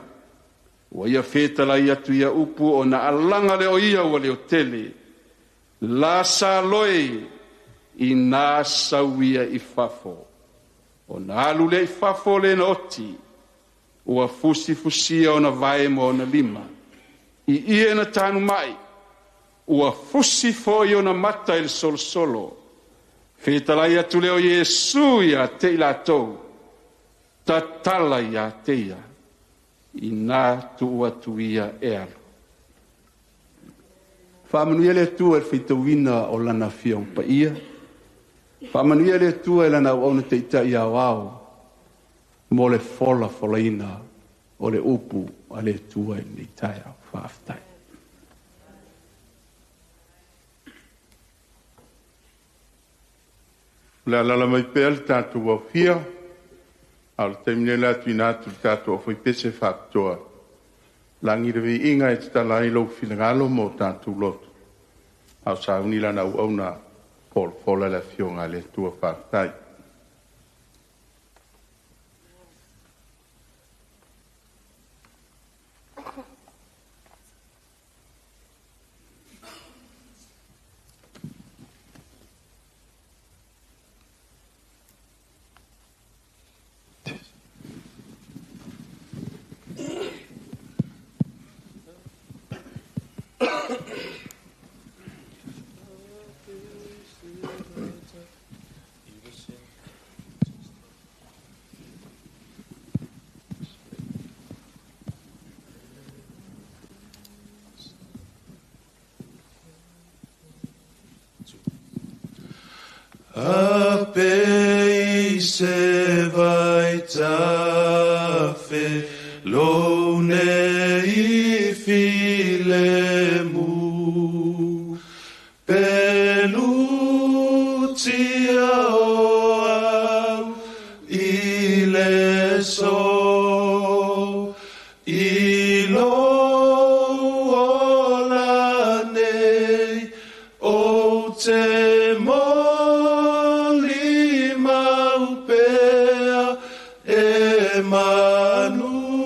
Speaker 12: Ua ia fetalai atu ia upu ona alaga lea o ia ua leotele. Lasalo e, ina sau ia i fafo. Ona alu lea i fafo o le na oti, ua fusifusia ona vae ma ona lima. I ie na tanumai, ua fusi foi ona mata i le solosolo. Fetalai atu lea o Iesu ia te i latou, tatala ia te ia, ina tuu atu ia e alu. Faamanuia le Atua i le faitauina o lana Afioga Paia. Faamanuia le Atua i lana auauna taitai aoao mo le folafolaina o le upu a le Atua i lenei taeao. Faafetai.
Speaker 5: O le a alaala mai pea le tatou aofia, a o le taimi nei o le a tuuina atu i le tatou aufaipese faapitoa, lagi le viiga e tatala ai lou finagalo ma o tatou loto, a o sauni lana auauna folafola le Afioga a le Atua. Faafetai.
Speaker 2: A pe se vai tafe lo nei filemu pelutia o au i le so i lo ola nei o te moli mau pea e manuia.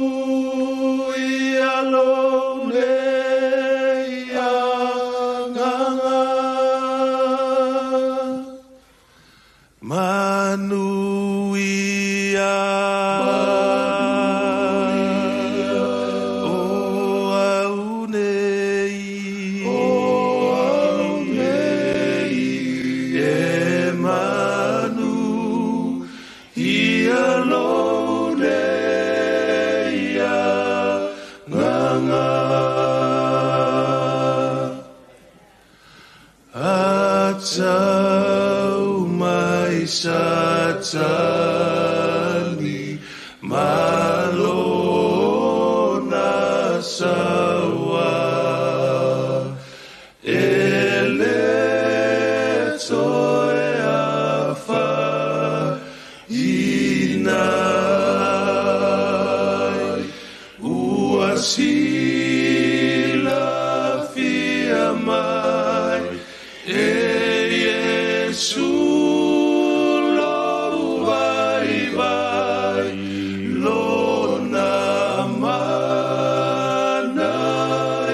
Speaker 2: Silafia mai e Iesu lou vaivai, Lona mana e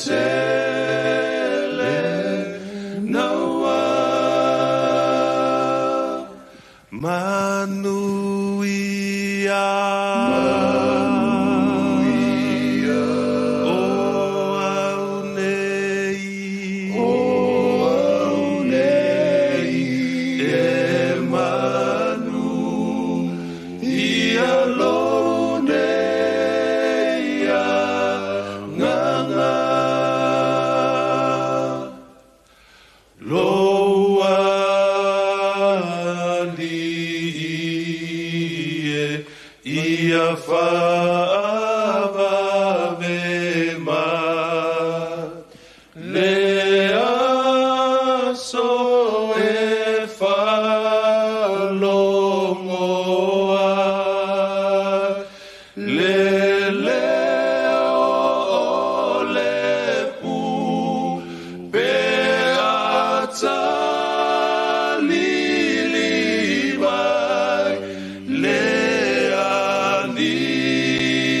Speaker 2: tele naua. Manuia, Manuia, o au nei, o au nei, e manu ia lou nei agaga. Lou alii e, ia faavave mai le aso e faalogo ai le leo o le pupe atalili mai le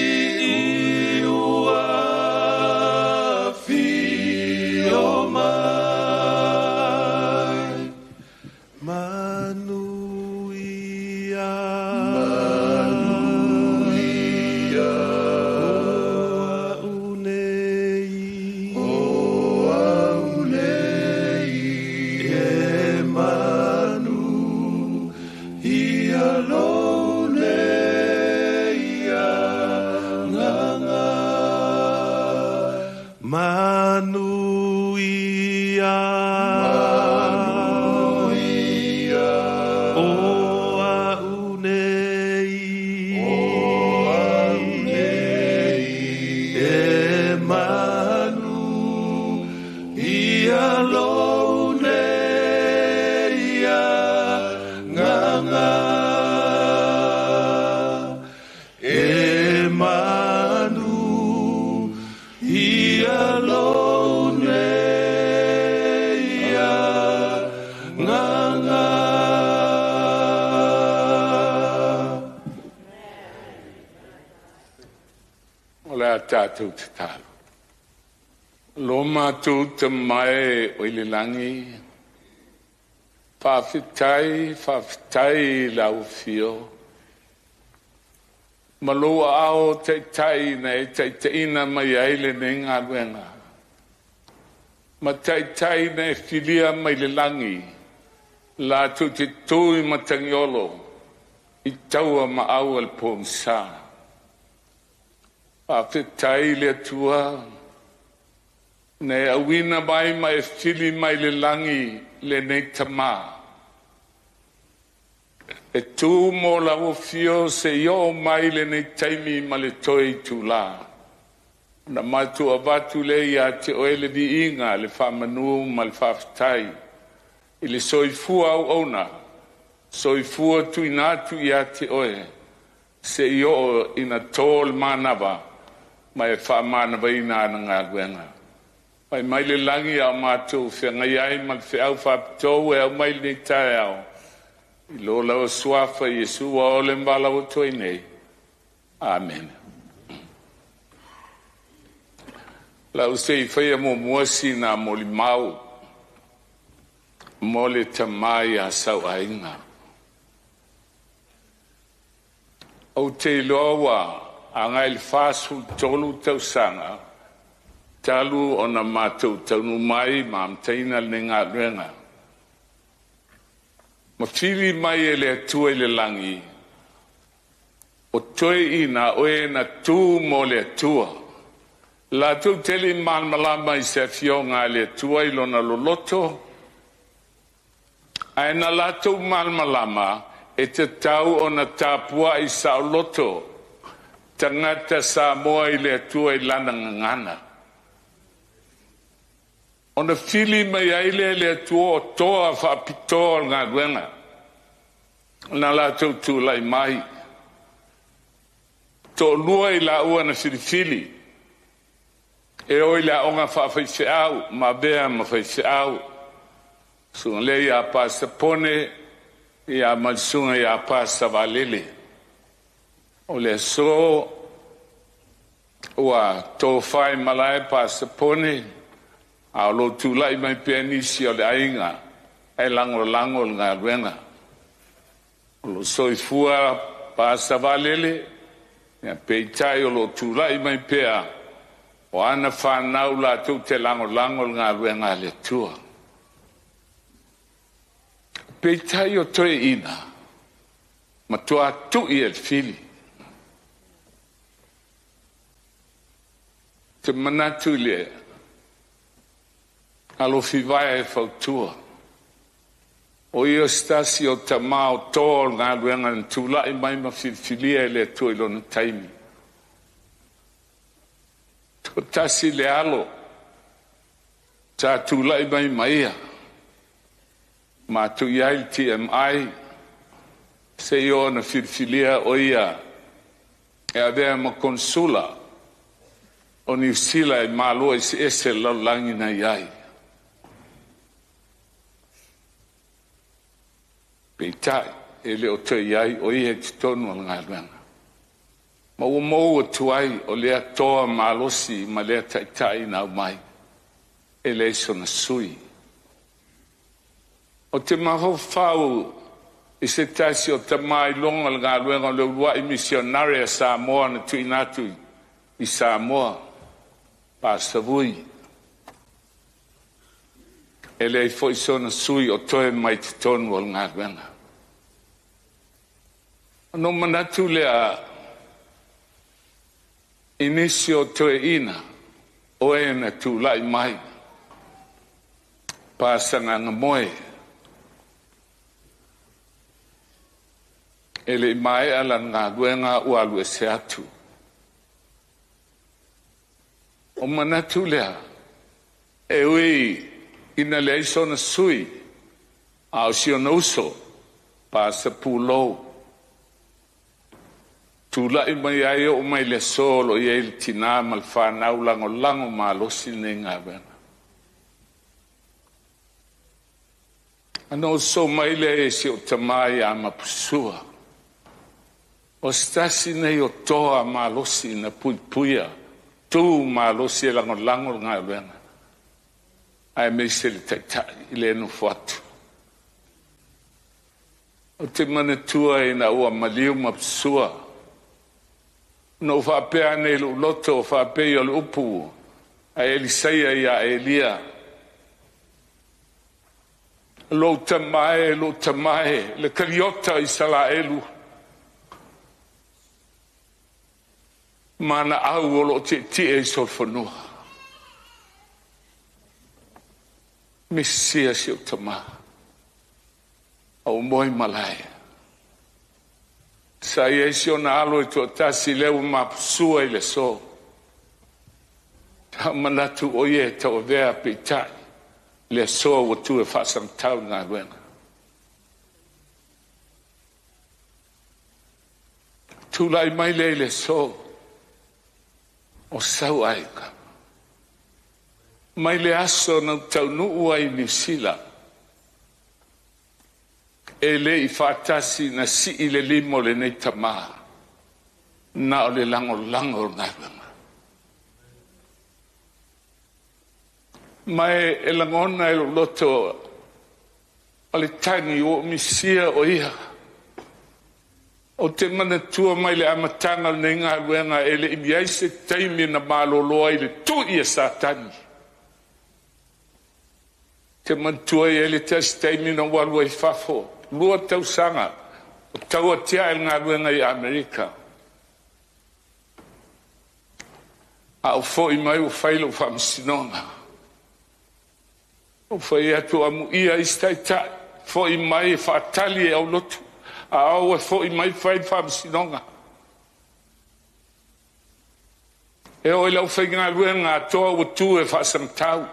Speaker 2: Alii ua afio mai. Manuia, Manuia, o au nei, o au nei, e manu ia lou nei agaga. Manuia, Manuia, o au nei, o au nei, e manu ia lou nei agaga. E manu ia lou nei agaga.
Speaker 13: O le a tatou tatalo. Lo matou Tama e o i le lagi, faafetai, faafetai i lau afio ma lou aao taitai na e taitaiina mai ai lenei galuega, ma taitai na e filia mai le lagi latou te tu i matagiolo i taua ma au a le pogisa. Faafetai i le Atua na e auina mai ma e fili mai le lagi lenei tamā e tu mo lau afio seia oo mai lenei taimi ma le toe itulā. Ona matou avatu lea ia te oe le viiga, le faamanu ma le faafetai i le soifua auauna, soifua tuuina atu ia te oe seia oo ina to le manava ma e faamanavaina ana galuega. Fai mai le lagi a o matou feagai ai ma le feau faapitoa e aumai lenei taeao i lo lau suafa Iesu ua ole ma valaau atu ai nei. Amene. Lau se i faia muamua sina molimau mo le tama ia Sauaiga. Ou te iloa ua agai i le 43 tausaga talu ona matou taunuu mai ma amataina lenei galuega, ma fili mai e le Atua i le lagi, o toeaiina o e na tu mo le Atua. Latou te le i malamalama i se afioga a le Atua i lona loloto, ae na latou malamalama e tatau ona tapuai saoloto tagata Samoa i le Atua i lana gagana. Ona fili mai ai lea e le Atua o toa faapitoa o le galuega, na latou tulai mai. Toalua i laua na filifili e o i le aoga faafaifeau ma avea ma faifeau, susuga lea ia Pasa Pone ia ma le susuga ia Pasa Valele. O le aso ua tofa i malae Pasa Pone, a o lo o tulai mai pea nisi o le aiga e lagolago le galuega. O lo o soifua Pasa Valele, ia peitai o lo o tulai mai pea o ana fanau latou te lagolago le galuega a le Atua. Peitai o toeaiina, matua tui e le fili. Te manatu i le alofivae e fautua, o ia o se tasi o tamā o toa o le galuega na tulai mai ma filifilia e le Atua i lona taimi. Toatasi le alo sa tulai mai ma ia, matou i ai le TMI, seia oo ina filifilia o ia e avea ma konsula o Niu Sila i Malo eseese o le lalolagi na i ai. Peitai, e le o toe i ai o ia i totonu o le galuega. Ma ua mou atu ai o lea toa malosi ma lea taitai na aumai, e leai sona sui. Ou te mafaufau i se tasi o tamā iloga o le galuega o le uluai misionare a Samoa na tuuina atu i Samoa, Pasa Vui. E leai foi sona sui o toe mai totonu o le galuega. Ona ou manatu lea i nisi o toeaiina o e na tulai mai, Pasa Gagamoe, e le i maea lana galuega ua alu ese atu. O manatu lea, e ui ina leai sona sui, a o si ona uso, Pasa Pulou, tulai mai ai oo mai le aso o lo o i ai le tinā ma le fanau lagolago malosi lenei galuega. Ona oso mai lea e si ou tamā ia Mapusua, o se tasi nei o toa malosi na puipuia, tu malosi e lagolago le galuega, aemaise le taitai i le nofo atu. Ou te manatua ina ua maliu Mapusua, na ou faapea ane i lou loto faapei o le upu a Elisaia ia Elia, lou tama e, lou tama e, le kaliota o Isaraelu, manaau o lo o tietie i solofanua. Misia si ou tamā, a ua moe i malae. Sa i ai si ona alo e toatasi lea ua mapusua i le aso. Sa manatu o ia e tauavea, peitai le aso ua tu e faasagatau le galuega. Tulai mai lea i le aso o sau aiga. Mai le aso na ou taunuu ai i Niu Sila, e le i faatasi na sii le lima o lenei tamā, na o le lagolago o le galuega. Ma e lagona e lou loto o le tagi ua ou misia o ia. Ou te manatua mai le amataga o lenei galuega, e le i i ai se taimi na malolo ai le tui a Satani. Te manatua i ai le tasi taimi na ou alu ai i fafo, 2 tausaga, o tau atiae le galuega i Amerika. A ou foi mai ua fai lou faamasinoga. Ou fai atu amuia isi taitai, foi mai e faatali e aulotu, a au e foi mai fai le faamasinoga. E oo i le aufaigaluega atoa ua tu e faasagatau.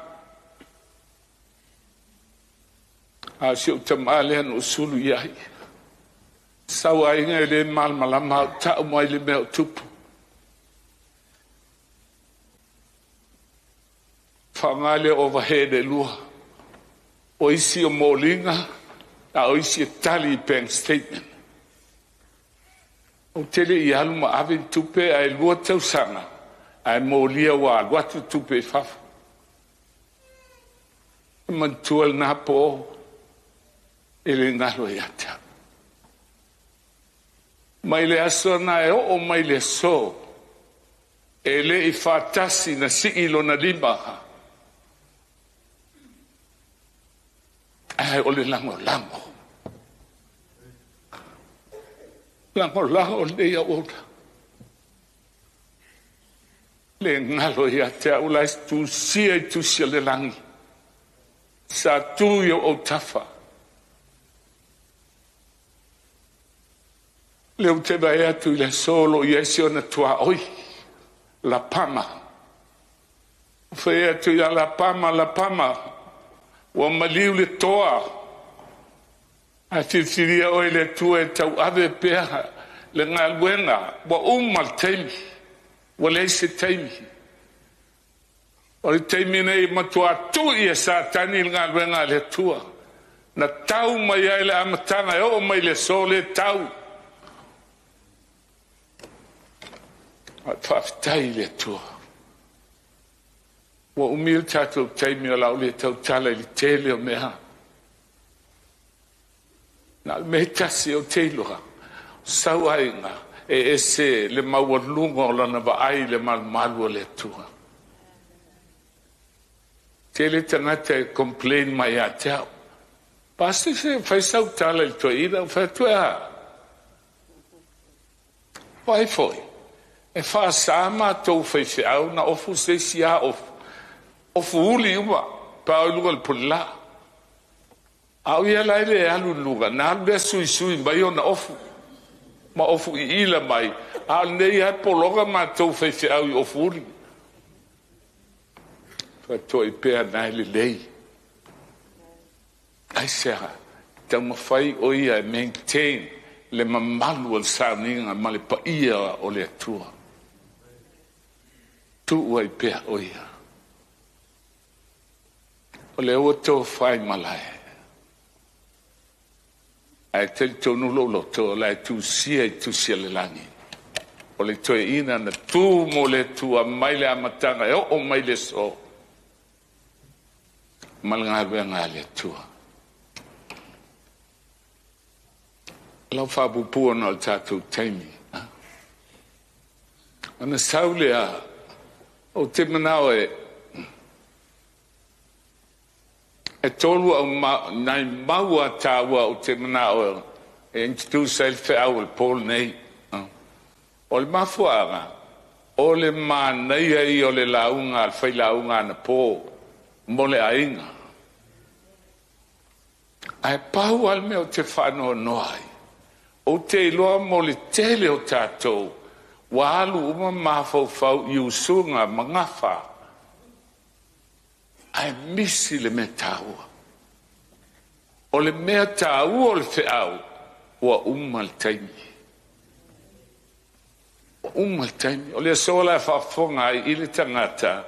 Speaker 13: A o si ou tamā lea na ou sulu i ai. Sau aiga e le malamalama au tau mai le mea o tupu. Faaaoga lea overhead e lua. O isi o moliga, a o isi e tali i bank statement. Ou te le i alu ma ave ni tupe ae 2 tausaga ae molia ua alu atu tupe i fafo. E manatua lena po e le galo ia te au. Mai le aso na e oo mai le aso, e le i faatasi na sii lona lima, ae o le lagolago. Lagolago lenei auauna. Le galo ia te au la e tusia i tusi a le lagi. Sa tu i ou autafa. Lea ou te vaai atu i le aso o lo o i ai si ona tuaoi, Lapama. Ou fai atu ia Lapama, Lapama, ua maliu le toa, ae filifilia oe e le Atua e tauave pea le galuega, ua uma le taimi, ua leai se taimi. O le taimi nei e matua tui e Satani le galuega a le Atua. Na tau mai ai le amataga e oo mai le aso lea tau. Faafetai i le Atua. Ua umi le tatou taimi o le a ou le tautala i le tele o mea. Na o le mea e tasi ou te iloa, sau aiga e ese le maualuga o lana vaai i le malumalu o le Atua. Tele tagata e complain mai ia te au. Pastor se fai sau tala i le toeaina, ou fai atu e a? Vai foi, e faasa matou faifeau na ofu se isi a ofu. Ofu uli uma, pa o i luga o le pulelaa. A o ia la e le alu i luga, na alu lea suisui mai ona ofu. Ma ofu iila mai, a o lenei lava e pologa matou faifeau i ofu uli. Faatoai pea na e lelei. Aisea, taumafai o ia e maintain le mamalu o le sauniga ma le paia o le Atua. Tuu ai pea o ia. O lea ua tofa i malae. Ae talitonu lou loto o la e tusia i tusi a le lagi. O le toeaina na tu mo le Atua mai le amataga e oo mai le aso ma le galuega a le Atua. Lau faapuupuu ona o le tatou taimi. Ona sau lea, ou te manao e tolu au nai mau a tāua ou te manao e introduce ai le feau o le po lenei. O le mafuaaga, o le manaia ia o le lauga a le failauga anapo mo le aiga. Ae pau lava le mea ou te faanoanoa ai, ou te iloa mo le tele o tatou, ua alu uma mafaufau i usuga ma gafa, ae misi le mea taua. O le mea taua o le feau, ua uma le taimi. Ua uma le taimi. O le aso la e faafofoga ai i le tagata,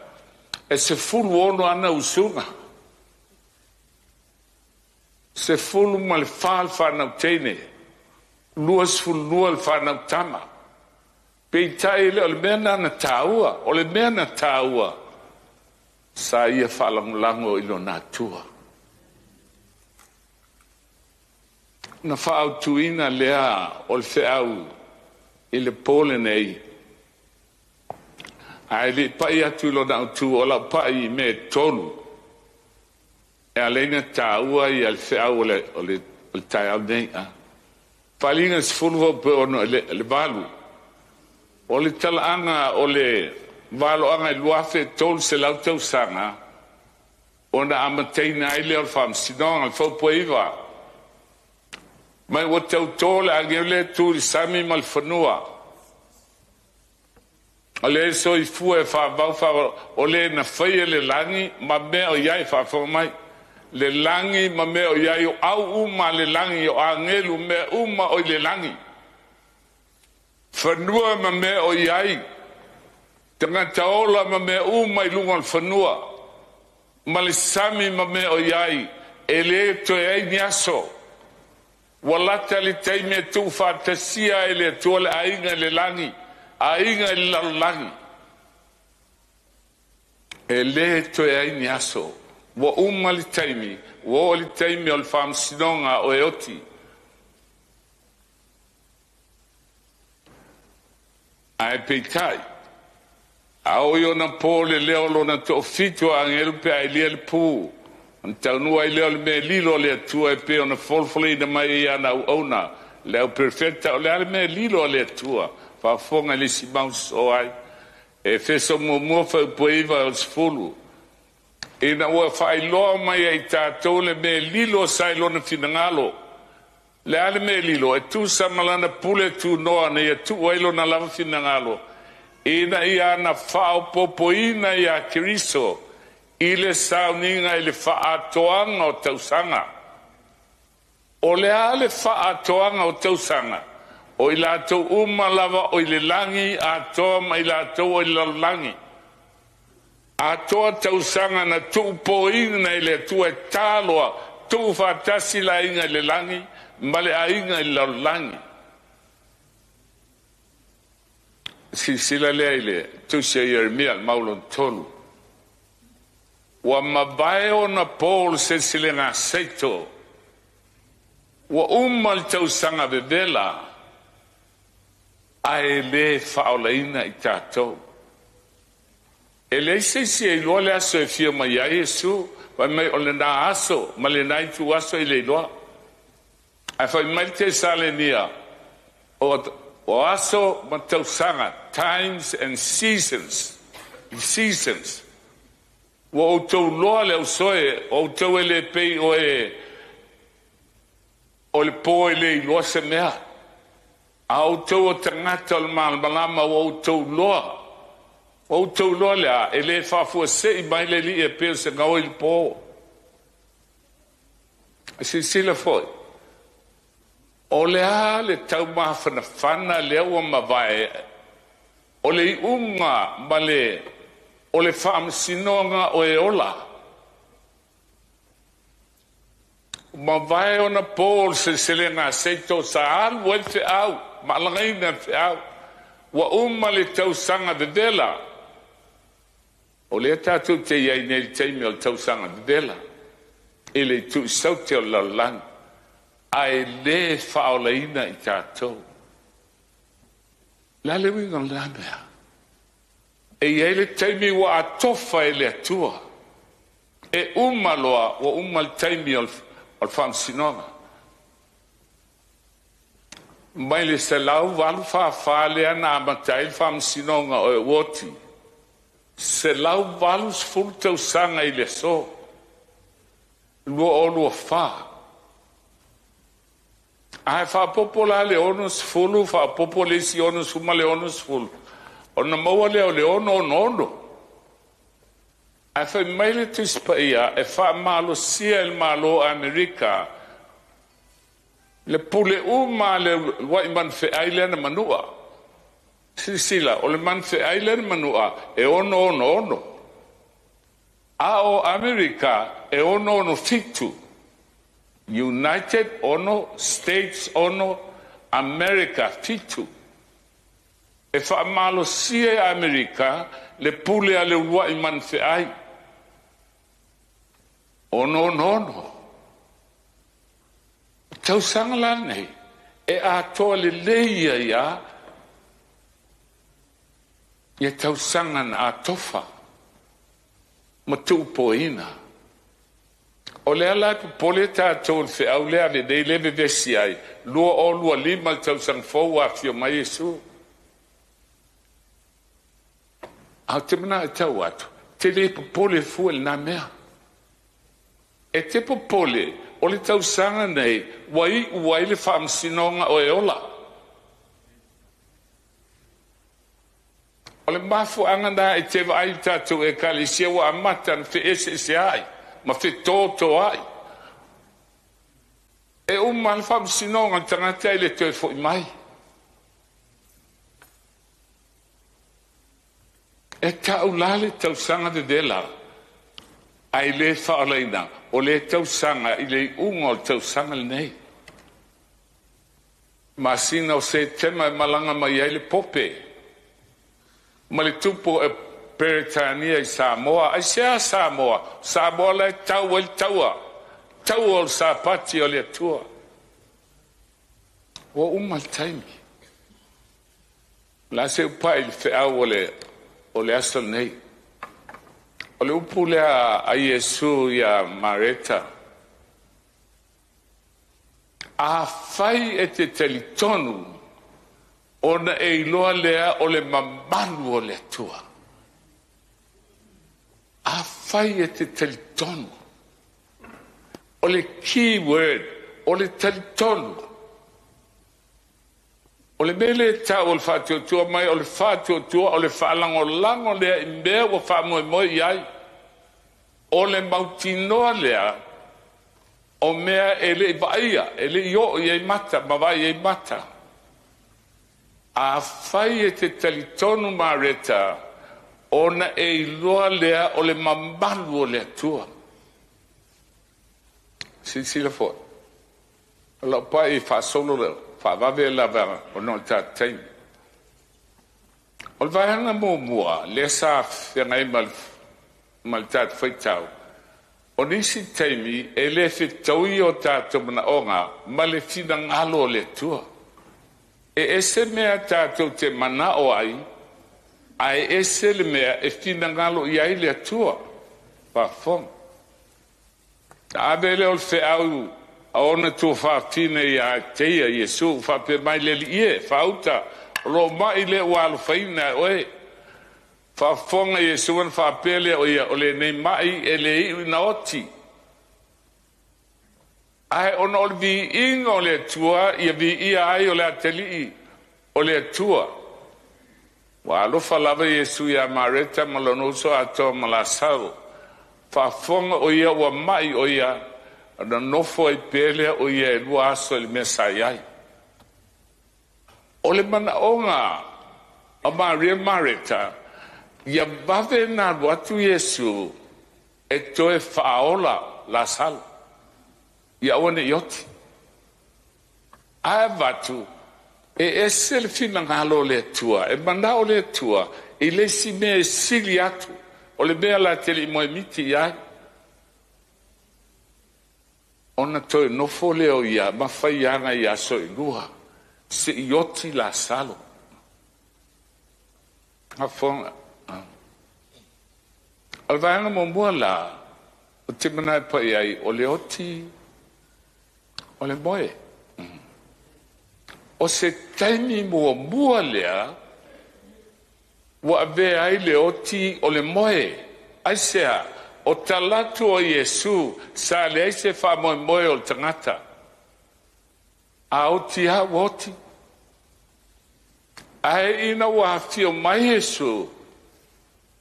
Speaker 13: e 16 ana usuga. 14 le fanau teine, 22 le fanau tama. Peitai le o le mea na taua, o le mea na taua, sa ia faalagolago i lona Atua. Na faautuina lea o le feau i le po lenei, ae le i pai atu i lona autu o lau pai i mea e tolu, e ala ai ona taua ia le feau o le taeao nei. Faaaliga 16 le 8, o le talaaga o le valoaga i 2300 tausaga, ona amataina ai lea o le faamasinoga, le faupu e 9. Mai ua tautō le agelu le tu i le sami ma le fanua. O le soifua e faavau faavau, o le na faia le lagi ma mea o iai, faafofoga mai. Le lagi ma mea o iai, o au uma le lagi, o agelu mea uma o i le lagi. Fanua ma mea o iai, tagata ola ma mea uma i luga o le fanua. ma le sami ma mea o i ai, e lē toe ai ni aso. Ua lata le taimi e tuufaatasia ai e le Atua le aiga i le lagi, aiga i le lalolagi. E lē toe ai ni aso. Ua uma le taimi, ua oo i le taimi o le faamasinoga o e oti. Ae peitai, a oo i ona po le leo o lona toafitu o agelu pe a ilia le pu, ona taunuu ai lea o le mea lilo a le Atua e pei ona folafolaina mai ai i ana auauna le au perofeta. O le a le mea lilo a le Atua? Faafofoga i le isi mau sosoo ai. Efeso 1 fuaiupu 9 e 10. Ina ua faailoa mai e i tatou le mea lilo sa i lona finagalo. Le a le mea lilo? E tusa ma lana pule tunoa na ia tuu ai lona lava finagalo, ina ia na faaopoopoina iā Keriso i le sauniga i le faaatoaga o tausaga. O le a le faaatoaga o tausaga? O i latou uma lava o i le lagi atoa ma i latou o i le lalolagi. Atoa tausaga na tuupoina e le Atua e ta loa, tuufaatasi le aiga i le lagi ma le aiga i le lalolagi. Silasila lea i le tusi a Ieremia, le mau lona tolu. Ua mavae ona po o le seleselega seito, ua uma le tausaga vevela, ae lē faaolaina i tatou. E leai se isi e iloa le aso e afio mai ai Iesu, fai mai o lena aso ma lena ituaso e le iloa. Ae fai mai le Tesalenia, o aso ma tausaga, times and seasons, seasons. Ua outou loa le ausoe, o outou e le pei o e o le po e le iloa se mea. A outou o tagata o le malamalama ua outou loa. Ua outou loa le a, e le faafuasei mai le Alii e pei o se gaoi i le po. Silasila foi, o le a le taumafanafana lea ua mavae, o le iuga ma le o le faamasinoga o e ola. Mavae ona po o le seleselega seito sa alu ai le feau, maalagaina le feau. Ua uma le tausaga vevela. O lea tatou te i ai nei i le taimi o le tausaga vevela i le itu i saute o le lalolagi, ae lē faaolaina i tatou. O le a le uiga o lena mea? E i ai le taimi ua atofa e le Atua. E uma loa, ua uma le taimi o le faamasinoga. Mai le 184 lea na amata ai le faamasinoga o Euoti, 180 tausaga i le aso, 2024. Ae faaopoopo la le 60, faaopoopo le isi 60 ma le 60, ona maua lea o le 666. Ae fai mai le Tusi Paia e faamalosia e le Malo o Amerika le pule uma a le uluai manufeai lea na manua. Silasila, o le manufeai lea na manua e 666. A o Amerika e 667. United 6, States 6, America 7. E faamalosia e Amerika le pule a le uluai manufeai. 666. Tausaga la nei, e atoa lelei ai a ia tausaga na atofa ma tuupoina. O lea la e popole tatou i le feau lea ave nei lea e vevesi ai, 2025 le tausaga fou ua afio mai Iesu. Ae ou te manao e tau atu, e te le popole fua i lena mea. E te popole, o le tausaga nei ua iu ai le faamasinoga o e ola. O le mafuaaga lena e te vaai i le tatou Ekalesia ua amata ona feeseeseai ma fetotoai. E uma le faamasinoga o le tagata e le toe foi mai. E tau la le tausaga vevela. Ae le faaolaina o lea tausaga i le iuga o le tausaga lenei. Masina o Setema e malaga mai ai le Pope ma le Tupu o Peretania i Samoa. Aisea Samoa? Samoa la e tau ai le taua, taua o le sapati o le Atua. Ua uma le taimi. O le a se i ou pai i le feau o le aso lenei. O le upu lea a Iesu ia Mareta, afai e te talitonu, ona e iloa lea o le mamalu o le Atua. Afai e te talitonu. O le key word, o le talitonu. O le mea lea e tau o le faatuatua mai, o le faatuatua o le faalagolago lea i mea ua faamoemoe i ai. O le mautinoa lea o mea e le i vaaia, e le i oo i ai mata ma vaai ai mata. Afai e te talitonu Mareta, ona e iloa lea o le mamalu o le Atua. Silasila foi, o lau pai faasolo lea, faavave lava ona o le tatou taimi. O le vaega muamua lea sa feagai ma le tatou faitau, o nisi taimi e le fetaui o tatou manaoga ma le finagalo o le Atua. E ese mea tatou te manao ai, ae ese le mea e finagalo i ai le Atua. Faafofoga. Na ave lea o le feau a ona tuafafine ia te ia Iesu, faapea mai, le Alii e, faauta, o loo mai lea ua alofaina e oe. Faafofoga Iesu ona faapea lea o ia, o lenei mai e le iu ina oti, ae ona o le viiga o le Atua, ia viia ai o le atalii o le Atua. Ua alofa lava Iesu ia Mareta ma lona uso atoa ma Lasaro. Faafofoga o ia ua mai o ia, ona nofo ai pea lea o ia e 2 aso i le mea sa i ai. O le manaoga a Maria Mareta, ia vave na alu atu Iesu e toe faaola Lasalo, ia aua ne i oti. Ae avatu, e ese le finagalo o le Atua, e manao le Atua i le isi mea e sili atu, o le mea la te le i moemiti i ai. Ona toe nofo lea o ia ma fai ana i aso e 2, se i oti Lasalo. Afoga. O le vaega muamua la, o te manae pai ai, o le oti, o le moe. O se taimi muamua lea, ua avea ai le oti o le moe. Aisea, o talatu o Iesu, sa leai se faamoemoe o le tagata. A oti a ua oti. Ae ina ua afio mai Iesu,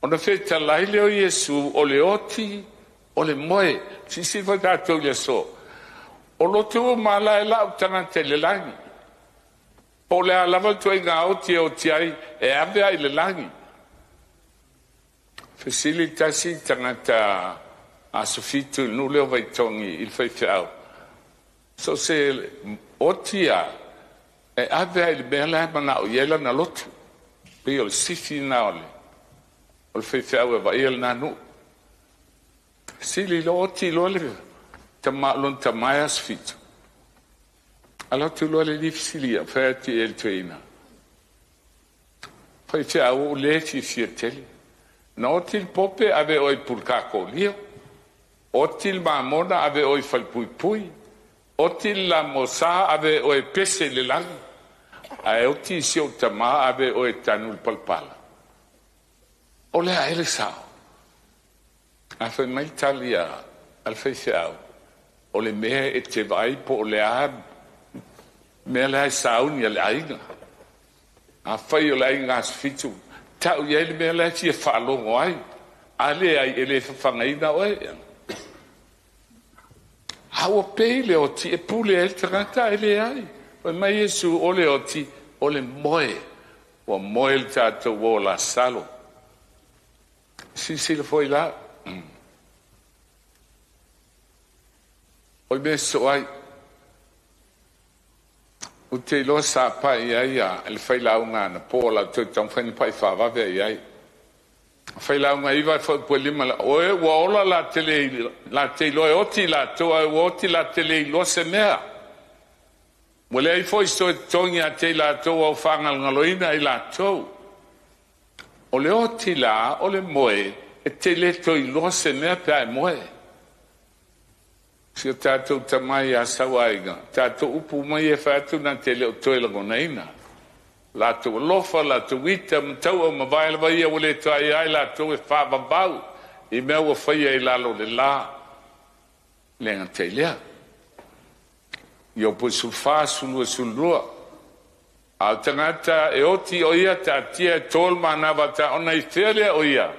Speaker 13: ona fetalai lea o Iesu, o le oti, o le moe. Sisi foi tatou i le aso. O lotu uma la e lau tagata i le lagi. Po o le a lava le tuaiga oti e oti ai, e ave ai i le lagi. Fesili tasi tagata aso 7 i le nuu lea o Vaitogi i le faifeau. So se oti a, e ave ai i le mea la e manao i ai lana lotu. Pei o le sifi na o le faifeau e vaia lena nuu. Sili lo oti lo le lona tamae aso 7. Ala tu loa le lifisilia, fai atu i e le tuaina. Faifeau o le fiafia tele. Na oti le pope ave oe i pulukākolia. Oti le mamona ave oe i falepuipui. Oti le lamosa ave oe pese i le lagi. Ae oti si ou tamā ave oe tanu le palapala. O le a ele sao. A fai mai tali a le faifeau, o le mea e te vaai po o le a mea lea e sauni a le aiga. A fai o le aiga aso 7, tau i ai le mea lea fia faalogo ai. A le ai e le fafagaina oe. A ua pei le oti e pule ai le tagata e le ai. Fai mai Iesu o le oti o le moe. Ua moe le tatou o Lasalo. Silasila foi la. O le mea e sosoo ai, ou te iloa sa pai i ai le failauga anapo, o le a ou toe taumafai e pai faavave i ai. Failauga 9 e fuaiupu e 5, o e ua ola latou te iloa e oti i latou, ae ua oti latou te le iloa se mea. Ua leai foi se toe totogi ia te i latou ua faagalogaloina i latou. O le oti la, o le moe, e te le toe iloa se mea pe a e moe. Si o tatou tama ia Sauaiga, tatou upu mai e fai atu na te le o toe lagonaina. Latou alofa, latou ita, ma tau'a mavae lava ia ua le toe ai latou e faavavau i mea ua faia i lalo o le la. Le gata i lea. Iopu 14, 12, 12. A o tagata e oti o ia taatia e to le manava ta ona i fea lea o ia.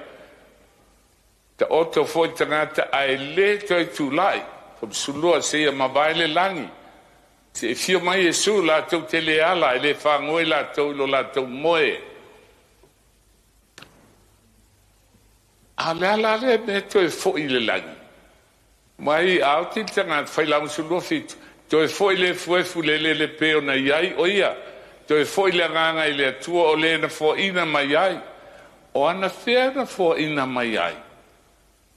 Speaker 13: Taoto foi tagata ae le toe tulai. Faamasulua seia mavae le lagi. Se i fio mai Iesu latou te le ala e le fagoe latou i lo latou moe. A le ala lea mea toe foi i le lagi. Mai a oti le tagata failauga 27, toe foi le efuefu le lele pe ona i ai o ia. Toe foi le agaga i le Atua o le na foaina mai ai. O ana fea na foaina mai ai.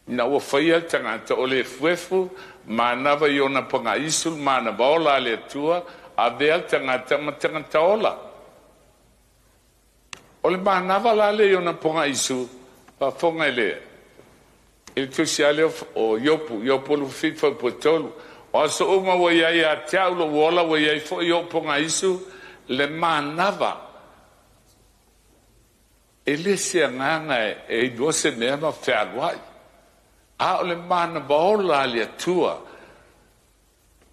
Speaker 13: Ina ua faia le tagata o le efuefu, manava i ona pagaisu, manava ola a le Atua, avea le tagata ma tagata ola. O le manava la le i ona pagaisu, faafofoga i le tusi a lea o Iopu, Iopu 27 fuaiupu 3. O aso uma ua i ai ia te au lou ola, ua i ai foi i ou pogaisu le manava. E le se agaga e iloa se mea ma fealuai. A o le manava ola a le Atua,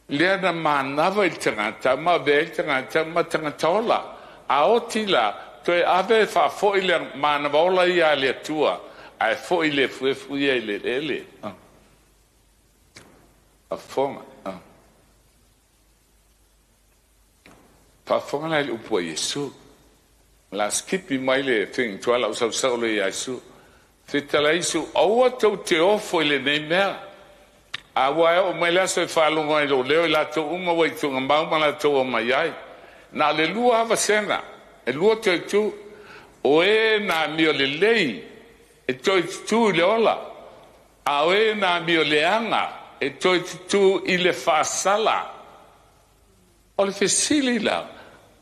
Speaker 13: lea na manava i le tagata, ma avea i le tagata ma tagata ola. A oti la, toe ave e faafoi le manava ola ia a le Atua, ae foi le efuefu ia i le eleele. Faafofoga. Faafofoga la i le upu a Iesu. La skipi mai le fegitoa lau sausau le ia Iesu. Fetalai Iesu, aua tou te ofo i lenei mea. A ua e oo mai le aso e faalogo ai lou leo i latou uma ua i tuugamau ma latou omai ai. Na o le lua vasega, e lua toe tu. O e na amio lelei e toe tutu i le ola. A o e na amio leaga e toe tutu i le faasala. O le fesili la,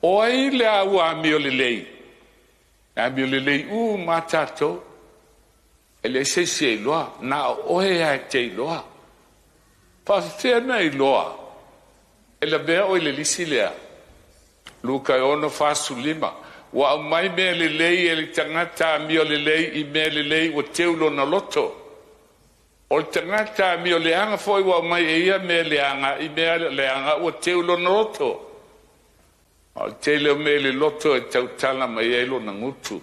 Speaker 13: o ai le a ua amio lelei? E amio lelei uma tatou. E leai se isi e iloa, na o oe lava e te iloa. Faafefea na iloa e lavea oe i le lisi lea. Luka 6:45. Ua aumai mea lelei e le tagata amio lelei i mea lelei ua teu lona loto. O le tagata amio leaga foi ua aumai e ia mea leaga i mea leaga ua teu lona loto. O le tele o mea le loto e tautala mai ai lona gutu.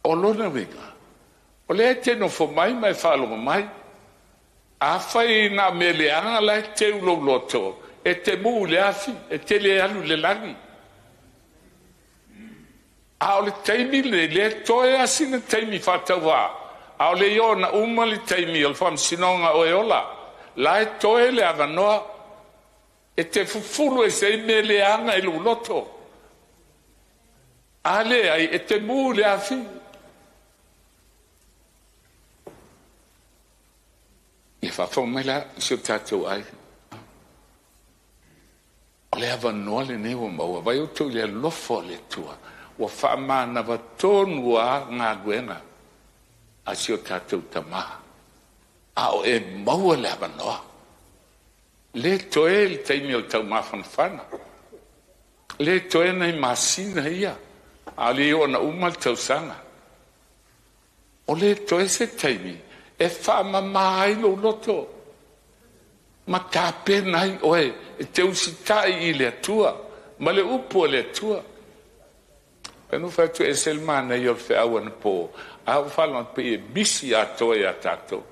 Speaker 13: O lona uiga, o lea e te nofo mai ma e faalogo mai. Afai na mea leaga la e teu lou loto, e te mu i le afi, e te le alu i le lagi. A o le taimi lenei, le toe lava sina taimi faatauvaa, a o le i oo ina uma le taimi o le faamasinoga o e ola, la e toe le avanoa e te fufulu ese ai mea leaga i lou loto. A leai, e te mu i le afi. Ia faafofoga mai la si o tatou ai. O le avanoa lenei ua maua, vai outou i le alofa o le Atua, ua faamanava tonu lava galuega a si o tatou tama. A o e maua le avanoa. Le toe le taimi o le taumafanafana. Le toe nai masina ia. A o le i oo ina uma le tausaga. O le toe se taimi e faamama ai lou loto ma tapena ai oe e te usitai i le Atua ma le upu a le Atua. E no fai atu e ese le manaia o le feau anapo, a ua faalogo atu pei e misi atoa ia tatou.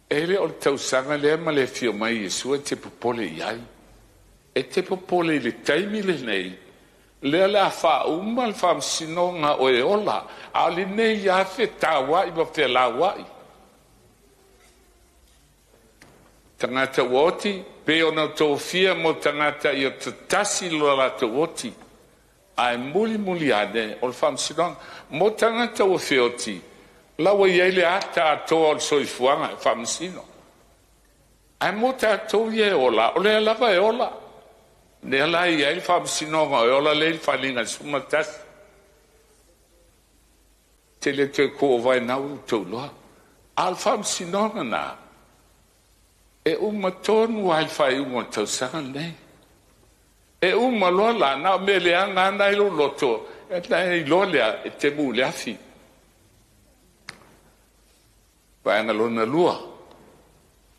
Speaker 13: E le o le tausaga lea ma le afio mai Iesu e te popole i ai. E te popole i le taimi lenei, lea le a faauma le faamasinoga o e ola, a o lenei lava fetauai ma felauai. Tagata ua oti, pei ona tofia mo tagata ia tatasi lo latou oti. Ae mulimuli ane o le faamasinoga. Mo tagata ua feoti, la ua i ai le ata atoa o le soifuaga e faamasino. Ae mo tatou ia e ola, o lea lava e ola. Lea la e i ai le faamasinoga e ola lea i le faaaliga 11. Te le toe ko vai nau tou loa. A o le faamasinoga na, e uma tonu lava i le faaiuga o le tausaga lenei. E uma loa la, na o mea leaga lava na i lou loto, e na iloa lea e te mu i le afi. Vaega lona lua,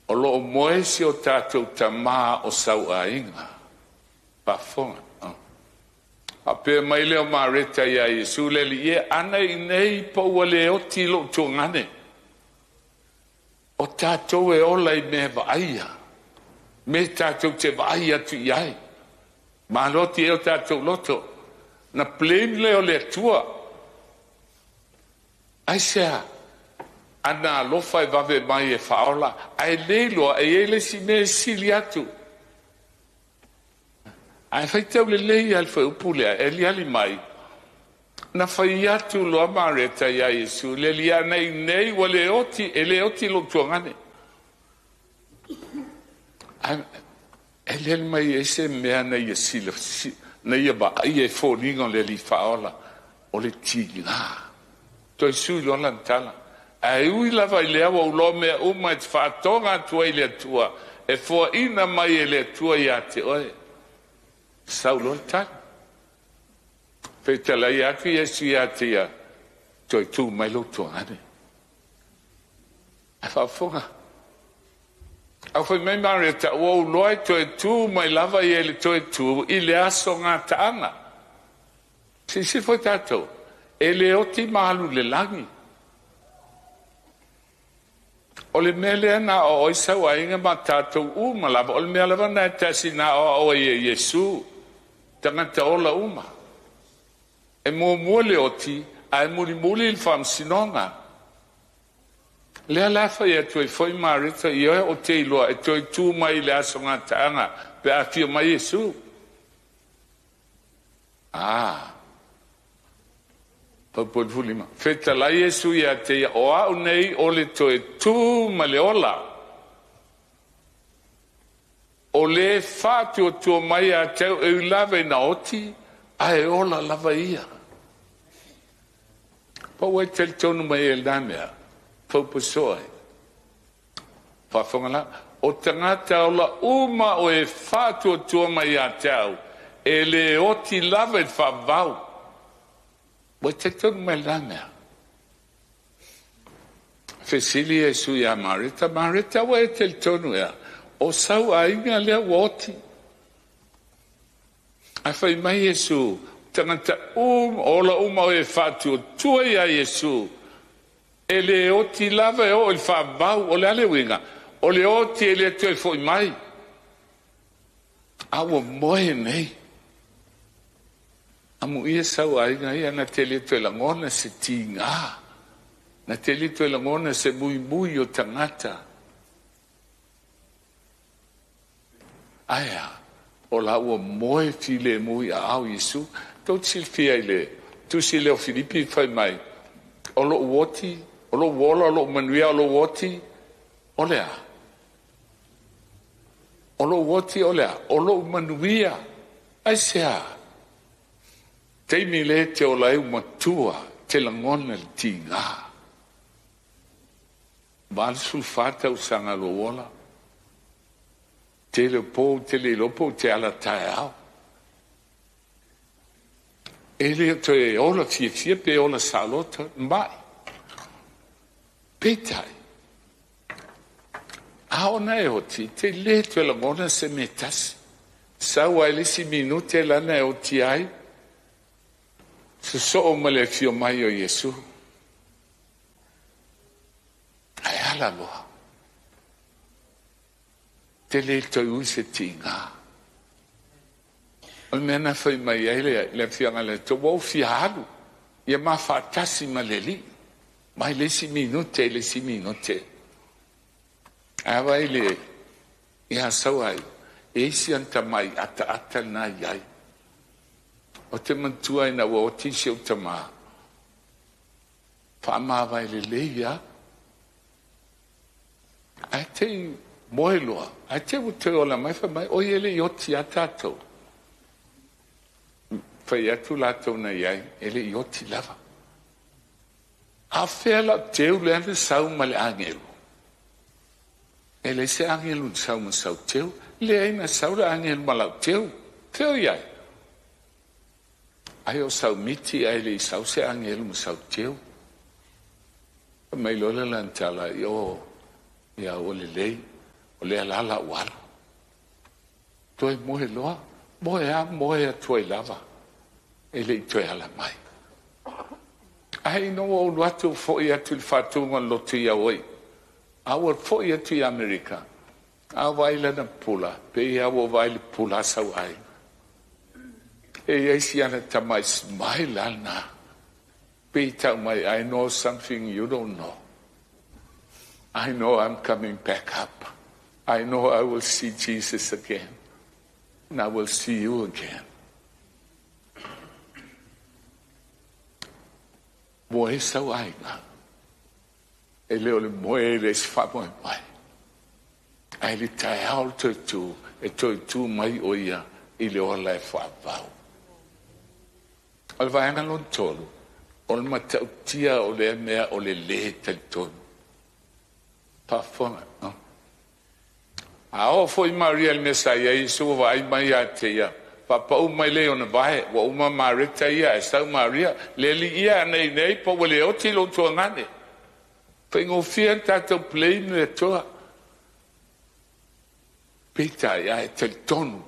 Speaker 13: o lo o moe si o tatou tamā o sauaiga. Faafofoga. Faapea mai lea o Mareta iā Iesu, le Alii e, ana i inei po ua le oti lou tuagane. O tatou e ola i mea vaaia, me tatou te vaai atu i ai. Maloti e o tatou loto. Na blame lea o le Atua. Aisea? Ana alofa e vave mai e faaola, ae le iloa e i ai le isi mea e sili atu. Ae faitau lelei lava le fuaiupu lea, e aliali mai, na fai atu loa Mareta iā Iesu, le Alii ana i inei ua le oti, e le oti lou tuagane. Ae e aliali mai ai se mea na ia sila, na ia vaaia e foliga o le Alii faaola, o le tiga. Toe sui loa lana tala. Ae ui lava i lea ua ou iloa mea uma e te faatoga atu ai i le Atua, e foaina mai e le Atua ia te oe. Sau loa le tali. Fetalai atu Iesu ia te ia, toe tu mai lou tuagane. Ae faafofoga. Ae fai mai Mareta, ua ou iloa e toe tu mai lava ia i le toe tu i le aso gataaga. Silasila foi tatou, e le oti ma alu i le lagi. O le mea lea na aoao ai sauaiga ma tatou uma lava, o le mea lava na e tasi na aoao ai e Iesu, tagata ola uma. E muamua le oti, ae mulimuli le faamasinoga. Lea la fai atu ai foi Mareta, ioe, ou te iloa e toe tu mai i le aso gataaga pe a afio mai Iesu. Ah. 45. Fetalai Iesu ia te ia, o au nei o le toe tu ma le ola. O le faatuatua mai ia te au e ui lava ina oti, ae ola lava ia. Pa ua e talitonu mai e lena mea, faupasoa e. Faafofoga la, o tagata ola uma o e faatuatua mai ia te au, e le oti lava i le faavavau. Ua e talitonu mai i lena mea? Fesili Iesu ia Mareta, Mareta, ua e talitonu ea, o sau aiga lea ua oti? Ae fai mai Iesu, tagata uma, ola uma o e faatuatua iā Iesu, e le oti lava e oo i le faavavau. O le a le uiga? O le oti e le toe foi mai. A ua moe nei. Amuia sau aiga ia na te le toe lagona se tiga, na te le toe lagona se muimui o tagata. Ae a? O la ua moe filemu i aao Iesu. Tou te silafia i le tusi lea o Filipi fai mai, o lou oti, o lou ola, o lou manuia, o lou oti, o le a? O lou oti o le a? O lou manuia. Aisea? Taimi le te ola ai ua matua te lagona le tiga. 84 tausaga lou ola. Tele o po ou te le iloa po ou te ala taeao. E le o toe ola fiafia pe ola saoloto, mai. Peitai, a ona e oti, te le toe lagona se mea tasi. Sau ai le isi minute lana e oti ai, sosoo ma le afio mai o Iesu. Ae ala loa. Te le toe ui se tiga. O le mea na fai mai ai le afioga i le Atua, ua ou fia alu, ia ma faatasi ma le Alii, mai le isi minute i le isi minute. Ae vaai le Ia sau ai, e isi ana tamai ataata na i ai. O te manatua ina ua oti si ou tamā, faamavae lelei lava. Ae te i moe loa, ae te i ua toe ola mai fai mai, oi e le i oti lava tatou. Fai atu latou na i ai, e le i oti lava. A o fea lau teu lea na sau ma le agelu? E leai se agelu na sau ma sau teu. Leai na sau le agelu ma lau teu. Fea o i ai? Ai o sau miti ae le i sau se agelu ma sau teu. Fai mai loa le lana tala, o, ia ua lelei, o lea la lau alu. Toe moe loa, moe a moe atu ai lava, e le i toe ala mai. Ae ina ua ou alu atu foi atu i le faatuga o le lotu i Auai, a ua foi atu i Amerika, a vaai lana pula, pei lava ua vaai i le pula a sau aiga. E i ai si ana tamai smile lava lena, pei tau mai, I know something you don't know. I know I'm coming back up. I know I will see Jesus again. And I will see you again. Moe sau aiga. E le o le moe e le se faamoemoe. Ae le taeao le toe tū, e toe tū mai o ia i le ola e faavavau. O le vaega lona tolu, o le matautia o lea mea o le lē talitonu. Faafofoga, no? A oo foi Maria i le mea sa i ai Iesu ua vaai mai ia te ia, faapau mai lea i ona vae, ua uma Mareta ia ae sau Maria, le alii ia anei nei po ua le oti lou tuagane. Faigofie ona tatou blame le Atua. Peitai, ae talitonu,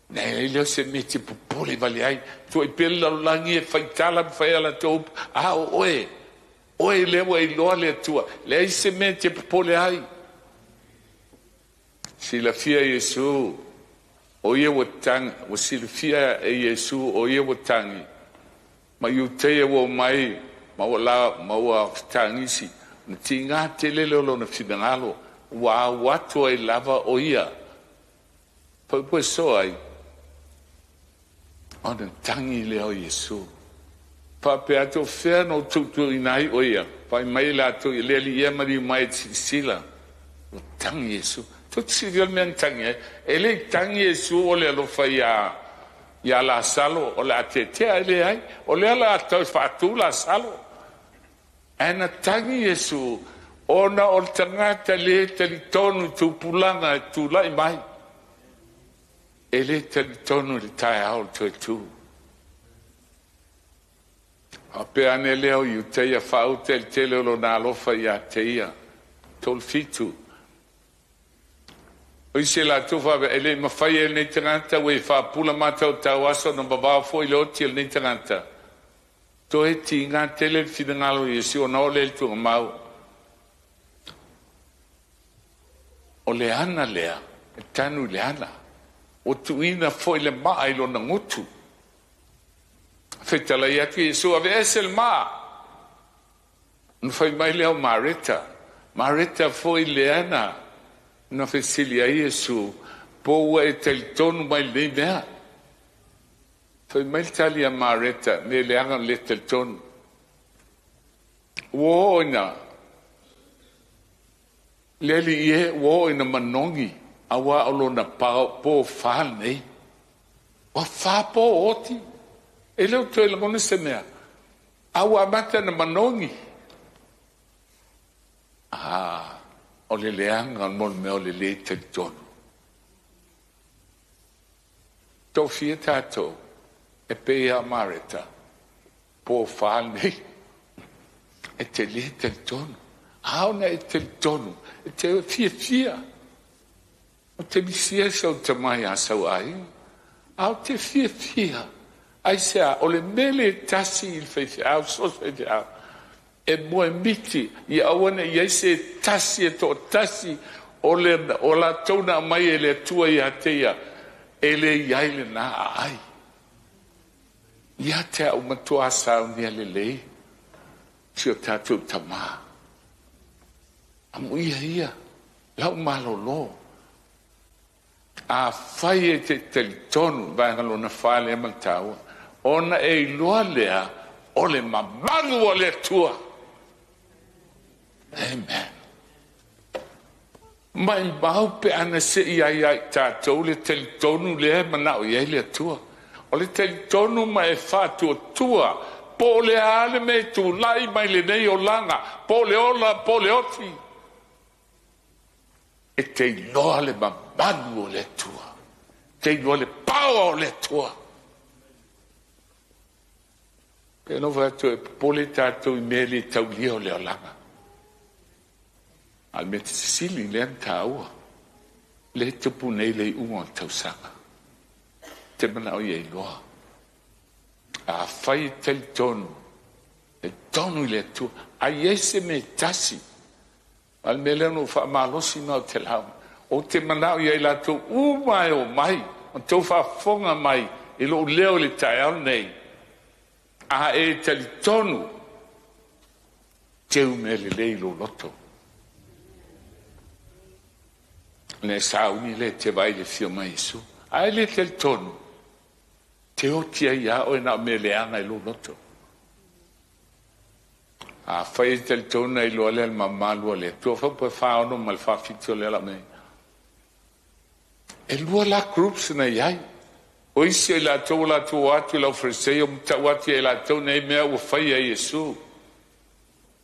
Speaker 13: na e le o se mea e te popole vale ai. Tuai pea le lalolagi e faitala ma fai a latou upu, a o oe, oe lea ua iloa le Atua, leai se mea e te popole ai. Silafia Iesu, o ia ua tagi, ua silafia e Iesu o ia ua tagi, ma Iuteia ua omai ma ua la, ma ua fetagisi, na tiga tele lea o lona finagalo, ua au atu ai lava o ia. Faupu e soa ai, ona tagi lea o Iesu. Faapea atu, o fea na ou tuutuuina ai o ia? Fai mai latou, i le alii ea maliu mai e te silasila. Ua tagi Iesu. Tou te silafia le mea na tagi ai? E le i tagi Iesu o le alofa iā, iā Lasalo o le a tetea, e leai. O lea o le a toe faatu Lasalo. Ae na tagi Iesu ona o le tagata le talitonu i tupulaga e tulai mai. E le talitonu i le taeao o le toe tu. Faapea ane lea o Iutaia faauta i le tele o lona alofa ia te ia. 37. O isi latou faapea, e le i mafai e lenei tagata ua e faapula matautau aso ona vavao foi le oti o lenei tagata. Toe tiga tele le finagalo o Iesu ona oo lea i le tuugamau. O le ana lea, e tanu i le ana. Ua tuuina foi le maa i lona gutu. Fetalai atu Iesu, aveese le maa. Ona fai mai lea o Mareta, Mareta foi lea na na fesili ai Iesu, po ua e talitonu mai i lenei mea? Fai mai le tali a Mareta, me leaga o le talitonu. Ua oo ina le alii e, ua oo ina manogi, aua o lona po fa lenei. Ua fa po o oti, e le o toe lagona se mea, a ua amata na manogi. Ah, o le leaga mo le mea o le lē talitonu. Tofia tatou e pei a Mareta, po fa lenei, e te lē talitonu. A ona e talitonu, e te fiafia. O te misia sau tama iā sau aiga. A o te fiafia, aisea, o le mea lea e tasi i le faifeau, so o se faifeau, e moemiti ia aua ne i i ai se tasi e toatasi o le o latou na aumai e le Atua ia te ia e le i ai lena aai. Ia te au matuā saunia lelei si o tatou Tamā. Amuia ia, lau malolo. Afai e te talitonu i vaega lona fa lea ma le taua, ona e iloa lea o le mamalu o le Atua. Amen. Maimau pe ana se i ai ia i tatou le talitonu lea e manao i ai le Atua. O le talitonu ma e faatuatua po o le a le mea e tulai mai lenei olaga, po o le ola po o le oti, e te iloa le mamalu o le Atua, e te iloa le paoa o le Atua. Pe na ou fai atu e popole tatou i mea le taulia o le olaga. A o le mea sili lea na taua, lea e tupu nei le iuga o le tausaga. Te manao ia iloa. Afai e talitonu, talitonu i le Atua, a i ai se mea e tasi, a le mea lea na ou faamalosi ma o te lauga, ou te manao ia i latou uma e o mai, ma tou faafofoga mai i lou leo i le taeao lenei, a e talitonu, teu mea lelei i lou loto. Le sauni le te vai le fio mai Iesu. A e le talitonu, te oti ai ia oe na o mea leaga i lou loto. Afai e talitonu na iloa lea le mamalu o le Atua, faupa 46 ma le 47 o lea la mea. E lua la groups na iai. O isi o i latou o latou o atu i lau Farisei o matau atu ia i latou nei mea ua faia e Iesu.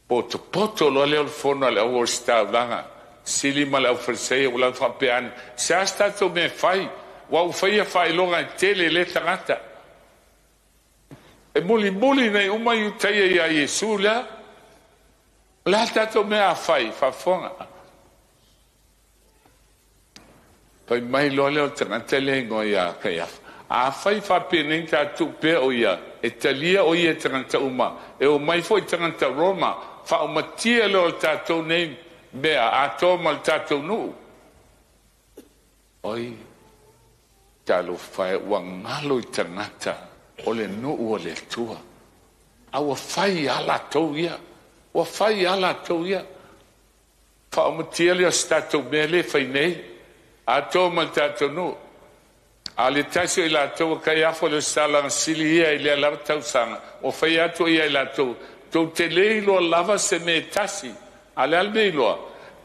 Speaker 13: Potopoto loa lea o le fono a le au ositaulaga, sili ma le au Farisei ua latou faapea ane, se a se tatou mea e fai, aua ua faia faailoga e tele e lea tagata. E mulimuli nei uma Iutaia ia Iesu lea. O le a tatou mea a fai, faafofoga. Fai mai loa lea o le tagata lea igoa ia Kaiafa. Afai faapenei tatou pea o ia, e talia o ia e tagata uma, e o mai foi tagata Roma, faaumatia lea o le tatou nei mea, atoa ma le tatou nuu. Oi, talofa e, ua galo i tagata o le nuu o le Atua. A ua fai a latou ia. Ua fai a latou ia. Faaumatia lea o se tatou mea le fai nei, atoa ma le tatou nuu. A le tasi o i latou o Kaiafa o le ositaulaga sili ia i lea lava tausaga, ua fai atu ia i latou, tou te le iloa lava se mea e tasi. A le a le mea iloa?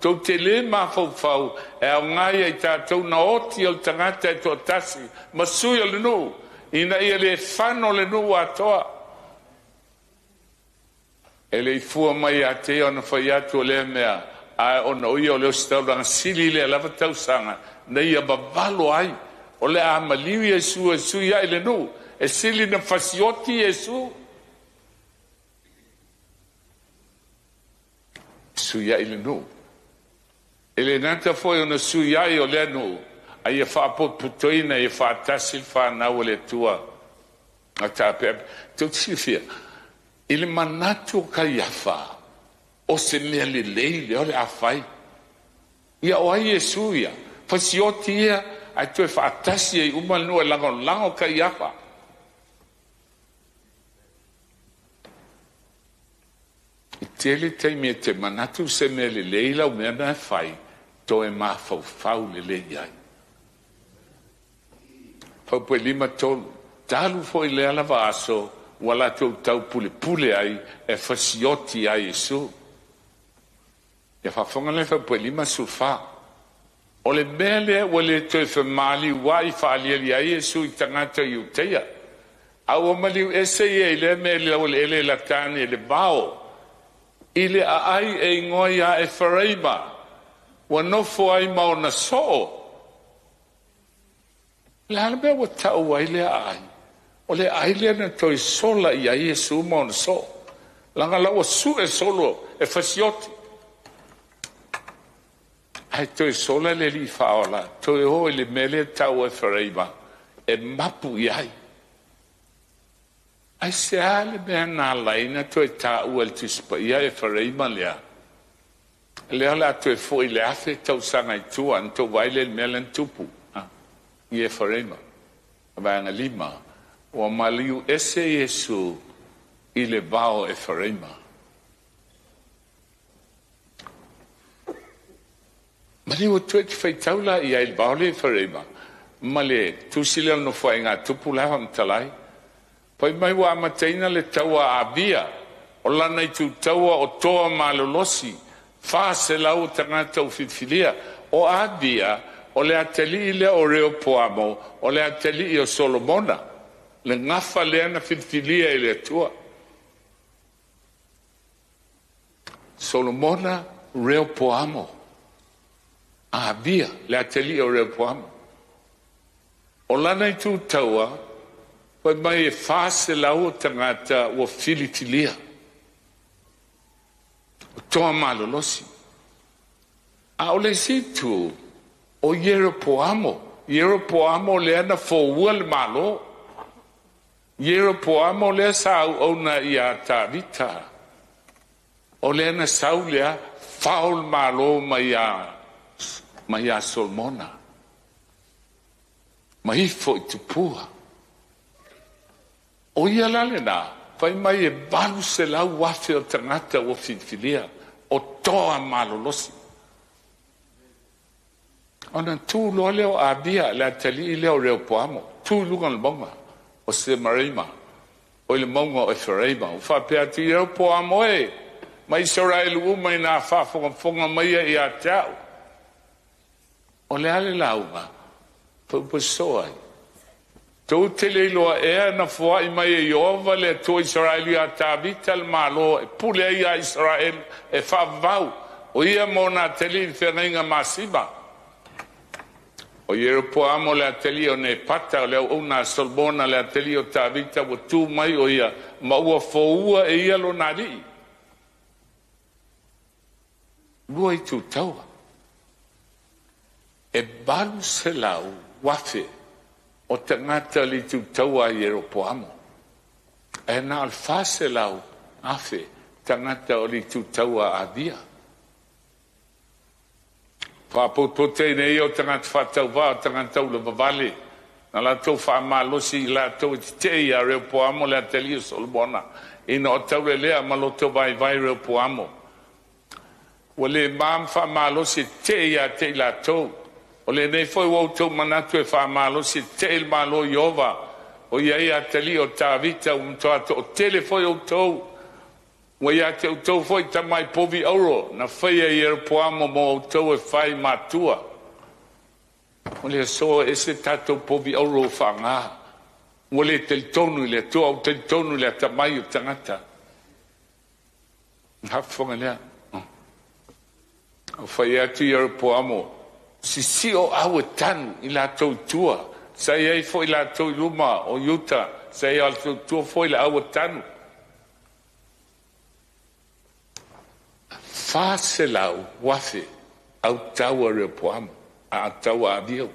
Speaker 13: Tou te le mafaufau e aoga ia i tatou na oti o le tagata e toatasi ma sui o le nuu, ina ia le fano le nuu atoa. E le i fua mai ia te ia ona fai atu o lea mea, ae ona o ia o le ositaulaga sili i lea lava tausaga, na ia vavalo ai, o le a maliu Iesu e sui ai le nuu, e sili na fasioti Iesu. Sui ai le nuu. E le gata foi ona sui ai o lea nuu, a ia faapotopotoina ia faatasi le fanau o le Atua. A tapeape. Tou te silafia, i le manatu o Kaiafa, o se mea lelei lea o le a fai. Ia o ai Iesu ia? Fasioti ia, ae toe faatasi ai uma le nuu e lagolago Kaiafa. I tele taimi e te manatu se mea lelei lau mea na e fai, toe mafaufau lelei ai. Faupu e 5:3, talu foi lea lava aso ua latou taupulepule ai e fasioti ia Iesu. Ia faafofoga lea faupu e 54. O le mea lea ua le toe femaliuai faaliali ai Iesu i tagata o Iuteia, a ua maliu ese ia i lea mea i le laueleele e lata ane i le vao, i le aai e igoa ia Eferaima, ua nofo ai ma ona soo. O le a le mea ua tau ai lea aai? O le aai lea na toe sola i ai Iesu ma ona soo. Laga la ua sue solo e fasioti. Ae toe sola le alii faaola, toe o i le mea lea tau o Eferaima, e mapu i ai. Ai se a le mea na ala ai na toe taua e le Tusi Paia Eferaima lea? Lea o le a toe foi le 1000 tausaga i tua, na tou vaai lea i le mea lea na tupu i Eferaima. Vaega 5, ua maliu ese Iesu i le vao o Eferaima. Maliu atu e te faitau la i ai le vao le Eferaima, ma le tusi lea o le Nofoaiga a Tupu la e faamatala ai. Fai mai ua amataina le taua a Avia, o lana itu taua o toa malolosi, 400 o tagata ua filifilia. O Avia, o le atalii lea o Reopoamo, o le atalii o Solomona, le gafa lea na filifilia e le Atua. Solomona, Reopoamo, Avia, le atalii o Reopoamo. O lana itu taua, fai mai e 400 o tagata ua filifilia, o toa malolosi. A o le isi itu, o Ieropoamo, Ieropoamo lea na foua le Malo. Ieropoamo lea sa auauna ia Tavita, o lea na sau lea fao le Malo mai ia Solomona, ma ifo i tupua. O ia la lena, fai mai e 800,000 o tagata ua filifilia, o toa malolosi. Ona tu loa lea o Abia, le atalii lea o Reopoamo, tu i luga o le mauga o Semaraima, o i le mauga o Eferaima. Ua faapea atu, Ieropoamo e, ma Isaraelu uma ina faafogafoga mai ia te au. O le a le lauga? Faupasoa ai. Tou te le iloa ea na foai mai e Ieova le Atua o Isaraelu ia Tavita le Malo e pule ai ia Isaraelu e faavavau, o ia ma ona atalii i le feagaiga masima. O Ieropoamo le atalii o Nepata, o le auauna a Solomona le atalii o Tavita, ua tu mai o ia ma ua foua e ia lona alii. Lua itu taua. E 800,000 o tagata le itu taua a Ieropoamo. E na o le 400,000 tagata o le itu taua a Avia. Faapotopotoina ia o tagata faatauvaa, o tagata ulavavale, na latou faamalosi i latou e tetee ia Reopoamo le atalii o Solomona, ina o taulelea ma loto vaivai Reopoamo. Ua le ma ma faamalosi e tetee ia te i latou. O lenei foi ua outou manatu e faamalosi e tetee le Malo i Ieova, o ia ai atalii o Tavita, ua matua toatele foi outou. Ua ia te outou foi tamai povi auro na faia e Ieropoamo mo outou e fai matua. O le aso e ese tatou povi auro ua faaaoga. Ua le talitonu i le Atua, ua talitonu i le atamai o tagata. Hafofoga lea. O fai atu Ieropoamo, sisio au e tanu i latou i tua. Sa i ai foi latou i luma o Iuta, sa i ai tua foi le au e tanu. 400,000 au taua Reopoamo, a taua Aviu.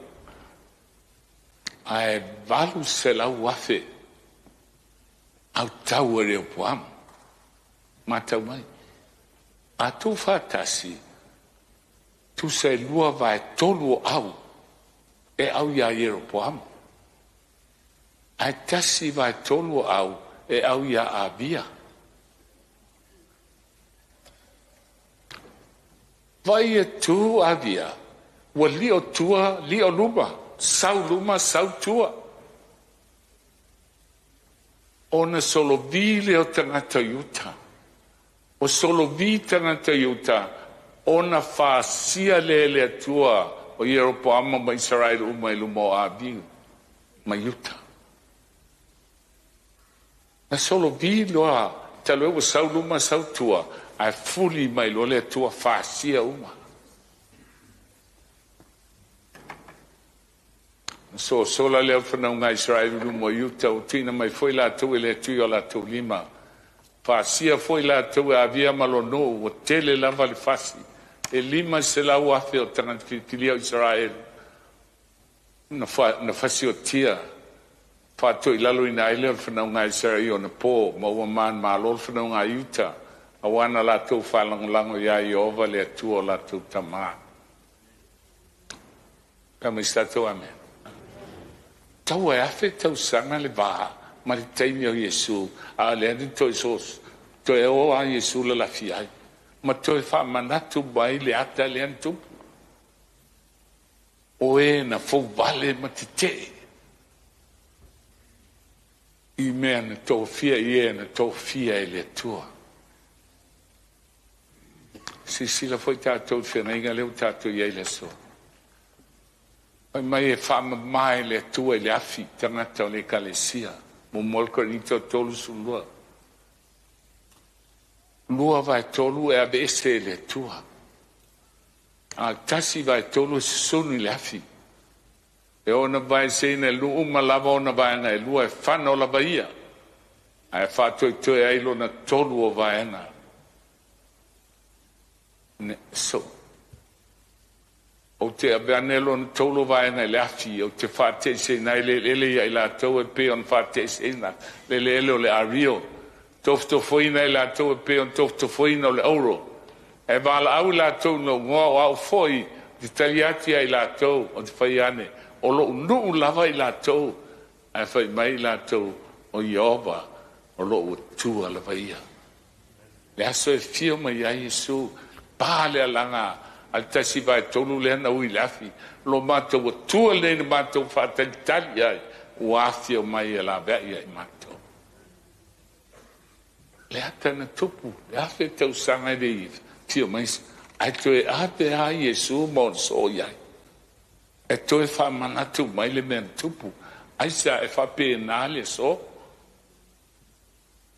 Speaker 13: Ae 800,000 au taua Reopoamo. Matau mai. A tu faatasi, tusa e 2/3 o au e au ia Ieropoamo. Ae 1/3 o au e au ia Avia. Vai e tu Avia, ua lio tua, lio luma, sau luma, sau tua. Ona solovi le o tagata i uta. O solovi tagata i uta, ona fasia le le Atua o Ieropoamo ma Isaraelu uma i luma o Aviu ma Iuta. Na solovi loa, talu ai ua sau luma sau tua, ae fuli mai loa le Atua fasia uma. Na sosola lea o fanauga a Isaraelu i luma o Iuta, ua tuuina mai foi latou e le Atua i o latou lima. Fasia foi latou e Avia ma lona nuu, ua tele lava le fasi, e 500,000 o tagata filifilia o Isaraelu na fasiotia. Faatoilaloina ai lea o le fanauga a Isaraelu i ona po, ma ua manumalo le fanauga a Iuta, aua na latou faalagolago ia Ieova le Atua o latou tama. Fai mai se tatou amene. Taua e 1,000 tausaga le va ma le taimi o Iesu, a o lea na toe o a Iesu lalafi ai, ma toe faamanatu mai le ata lea na tupu. O e na fouvale ma tete'e i mea na tofia i e na tofia e le Atua. Silasila foi tatou i le feagaiga lea ua tatou i ai i le aso. Fai mai e faamama e le Atua i le afi tagata o le Ekalesia. Muamua Korinito 32. 2/3 e aveese e le Atua. A o le 1/3 e susunu i le afi. E ono vaeseina e nuu uma lava ona vaega e lua e fano lava ia, ae faatoetoe ai lona tolu o vaega. So, ou te ave ane lona tolu o vaega i le afi, ou te faateeseina ai le eleele ia i latou e pei ona faateeseina le eleele o le Ario, tofotofoina i latou e pei ona tofotofoina o le auro. E valaau i latou i lou igoa, o au foi ou te tali atu ia i latou, ou te fai ane, o lou nuu lava i latou, ae fai mai i latou, o Ieova, o lou Atua lava ia. Le aso e fio mai ai Iesu, pa le alaga a le 1/3 lea na ui i le afi, lo matou Atua lenei na matou faatalitali ai, ua afio mai e laveai ai matou. Le ata na tupu, le afe tausaga e le fio mai, ae toe ave a Iesu ma ona soo i ai. E toe faamanatu mai le mea na tupu. Aisea e faapena le aso?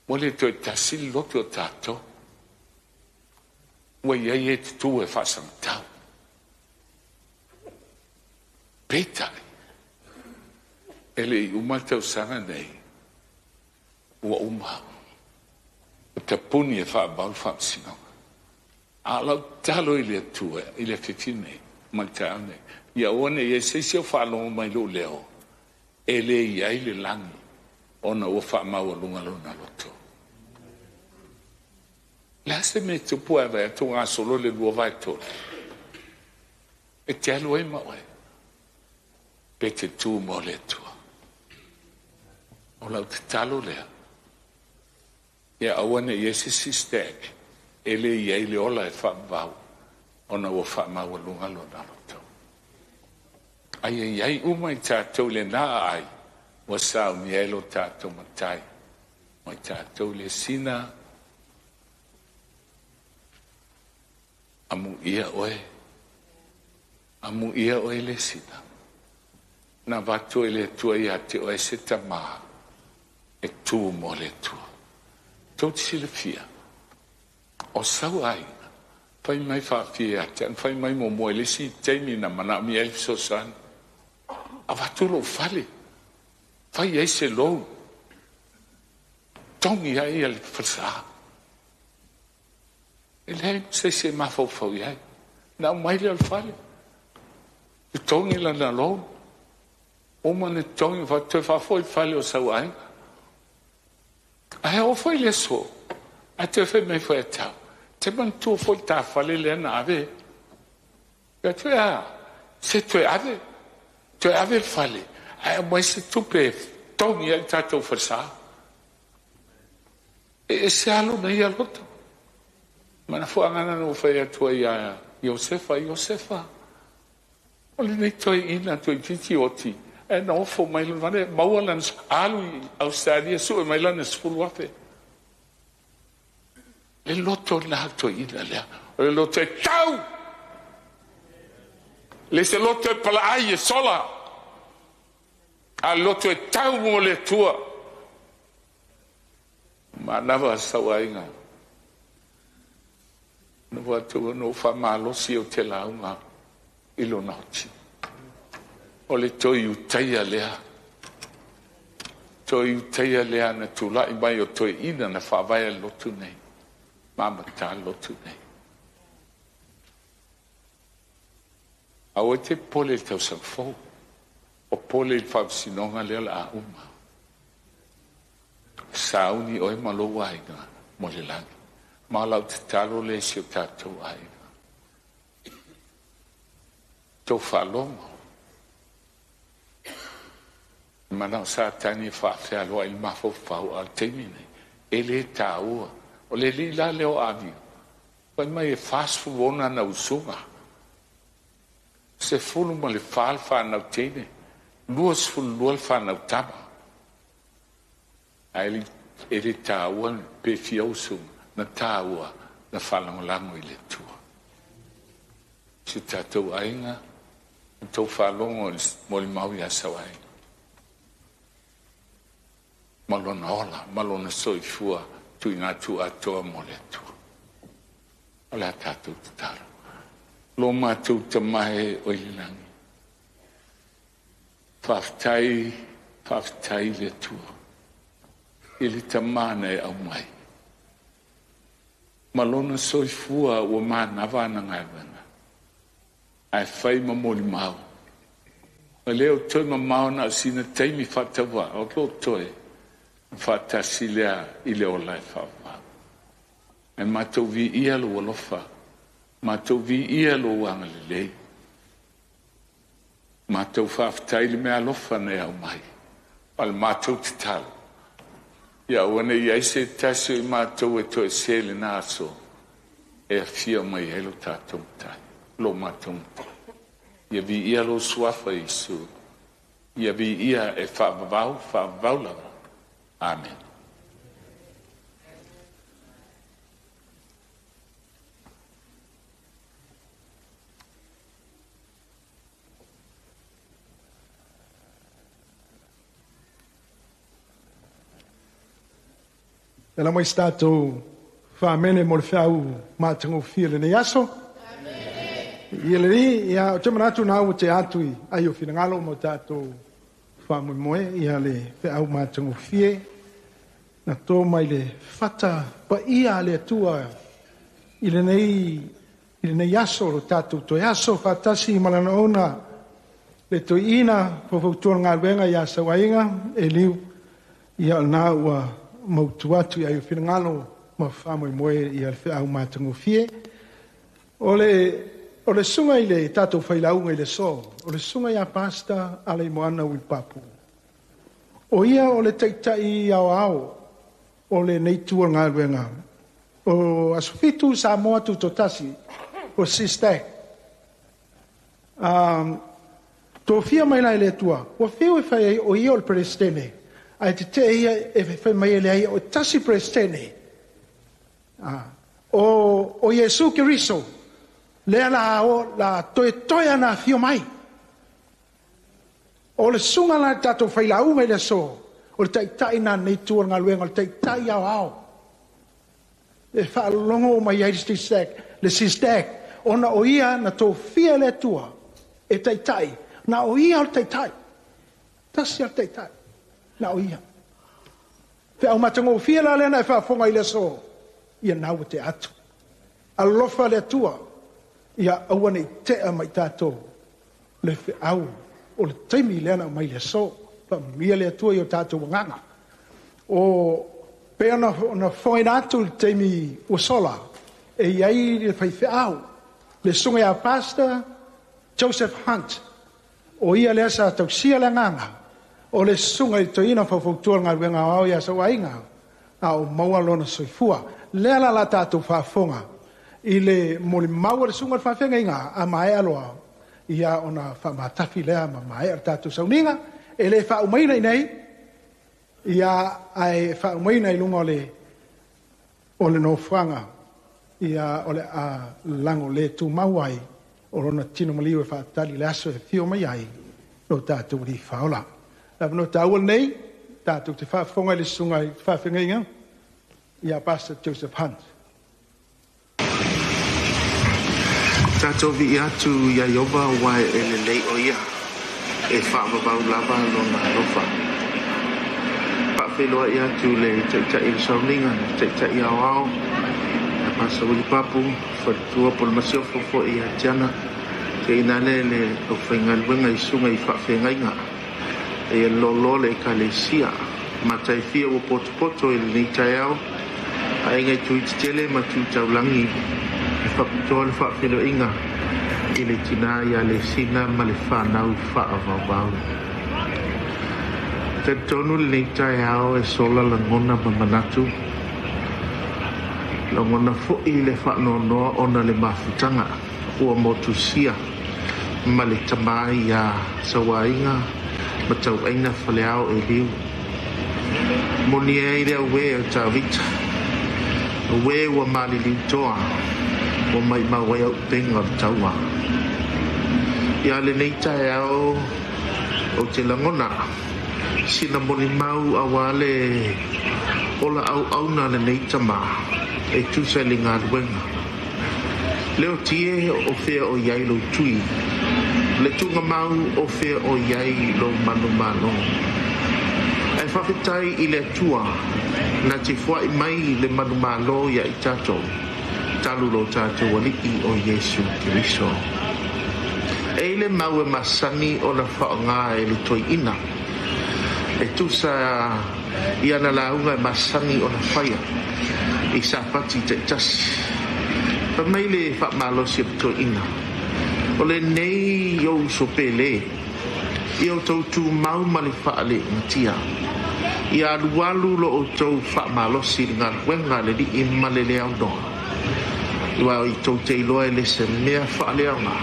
Speaker 13: Ua le toe tasi le loto o tatou. Ua i ai e tutū e faasagatau. Peitai, e le i uma le tausaga nei, ua uma. O tapuni e faavavau le faamasinoga. A o lau tatalo i le Atua i le afiafi nei ma le taeao nei, ia aua ne i i ai se isi o faalogo mai i lou leo e le i ai le lagi ona ua faamaualuga lona loto. O le a se mea e tupu ae vaai atu ua gasolo le 2/3? E te alu ai ma oe, pe te tu mo le Atua. O lau tatalo lea, ia aua ne i i ai se isi stag e le i ai le ola e faavavau ona ua faamaualuga lona loto. Ai ai ai uma i tatou i lena aai ua saunia ai lo tatou Matai ma i tatou le sina amuia oe, amuia oe le sina. Na avatu e le Atua ia te oe se tamā e tu mo le Atua. Tou te silafia, o sau aiga, fai mai faafia ia te au, na fai mai muamua i le isi taimi na manaomia ai le fesoasoani. Avatu lou fale, fai ai se lou, togi ai le falesa. E leai ma se isi e mafaufau i ai. Na aumai lea o le fale, totogi lana loan, uma ona totogi, toe faafoi le fale o sau aiga. Ae oo foi le aso, ae toe fai mai foi ia te au, te manatua foi le ta fale lea na ave. Ia toe a, se toe ave, toe ave le fale, ae aumai se tupe e togi ai le tatou falesa. E ese lava lona ia loto. Mafuaaga na ou fai atu ai ia Iosefa, Iosefa, o lenei toeaina toeitiiti oti, e nofo mai lana maua lana alu i Ausetalia sue mai lana 10,000. Le loto lena toeaina lea, o le loto e tau, le se loto e palaai e sola, a le loto e tau mo le Atua. Manava sau aiga, na atu na ou faamalosi ou te lauga i lona oti. O le toe utaia lea, toe utaia lea na tulai mai o toeaina na faavae le lotu nei, ma amata le lotu nei. Aua te popole i le tausaga fou, popole i le faamasinoga lea o le a uma. Sauni oe ma lou aiga mo le lagi. Ma o lau tatalo lea i si o tatou aiga. Tou faalogo. Manao Satani e faafealoai le mafaufau a o le taimi nei, e le taua. O le alii la lea o Avio, fai mai e 46 ana usuga. 14 le fanau teine, 22 le fanau tama. Ae e le taua pe fia usuga, na taua na faalagolago i le Atua. Si o tatou aiga, na tou faalogo i le molimau ia Sauaiga, ma lona ola ma lona soifua tuuina atu atoa mo le Atua. O le a tatou tatalo. Lo matou Tama e o i le lagi, faafetai, faafetai i le Atua i le Tama na e aumai ma lona soifua ua manava ana galuega, ae fai ma molimau. E le o toe mamao na o sina taimi faatauvaa o lo o toe faatasi lea i le ola e faavavau. Ae matou viia lou alofa, matou viia lou agalelei, matou faafetai i le meaalofa na e aumai. O le matou tatalo, ia aua ne i i ai se tasi o i matou e toesea i lena aso e afio mai ai lo tatou Matai, lo matou Matai. Ia viia lou suafa Iesu, ia viia e faavavau, faavavau lava. Amen.
Speaker 7: Tala mai se tatou faamene mo le feau matagofie lenei aso. Ia lelei, ia, ou te manatu na ua tea atu i ai o finagalo ma o tatou faamoemoe ia le feau matagofie na to mai le fata paia a le Atua i lenei aso, lo tatou toe aso faatasi ma lana ona le toeaina faufautua le galuega ia Sauaiga Eliu, ia o lena ua mautu atu i ai o finagalo ma faamoemoe ia le feau matagofie. O le susuga i le tatou failauga i le aso, o le susuga ia Pastor Alaimoana Wilipapu. O ia o le taitai aoao o lenei itu o le galuega. O Aso Fitu Samoa Tutoatasi, o SISTAC. Tofia mai la e le Atua, ua fiu e fai ai o ia o le Peresetene, ae tetee ia e fai mai e leai o tasi Peresetene. O Iesu Keriso, lea la toe ana afio mai. O le susuga la tatou failauga i le aso, o le taitai na nei itu o le galuega, o le taitai aoao. E faalogo mai ai le SISTAC, ona o ia na tofia le Atua e taitai, na o ia o le taitai. Tasi o le taitai, na o ia. Feau matagofie la lea na e faafofoga i le aso, ia na ua te atu. Alofa le Atua, ia aua nei tea mai tatou le feau o le taimi lea na aumai le aso. Faamanuia le Atua i o tatou agaga. O pei ona fofogaina atu le taimi ua sola, e i ai le faifeau, le susuga ia Pastor Joseph Hunt. O ia lea sa tausia le agaga o le susuga i le toeaina faufautua le galuega aoao ia Sauaiga, a o maua lona soifua. Lea la la tatou faafofoga i le molimau a le susuga i le faafeagaiga a maea loa, ia ona faamatafi lea ma maea le tatou sauniga. E le faaumaina i nei, ia ae faaumaina i luga o le nofoaga, ia o le a lago le tumau ai o lona tino maliu e faatali le aso e fio mai ai lo tatou alii faaola. Le avanoa taua lenei, tatou te faafofoga i le susuga i le faafeagaiga ia Pastor Joseph Hunt.
Speaker 14: Tatou viia atu ia Ieova aua e lelei o ia, e faavavau lava lona alofa. Faafeiloai atu le taitai o le sauniga, le taitai aoao, le Pasa Wilipapu, faletua po o le masiofo foi ia Tiana, tainane le aufaigaluega i susuga i faafeagaiga, e ia loloa le ekalesia. Mataifia ua potopoto i lenei taeao, aiga i tui tetele ma tu taulagi, e faapitoa le faafeiloaiga i le tina ia Lesina ma le whanau whaavavau. Talitonu lenei taeao e sola lagona ma manatu. Lagona foi le whaanoanoa ona le mafutaga ua motusia ma le tamā iā Sauaiga ma Tauaiga Faleao Eliu. Moni ai le auē a Tavita, auē ua maliliu toa, ua maʻimau ai auupega o le taua. Ia lenei taeao ou te lagona sina molimau auā le ola auauna a lenei tamā e tusa i le galuega. Leotie o fea o i ai lou tui, le tuugamau o fea o i ai lou manumalo. Ae faafetai i le Atua na te foai mai le manumalo iā i tatou, talu lo tatou Alii o Iesu Keriso. E i le mau e masani ona faaaoga e le toeaina e tusa i ana lauga e masani ona faia i Sapati taitasi. Fai mai le faamalosi o le toeaina, O lenei ou uso pele, ia outou tumau ma le faalegatia. Ia alualu lo outou faamalosi i le galuega a le Alii ma le le aunoa, aua i tou te iloa e le se mea faaleaoga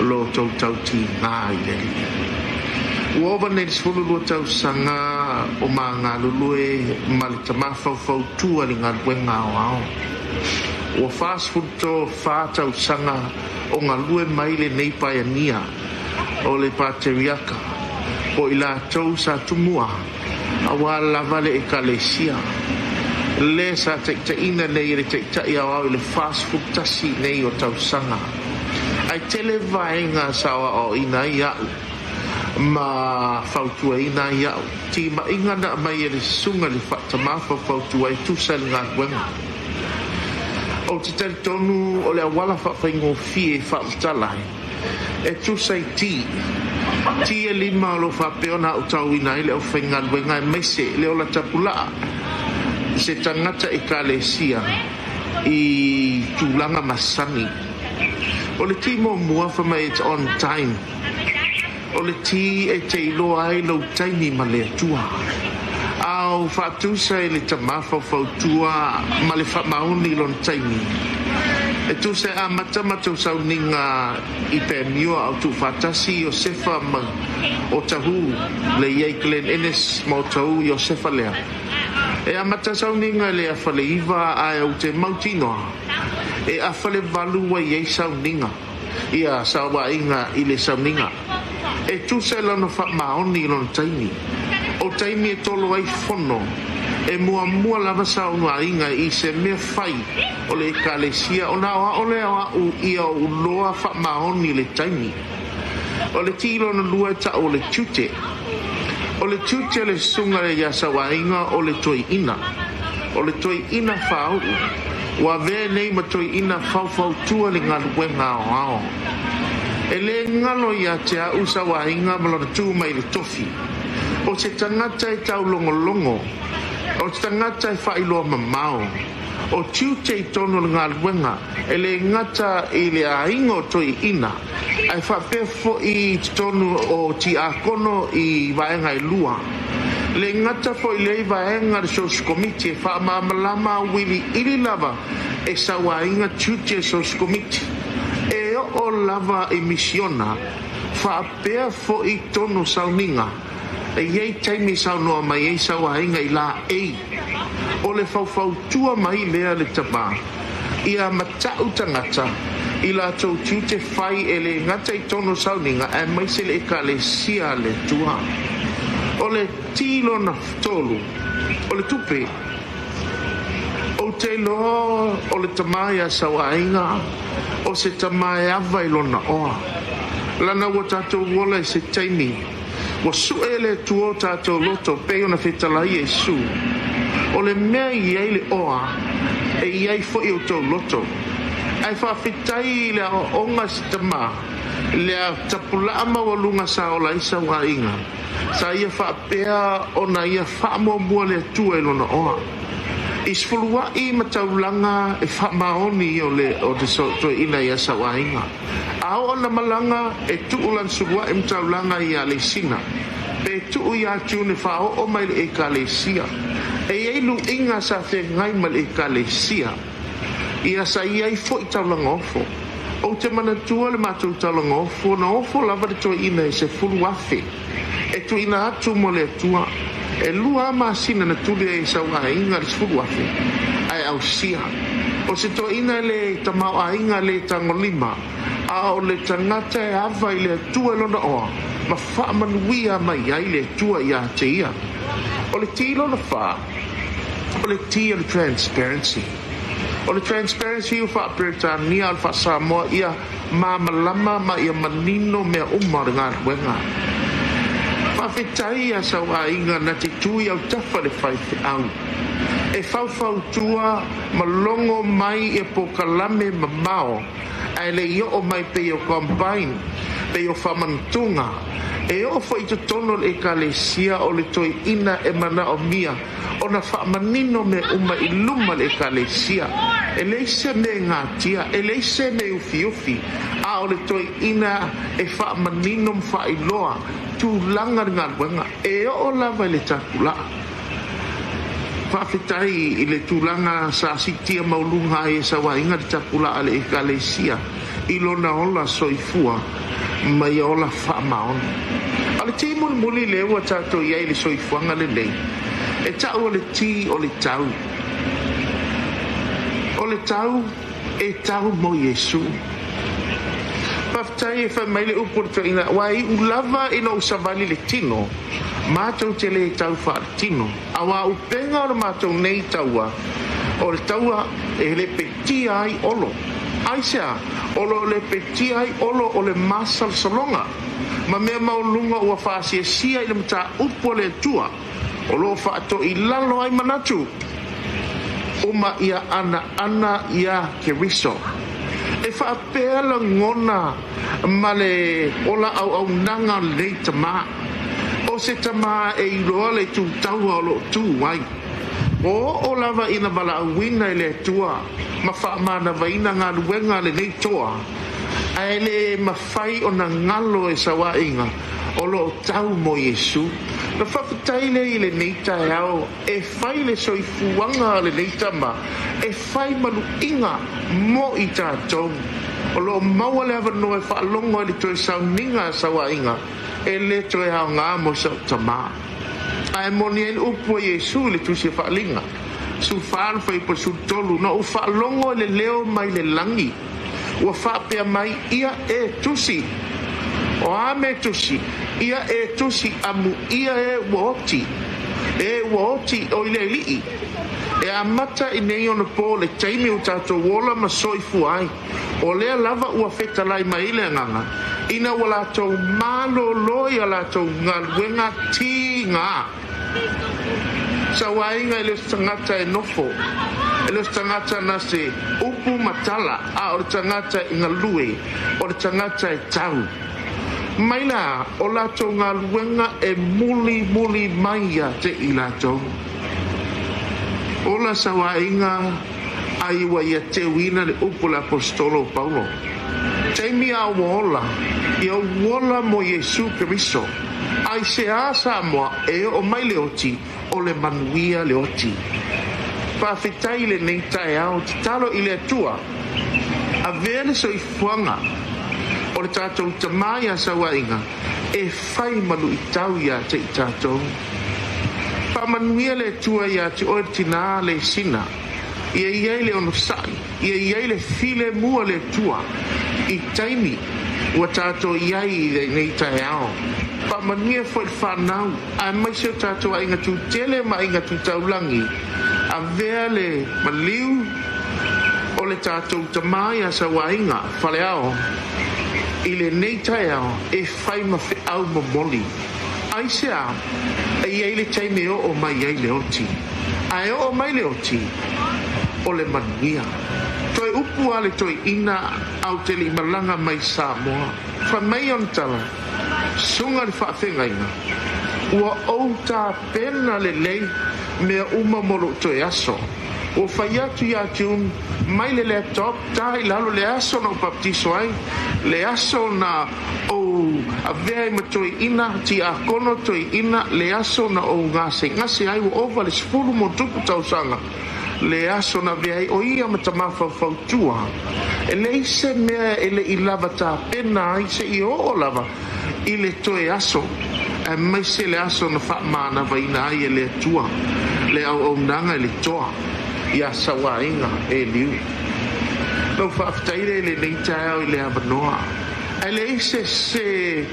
Speaker 14: lo outou tautiga i le Alii. Ua ova nei le 12 tausaga o ma galulue ma le tamā faufautua i le galuega aoao. Ua 44 tausaga o galue mai lenei paeania o le Pateriaka po i latou sa tumua auā lava le Ekalesia le sa taitaiina nei e le Taitai Aoao i le 41 nei o tausaga. Ae tele vaega sa aoaoina ai a'u ma fautuaina ai a'u timaiga na aumai e le Susuga i le Faatamā Faufautua e tusa i le galuega. Ou te talitonu o le auala faafaigofie e faamatala ai e tusa i ti ti e lima o lo o faapea ona aotauina ai le aufaigaluega aemaise le ola tapulaa se tagata Ekalesia i tulaga masani. O le ti muamua fai mai it's on time. O le ti e te iloa ai lou taimi ma le Atua. A o faatusa e le tamā faufautua ma le faamaoni i lona taimi. E tusa e amata matou sauniga i Panmure o tuufaatasi Iosefa ma Otahuhu le i ai Glen Innes ma Otahuhu Iosefa lea. E amata sauniga i le afa le 9 ae ou te mautinoa e afa le 8 ua i ai sauniga. Ia sauaiga i le sauniga. E tusa i lona faamaoni i lona taimi. O taimi e tolo ai fono, e muamua lava saunoaiga i se mea fai o le Ekalesia ona aoao lea o a'u ia ou loa faamaoni i le taimi. O le ti lona lua e ta'u o le tiute. O le tiute o le susuga ia Sauaiga o le toeaina. O le toeaina faauu. Ua avea nei ma toeaina faufautua le galuega aoao. E le galo ia te a'u Sauaiga ma lona tu mai i le tofi. O se tagata e taulogologo. O se tagata e faailoa mamao. O tiute i totonu o le galuega e le gata i le aiga o toeaiina, ae faapea foi i totonu o tiakono i vaega e lua. Le gata foi lea i vaega le Social Committee e faamalamalama auiliili lava e sauaiga tiute Social Committee e oo lava i misiona faapea foi tonu sauniga e i ai taimi e saunoa mai ai sauaiga i laei o le faufautua mai lea le tamā ia mata'u tagata i latou tiute fai e le gata i tonu o sauniga aemaise le Ekalesia a le Atua. O le ti lona tolu, o le tupe. Ou te iloa o le tamā ia Sauaiga, o se tamā e ava i lona oa. Lana ua tatou ola i se taimi, ua su'e e le Atua o tatou loto pei ona fetalai Iesu. O le mea i ai le oa, e i ai foi outou loto. Ae faafetai i le aoaoga a se tamā, lea tapulaa maualuga sa ola ai Sauaiga, sa ia faapea ona ia faamuamua le Atua i lona oa. I sefulua'i ma taulaga e faamaoni ia o le o te toeaina ia Sauaiga. A oo ona malaga e tuu lana sulua'i ma taulaga ia Leisina, pe tuu ia June faaoo mai le Ekalesia. E i ai luiga sa feagai ma le Ekalesia, ia sa i ai foi taulaga ofo. Ou te manatua le matou talagofo, na ofo lava le toeaina i se 10,000 e tuuina atu mo le Atua. E 2 lava masina na tuli ai e sau aiga le 10,000 ae ausia. O se toeaina le tamaoaiga le tagolima, a o le tagata e ava i le Atua i lona oa ma faamanuia mai ai le Atua ia te ia. O le T lona fa, o le T o le transparency. O le transparency ua faa-Peretania, a o le faa-Samoa ia malamalama ma ia manino mea uma o le galuega. Faafetai ia sau aiga na te tu i autafa le faifeau e faufautua ma logo mai ia polokalame mamao ae le i oo mai pei o combine, pei o faamanutuga. E oo foi i totonu o le ekalesia o le toeaina e manaomia ona faamanino mea uma i luma o le ekalesia. E leai se mea e gatia, e leai se mea e ufiufi, a o le toeaina e faamanino ma faailoa tulaga o le galuega e oo lava i le tapulaa. Faafetai i le tulaga sa siitia maualuga ai e sauaiga le tapulaa a le ekalesia i lona ola soifua ma ia ola faamaoni. A o le ti mulimuli lea ua tatou i ai i le soifuaga lenei, e tau o le ti o le tau. O le tau e tau mo Iesu. Faafetai e fai mai le upu o le toeaina, aua e iu lava ina ou savali le tino, matou te le tau faaletino. Aua upega o le matou nei taua, o le taua e lepetia ai olo. Aisea? O lo o lepetia ai olo o le masalosaloga ma mea maualuga ua faasiasia i le mataupu a le Atua, o lo o faatoilalo ai manatu uma ia anaana ia Keriso. E faapea lagona ma le ola auaunaga o lenei tama. O se tama e iloa le tutaua o lo o tu ai. O oo lava ina valaauina e le Atua ma faamanavaina galuega a lenei toa, ae le mafai ona galo e sauaiga o lo o tau mo Iesu. Na faafetai lea i lenei taeao e fai le soifuaga a lenei tama e fai maluiga mo i tatou. O lo o maua le avanoa e faalogo ai le toe sauniga a sauaiga e le toe aoga mo sau tama. Ae moni ai le upu a Iesu i le tusi a Faaliga 14 fuaiupu 13, na ou faalogo i le leo mai le lagi ua faapea mai, ia e tusi. O a me tusi? Ia e tusi amuia e ua oti. E ua oti o i le alii. E amata i nei ona po le taimi o tatou ola ma soifua ai. O lea lava ua fetalai mai le agaga, ina ua latou malōlō i a latou galuega tiga. Sauaiga e le o se tagata e nofo, e le o se tagata na se upu ma tala, a o le tagata e galue, o le tagata e tau. Mai la o latou galuega e mulimuli mai ia te i latou. Ola sauaiga ai ua ia teuina le upu a le aposetolo o Paulo. Taimi a ua ola, ia ua ola mo Iesu Keriso. Ai se a Samoa e oo mai le oti, o le manuia le oti. Faafetai i lenei taeao, tatalo i le Atua, avea le soifuaga o le tatou tama ia sauaiga e fai ma luitau ia te i tatou. Faamanuia le Atua ia te oe le tinā le sina, ia i ai le onosai, ia i ai le filemu a le Atua i taimi ua tatou i ai i lenei taeao. Faamanuia foi le whanau, aemaise o tatou aiga tutele ma aiga tutaulagi, avea le maliu o le tatou tama ia sauaiga faleao i lenei taeao e fai ma feau momoli. Aisea? E i ai le taimi e oo mai ai le oti. Ae oo mai le oti, o le manuia. Toe upu a le toeaina a ou te le i malaga mai Samoa. Fai mai ona tala, susuga i le faafeagaiga, ua ou tapena lelei mea uma mo lou toe aso. Ua fai atu ia June mai le laptop ta i lalo le aso na ou baptiso ai, le aso na ou avea ai ma toeaina, tiakono toeaina, le aso na ou gasegase ai ua ova le 10 ma tupu tausaga. Le aso na avea ai o ia ma tamā faufautua, e leai se mea e le i lava tapena ai seia oo lava i le toe aso, aemaise le aso na faamanavaina ai e le Atua le auaunaga i le toa ia Sauaiga Eliu. Lau faafetai lea i lenei taeao i le avanoa, ae leai se se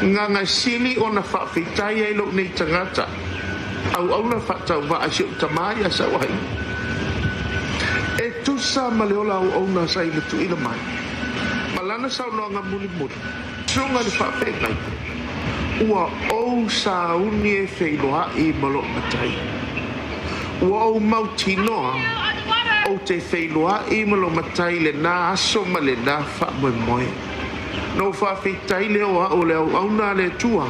Speaker 14: gaga e sili ona faafetai ai lou nei tagata auauna faatauvaa i si ou tamā ia Sauaiga, e tusa ma le ola auauna sa ia tuuina mai ma lana saunoaga mulimuli, Susuga i le Faafeagaiga, ua ou sauni e feiloai ma lou matai. Ua ou mautinoa ou te feiloai ma lou matai i lena aso ma lena faamoemoe. Na ou faafetai lea o au o le auauna a le Atua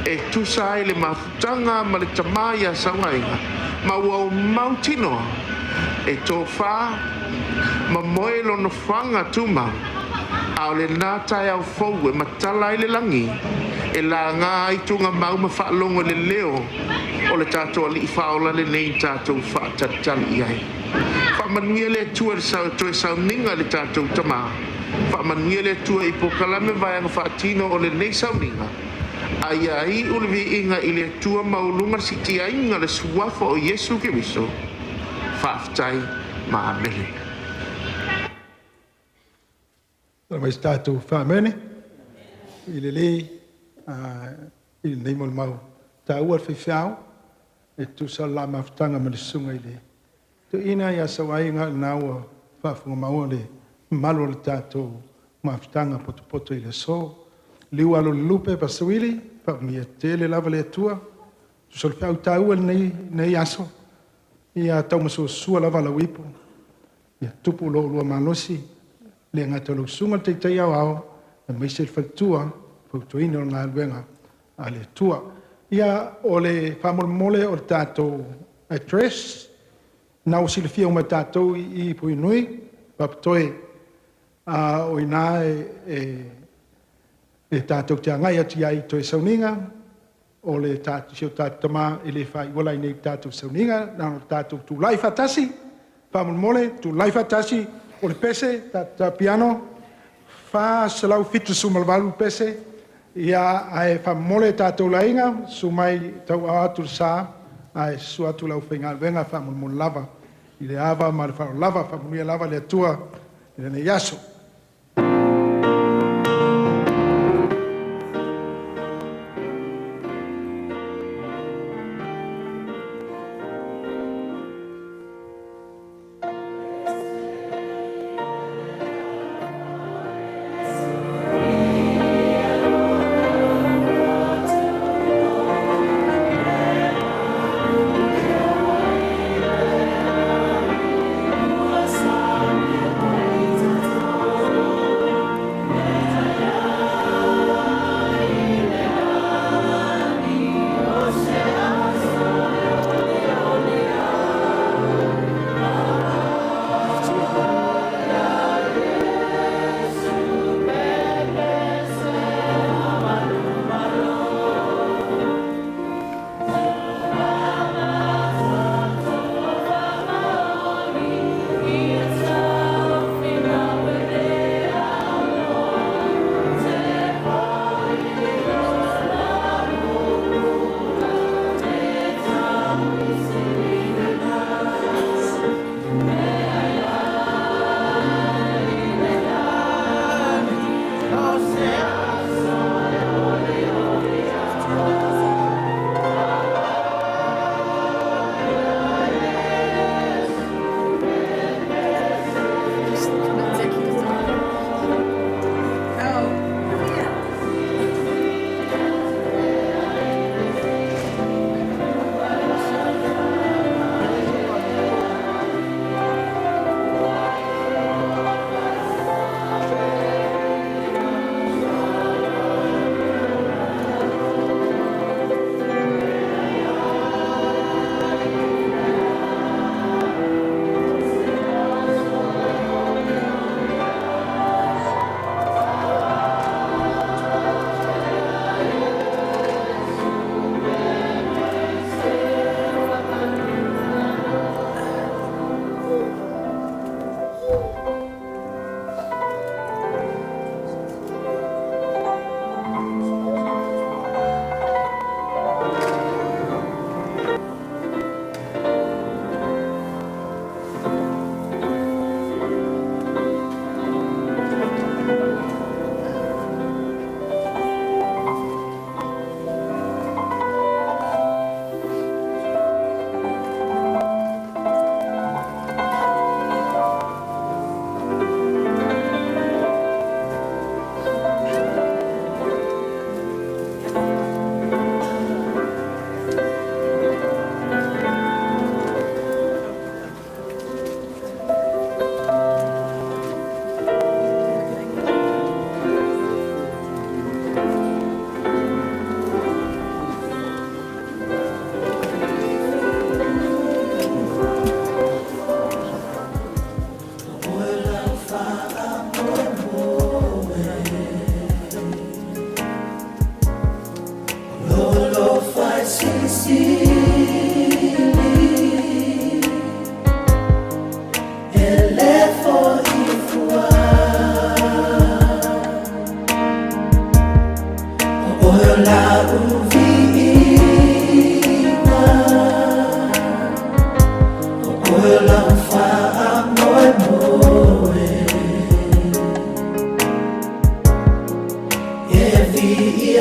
Speaker 14: e tusa ai le mafutaga ma le tama ia Sauaiga, ma ua ou mautinoa e tofa ma moe lona faga tumau, a o lena taeao fou e matala ai le lagi, e laga ai tugamau ma faalogo i le leo o le tatou Alii Faaola lenei tatou faatalitali i ai. Faamanuia le Atua i le toe sauniga i le tatou Tama. Faamanuia le Atua i polokalame vaega faatino o lenei sauniga, a ia iu le viiga i le Atua maualuga le siitiaina o le suafa o Iesu Keriso. Faafetai ma amene.
Speaker 7: Tala mai se tatou faamene i le lē i lenei molimau taua le faifeau e tusa o le la mafutaga ma le susuga i le toeaina ia Sauaiga, lena ua faafofoga maua le mamalu o le tatou mafutaga potopoto i le aso. Liu alo o le lupe Pastor Uili, faamanuia tele lava le Atua. Tusa o le feau taua i lenei aso, ia taumasuasua lava lau ipu, ia tupu lo oulua malosi, le gata o lau susuga i le Taitai Aoao aemaise le faletua, fautuaina o le galuega a le Atua. Ia, o le faamolemole o le tatou address na ua silafia uma e tatou i Puhinui, Papatoe, o i ina e tatou te agai atu i ai i toe sauniga o le si o tatou tama e le faai'u i inei i le tatou sauniga. Na ona tatou tulai faatasi, faamolemole, tulai faatasi. O le pese ta piano 478 le pese. Ia, ae faamolemole tatou aiga, susu mai, tauaao atu le sa ae susu atu le aufaigaluega faamolemole lava i le ava ma le faaaloalo lava. Faamanuia lava le Atua i lenei aso.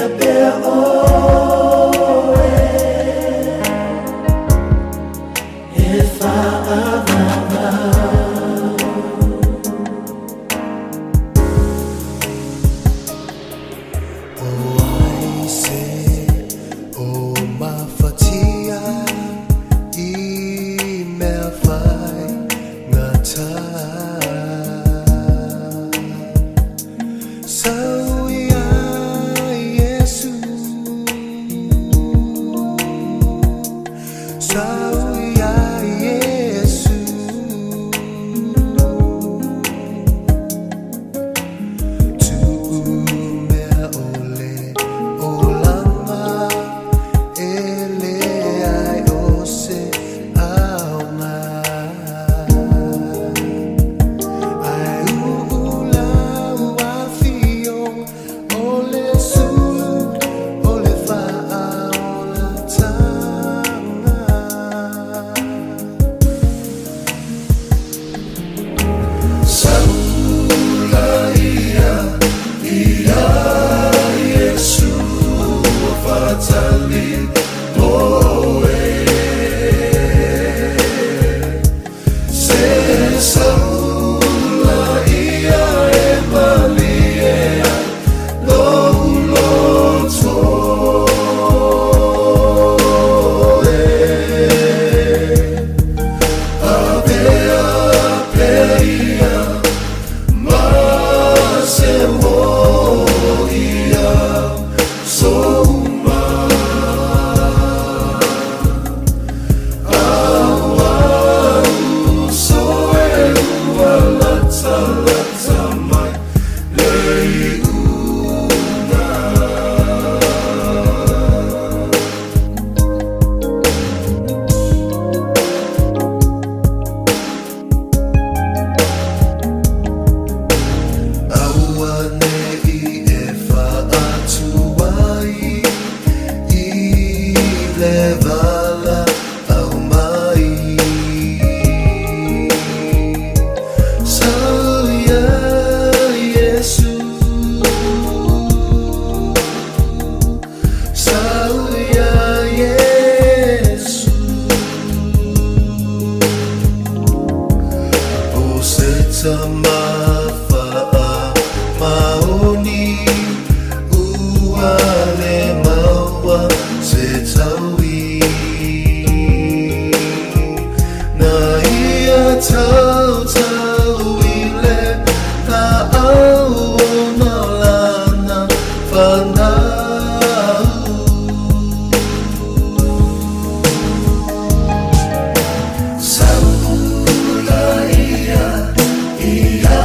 Speaker 2: Ia pea oe e whaavava.
Speaker 15: O ai se o mafatia i mea whai ngata. Sau ia Yesu, sau ia Yesu, Tu'u mea o le olanga e le ai o se aoga. Ai uu lau afio o le sulu o le faaolatanga. Saula ia ia Yesu fatali oe. Se saula ia e malie lou loto e. Avea pea ia ma se mo ia soma. Au so e ua lata lata mai le iuga. Aua nei e faatuai i le vala au mai. Sau ia Yesu, sau ia Yesu, O se tama maoni ua le maua se taui. Na ia tau tau i le la au o na lana whanau. Saula ia ia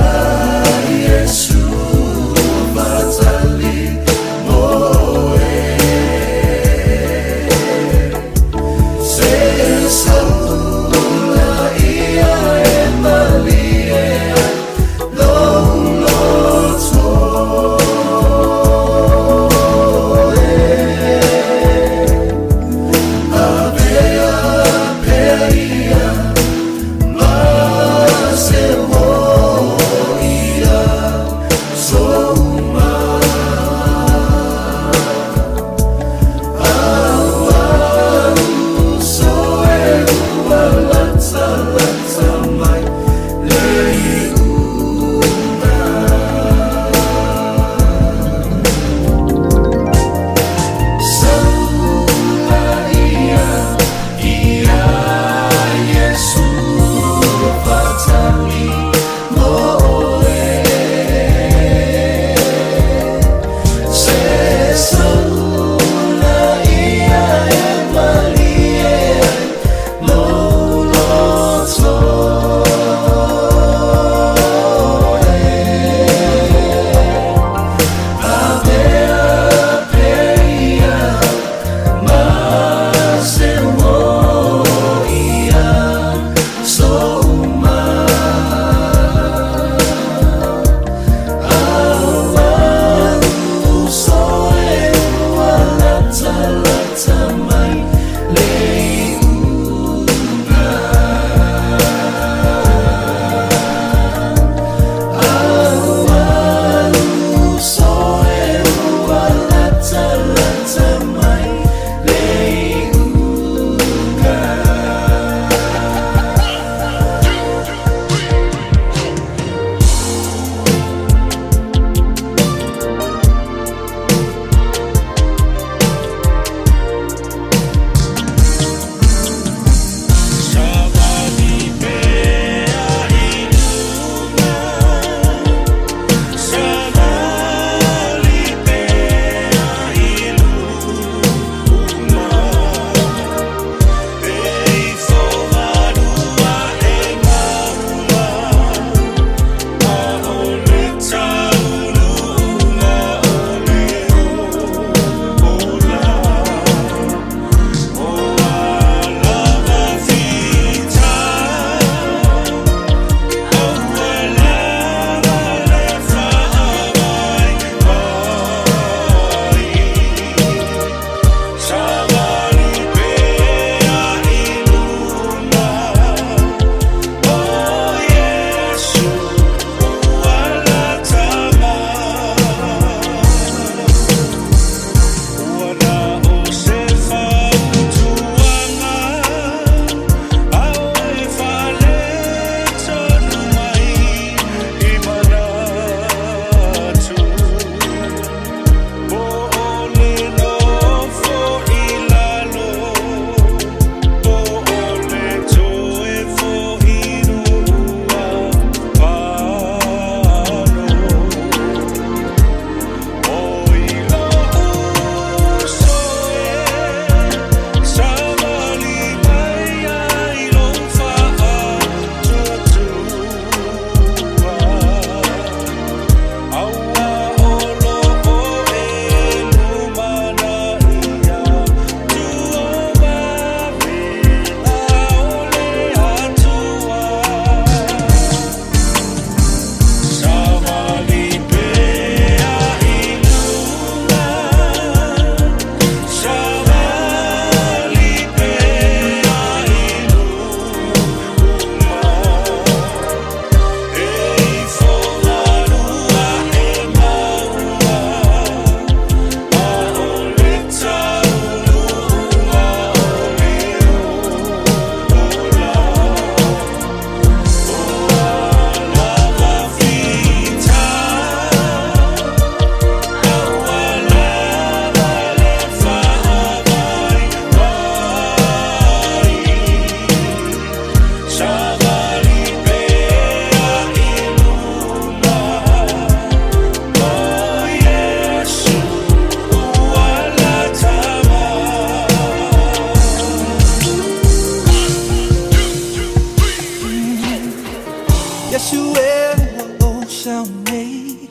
Speaker 2: sau nei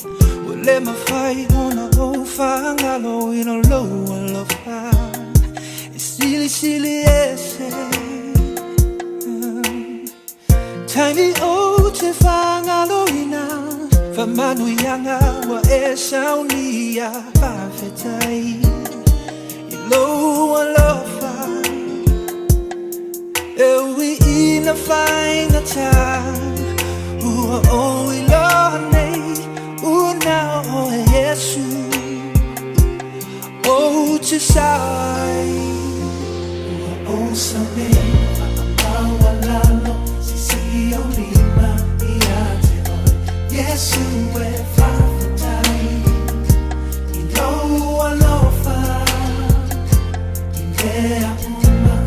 Speaker 2: Ua le mafai ona ou faagaloina lou alofa E silisili ese Taimi ou te faagaloina Faamanuiaga ua e saunia Faafetai i lou alofa E ui ina faigata Ua ou iloa nei Ua na o oe Iesu Ou te sao ai Ua ou sau nei Faamaualalo Siisii ou lima ia te oe Iesu e faafetai I lou alofa I mea uma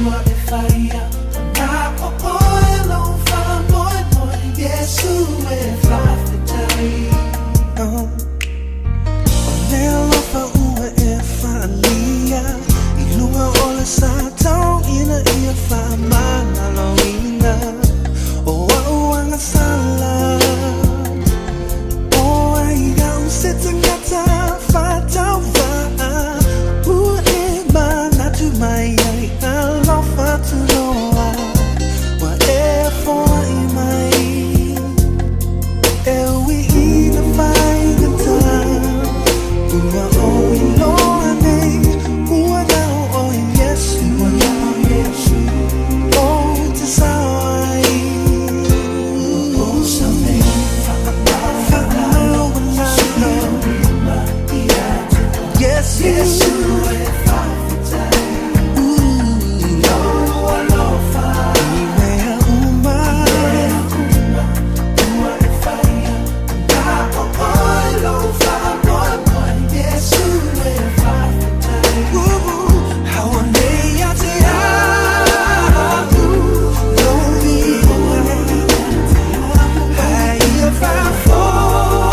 Speaker 2: ua e faia Ua na o oe lou faamoemoe Iesu e faafetai Oh. O le alofa ua e faaalia I luga o le sa tau ina ia faamalaloina O a'u agasala O ai au se tagata faatauvaa Ua e manatu mai ai alofa tunoa Ua e foai mai E ui ina faigata Ua ou iloa nei Ua na o oe Iesu Ou te sao ai Ua ou sau nei Faamaualalo Iesu Iesu e faafetai I lou alofa I mea uma Ua e faia Na o oe lou faamoemoe Iesu e faafetai Hao nei ia te au Lou viiga A ia faafoi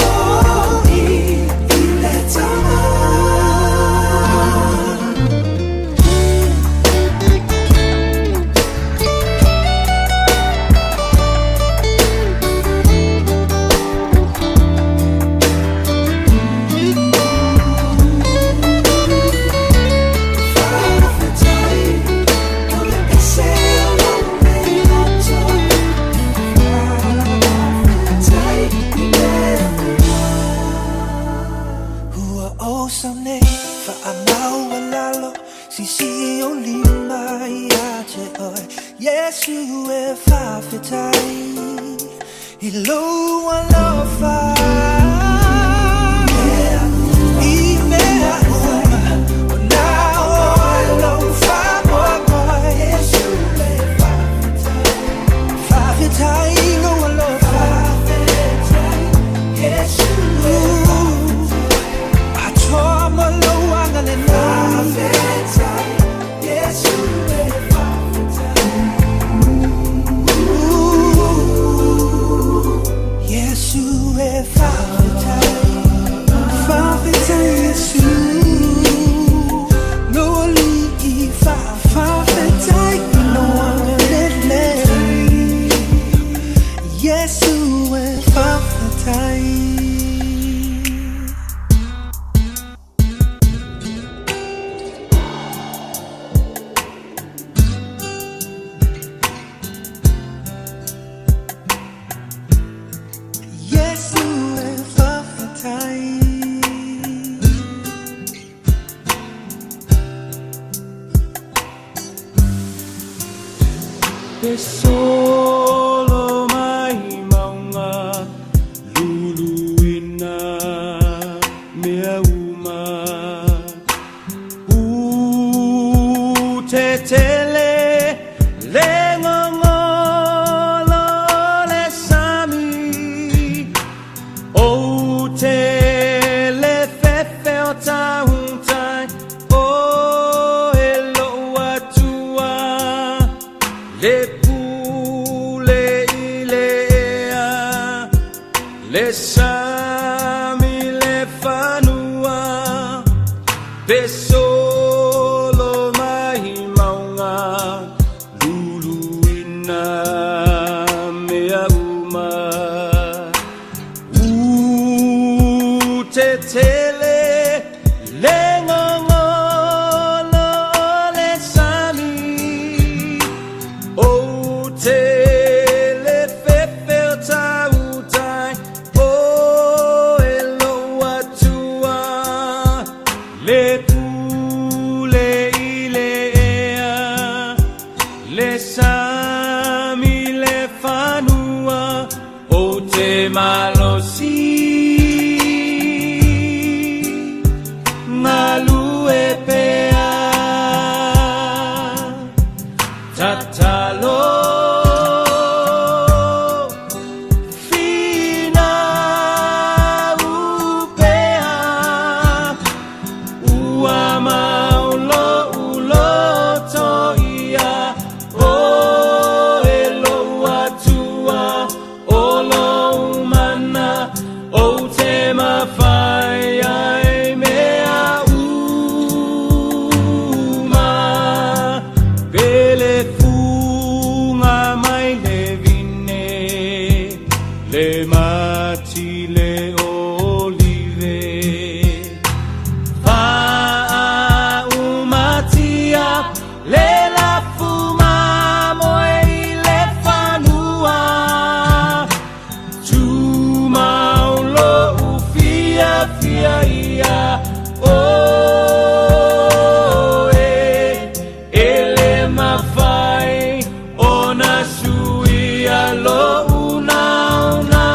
Speaker 2: I le Tama. Faafetai O le ese o lou nei loto Faafetai i mea uma Ua ou sau nei Faamaualalo Siisii ou lima ia te oe Iesu e faafetai I lou alofa I mea uma Ua na o oe lou faamoemoe Faafetai i lou alofa Atoa ma lou agalelei Yesu e faafetai Yesu e faafetai Faafetai Yesu Lou alii Faafetai i lou agalelei Yesu e faafetai. Yesu e faafetai.
Speaker 16: Pe solo mai mauga luluina mea uma U tetele le gogolo o le sami Ou te le fefe o tautai O e lou Atua Le pule i le ea Le sami le fanua Pe solo mai mauga Luluina mea uma. te tele le gogolo o le sami Ou te le fefe o tautai o e lou Atua Le pule i le ea le sami le fanua Ou te malosi galue pea Tatalo finau pea Ua mau lo'u loto ia O e lou Atua O lou mana Ou te mafai ai mea uma Pele fuga mai le vine Le mati le olive Faaumatia le lafumamoe i le fanua Tumau lo'u fiafia ia Oe E le mafai ona suia lo'u naunau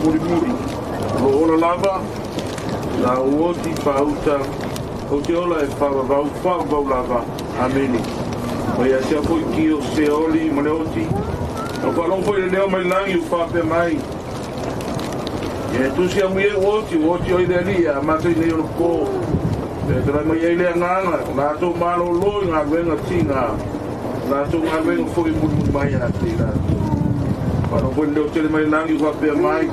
Speaker 17: Mulimuli. O lo ola lava, la uoti pauta Ou te ola e whaavavau, whaavavau lava. Amene. Ma ia te au ki o se oli ma le oti. Na whaalongo foi le leo mai langi u whaapea mai. Ia e tusi amu e oti, oti o i le ali, a mātou i nei o le pō. E te mai ai le anganga, o lātou malo lo i ngā ruenga tinga. Lātou ngā ruenga foi mulu mai a te lātou. Whaalongo foi le leo tele mai langi u whaapea mai.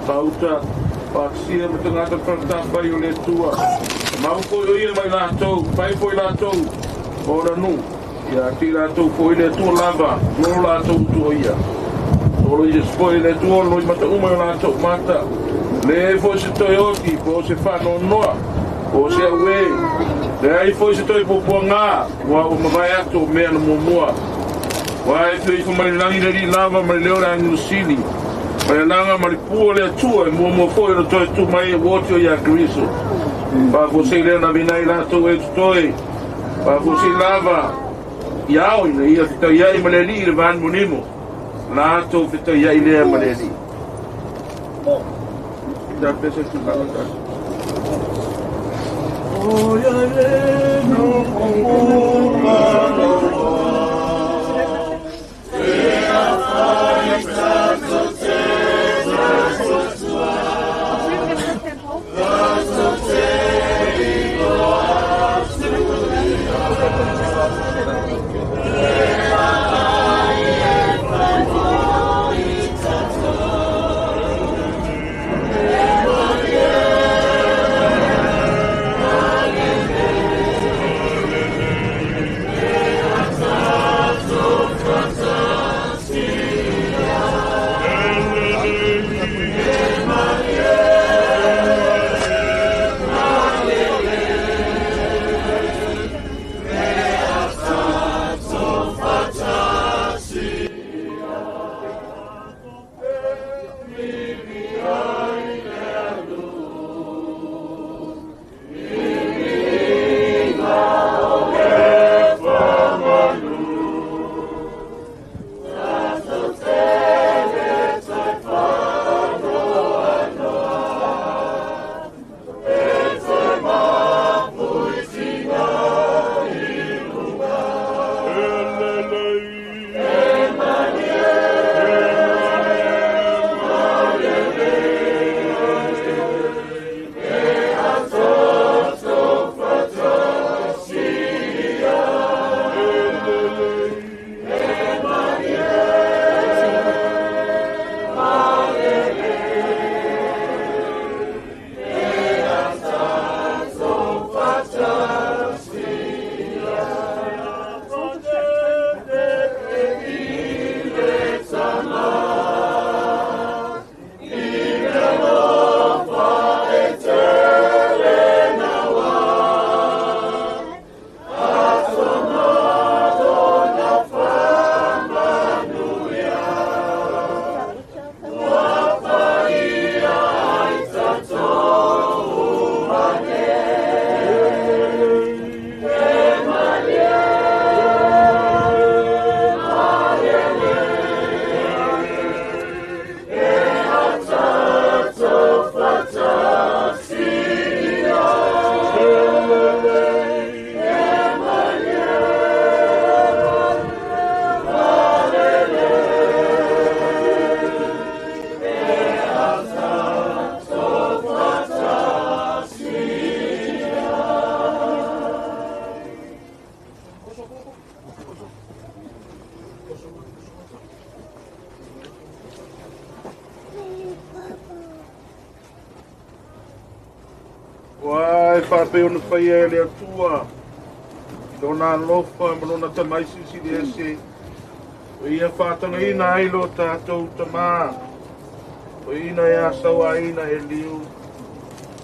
Speaker 17: Pauta, whaaksia ma tangata whakatawhai o le tua. Mau foi o ia mai lātou, pai foi lātou, o ranu. Ia te lātou foi le tua lava, lo lātou tua ia. Tolo ia foi le tua, loi mata uma o lātou mata. Le foi se toi oti, po se whano noa, po se awe. Le ai foi se toi popua ngā, wa o mawai atu o mea na mua. Wa e te ifo mai langi le li lava, mai leo le angi usili. Mai langa mai pua le atua, e mua foi o toi tu mai e woti o ia Kriso. Wha se lea na vinai lātou e tutoe. Wha se lava iao ina ia whitau iai ma le li i le van munimo. Lātou whitau iai lea ma le li. Tā pese tu kala tā.
Speaker 15: O ia le no o
Speaker 17: Wai whāpeo na whaia e le atua. Lona alofa ma lona tamai sisi ese. O ia whātanga ina ai lo tātou tamā. O ina e asawa ina e liu.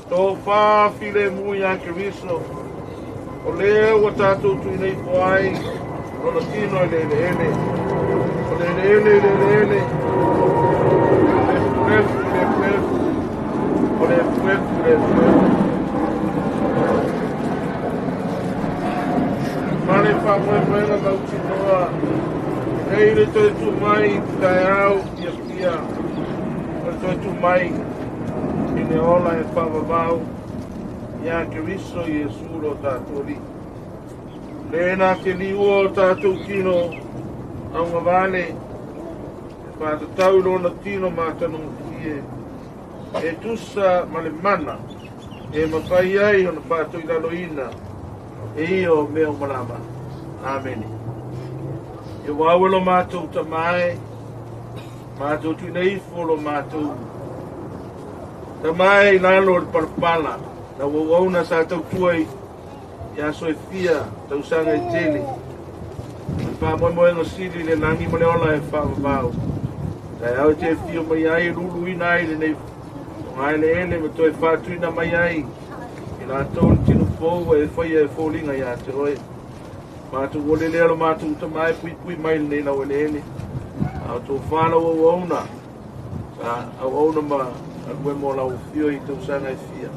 Speaker 17: Tō whāwhile mui a Keriso. O lea ua tātou tui nei po ai. Lona tino e le ele ele. O le ele ele le ele ele. Le fuefu le fuefu. O le fuefu le fuefu. Male whamoemoenga mautinoa. Nei le toe tu mai i te au ia pia. O le toe tu mai i le ola e whaavavau.
Speaker 14: Ia Keriso Iesu lo tatou Alii. Le na te liua o tatou tino augavale e faatatau i lona tino matagofie e tusa ma le mana e mafai ai ona faatoilaloina e ia o mea uma lava. Amene. Ia ua e lo matou Tamā e, matou tuuina ifo lo matou Tamā e i lalo o le palapala, lau auauna sa tautua i aso e fia tausaga e tele. O le faamoemoega sili i le lagi ma le ola e faavavau. Taeao e te afio mai ai e luluina ai lenei fogaeleele ma toe faatuina mai ai i latou le tino fou ua e faia e foliga ia te oe. Matou ole lea lo matou Tamā e puipui mai lenei laueleele. A o tofa lau auauna, sa auauna ma galue mo lau afio i tausaga e fia.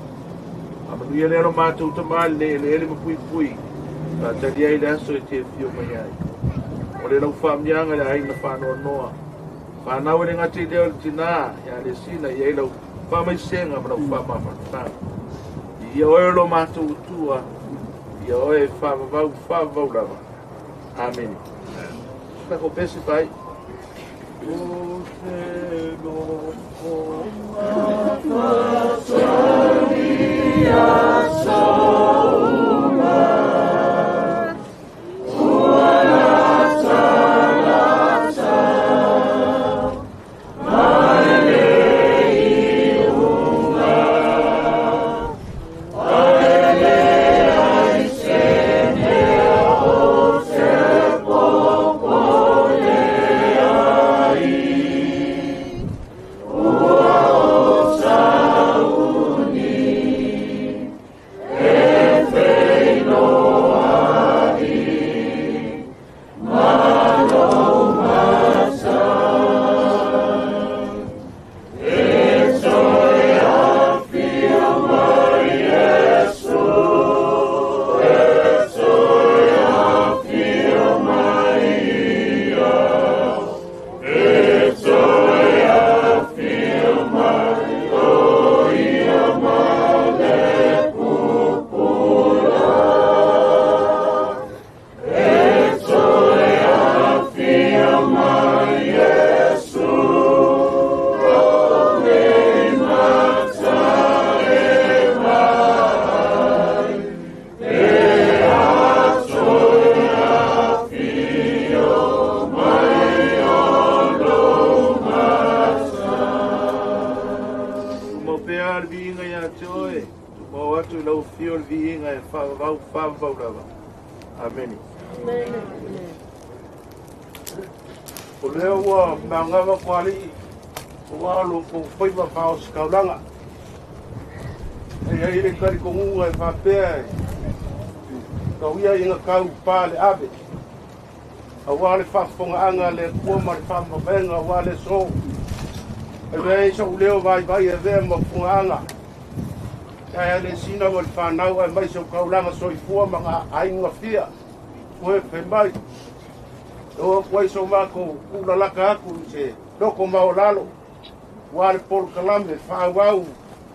Speaker 14: Faamanuia lea lo matou Tamā lenei eleele ma puipui, faatali ai le aso e te afio mai ai. O le lau faamiaga i le aiga faanoanoa. Fanau e le gata i lea o le tinā ia Lesina i ai lau faamaisega ma lau faamafanafanaga. Ia oe o lo matou Atua, ia oe e faavavau faavavau lava. Amene. Kako pesi pai. O te loko Tumau pea le viiga ia te oe, tumau atu i lau afio le viiga e faavavau faavavau lava. Amene.
Speaker 5: O lea ua meaogava Koali'i aua o lo outou faiva faaositaulaga. E i ai le talitonuga e faapea e tau ia ina tau pa le ave aua le faafofogaaga a le Atua ma le faamavaega aua le aso. E avea ai so'u leo vaivai e avea ma fofogaaga e ae le sina ma le fanau aemaise o taulaga soifua ma ga aiga fia toe fai mai. E oo atu ai so matou tuulalata atu i se loto maualalo aua le polokalame faaauau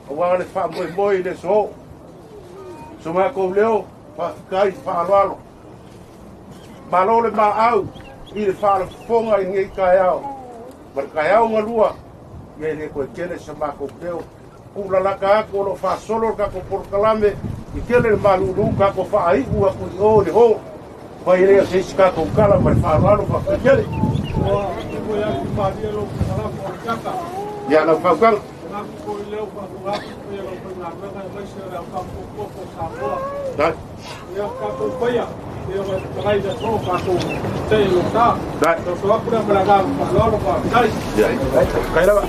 Speaker 5: aua le faamoemoe i le aso. So matou leo faafetai faaaloalo. Malo le maau i le faalafofoga i lenei taeao ma le taeao galua, ia e le toe tele sa matou leo. Tuulalata atu o lo o faasolo le tatou polokalame i tele le malulu tatou faaiu atu i o i le ho. Fai lea se isi tatou tala ma le faaaloalo faafetai tele. Ia lau fautuaga. Dai. Dai. Ia. Kai lava.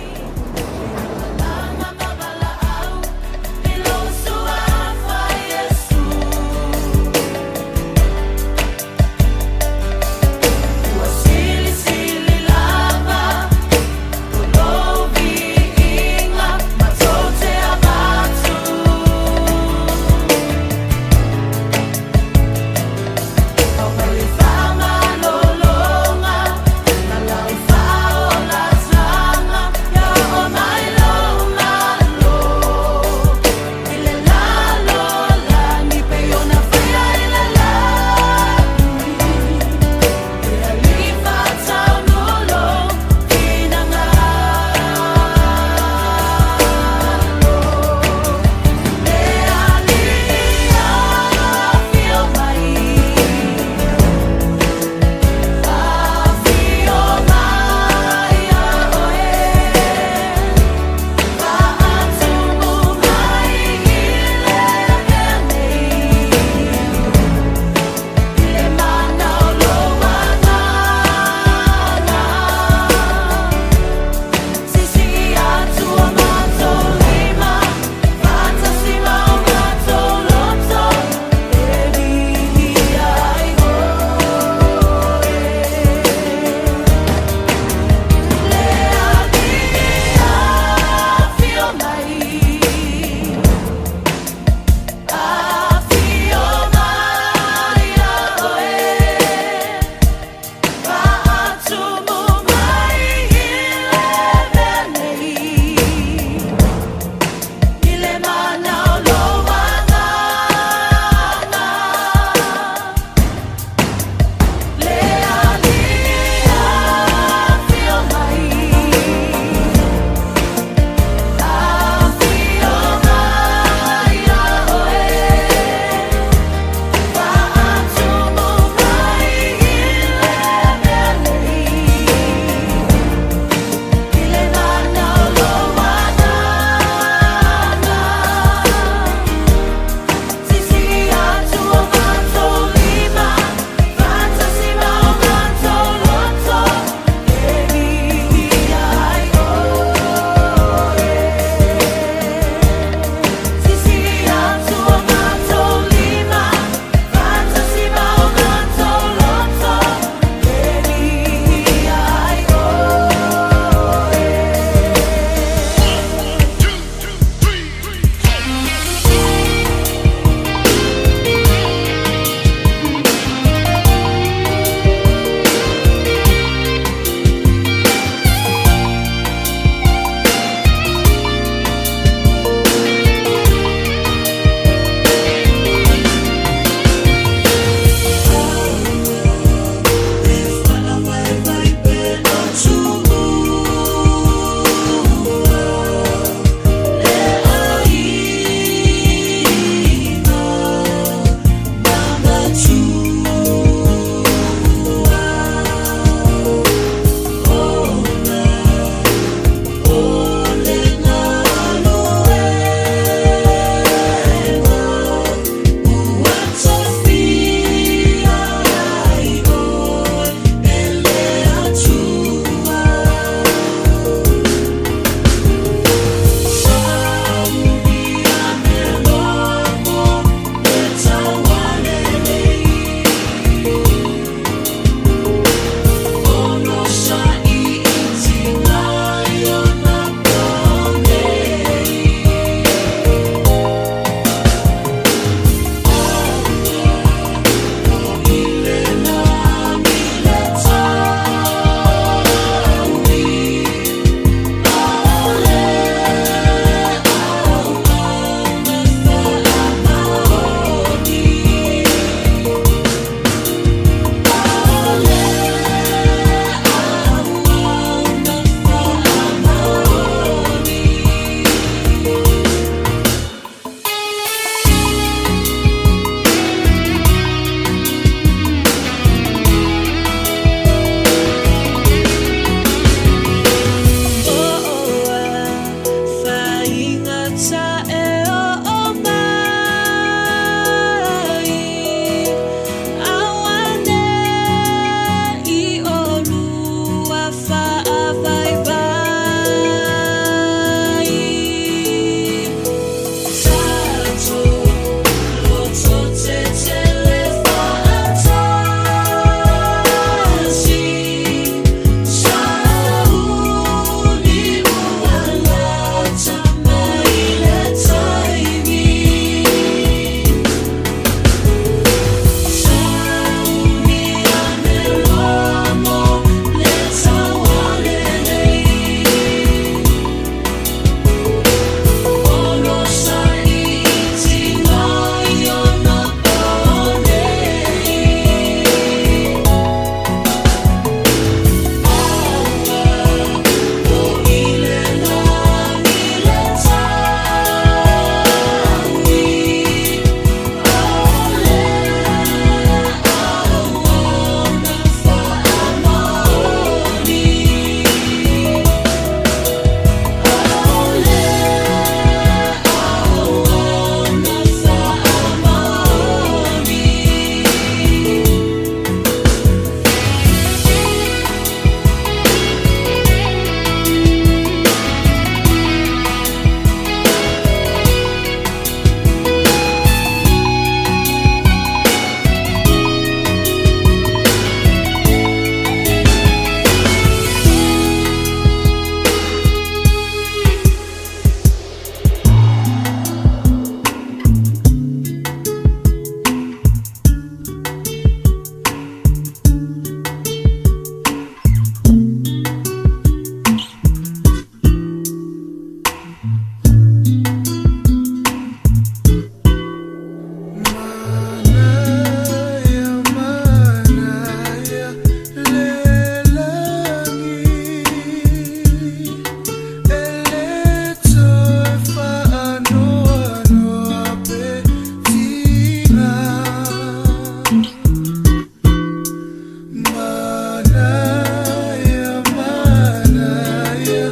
Speaker 2: Manaia, manaia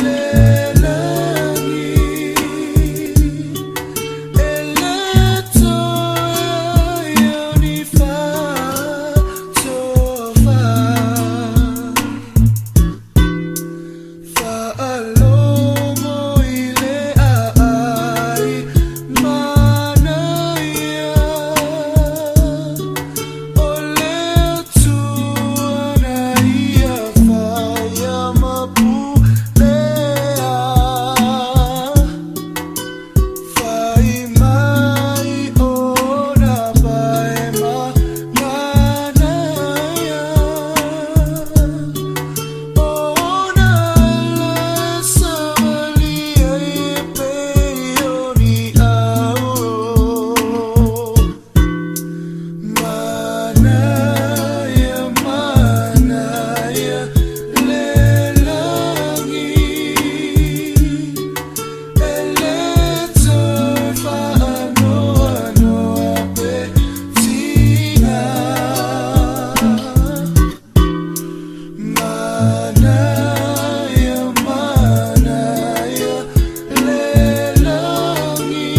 Speaker 2: le lagi E le toe o ni fa'atofa. Fa'alogo i le a'ai manaia O le Atua na ia faia ma pulea. Fai mai ona pae ma manaia Ona le savalia e pei o ni ao. Manaia, manaia le lagi E le toe fa'anoanoa pe tiga. Manaia, manaia le lagi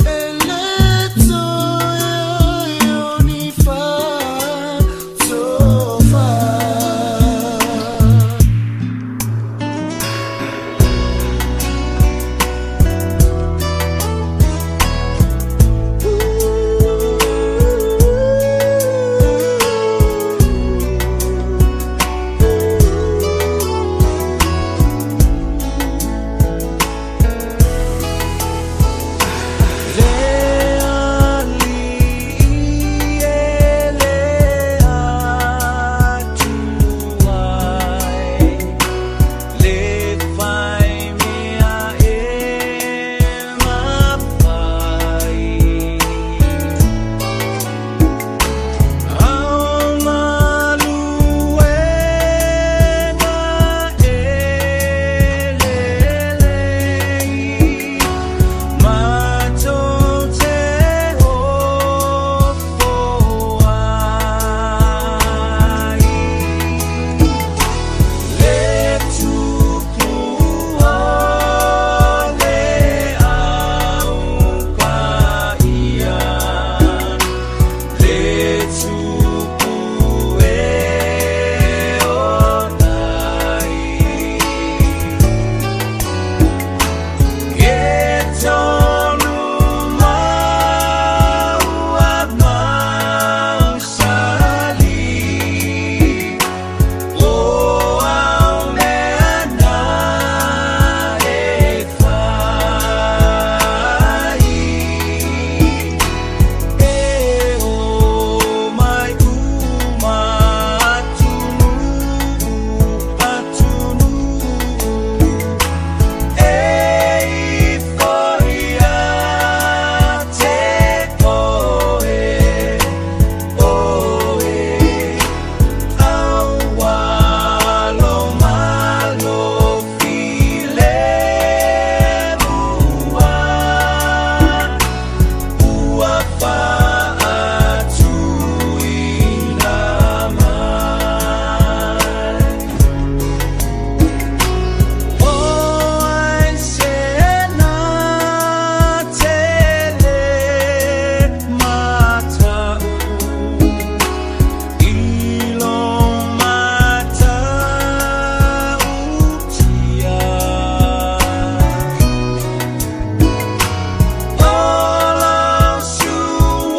Speaker 2: E le toe o ni fa'atofa.
Speaker 16: Le alii e le Atua e, le fai mea e mafai. Ao galuega e lelei, matou te ofo ai. Le tupu o le au paia, le tupu e o tai. E tolu mau a mausali, O au mea na e fai. E o mai uma atunuu, atunuu E ifo ia te oe, oe Aualo malo file mua Ua fa'atuina mai. O ai se na tele mata'u I lo matautia O lau suafa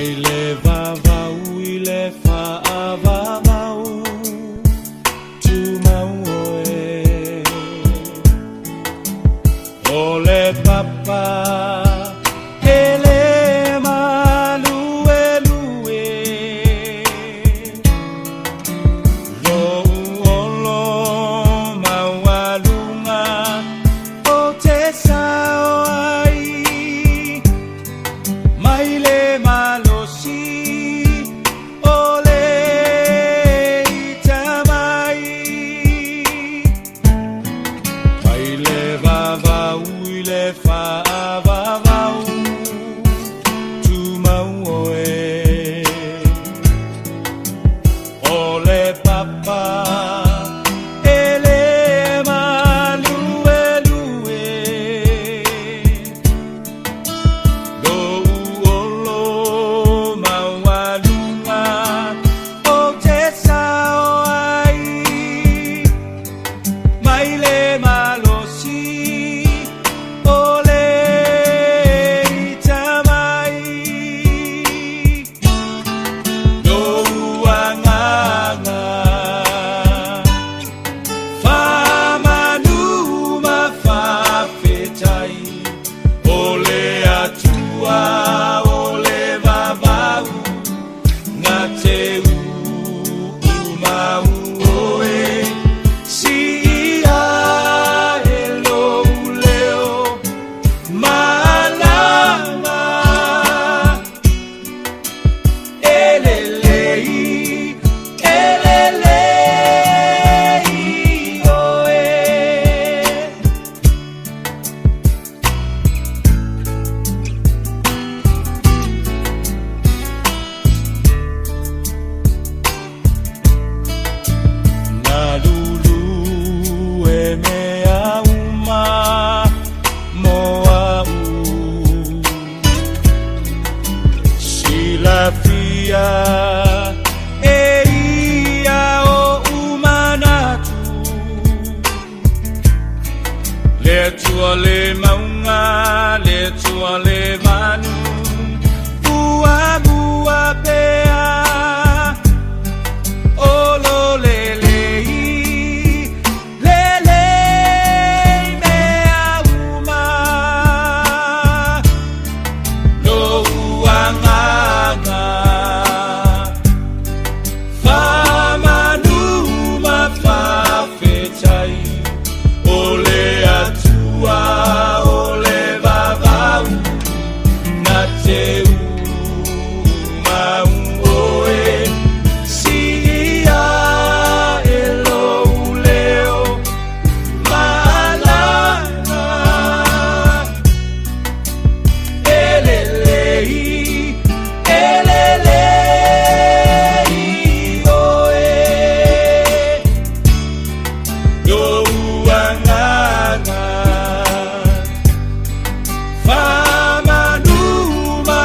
Speaker 16: Mai le vavau i le faavavau, tumau oe. O le papa e le maluelue, lou olo maualuga o te sao ai, mai le malosi o le ita mai. Mai le vavau i le faavavau, tumau oe. O le papa e le maluelue, lou olo maualuga o te sao ai, mai le malosi o le ita mai. Lou agaga faamanu ma faafetai, o le Atua o le vavau na te uumau oe, siia e lou leo malama. E lelei, e lelei oe. Galulu e mea uma mo au, silafia e ia o umanatu. Le Atua le mauga, le Atua le manu, muamua pea. O lo lelei, lelei mea uma. Lou agaga faamanu ma faafetai, o le Atua o le vavau na te uumau oe, siia e lou leo malama. E lelei, e lelei oe. Lou agaga faamanu ma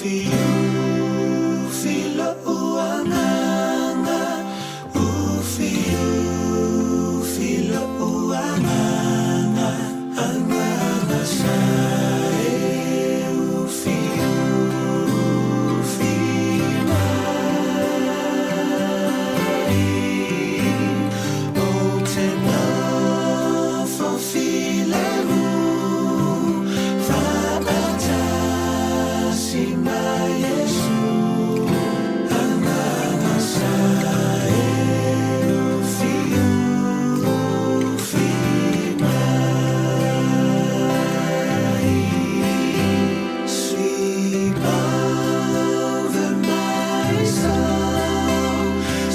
Speaker 2: Ufiufi lo'u agaga, ufiufi lo'u agaga, agaga sa e ufiufi mai. Ou te nofo filemu fa'atasi ma Iesu, agaga sa e ufiufi mai. Sweep over my soul,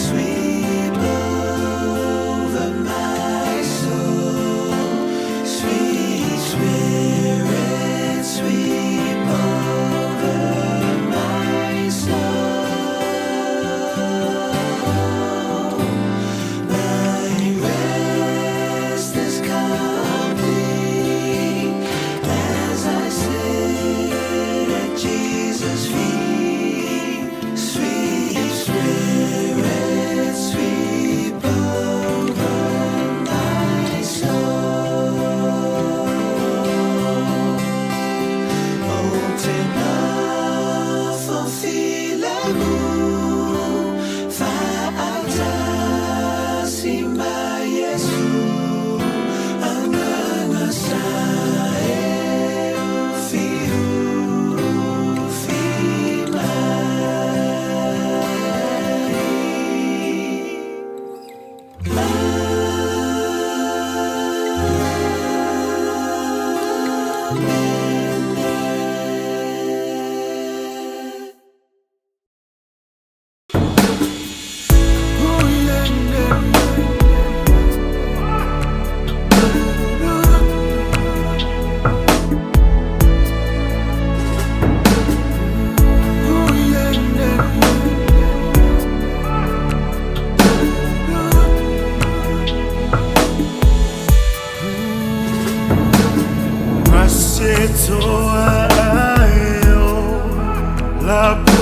Speaker 2: sweep over my soul, sweet Spirit, sweep over my soul. My rest is complete as I sit at Jesus' feet. Sweet Spirit, sweep over my soul. Ou te nofo filemu fa'atasi ma Iesu, agaga sa e ufiufi mai.
Speaker 15: Masetoa aeo la.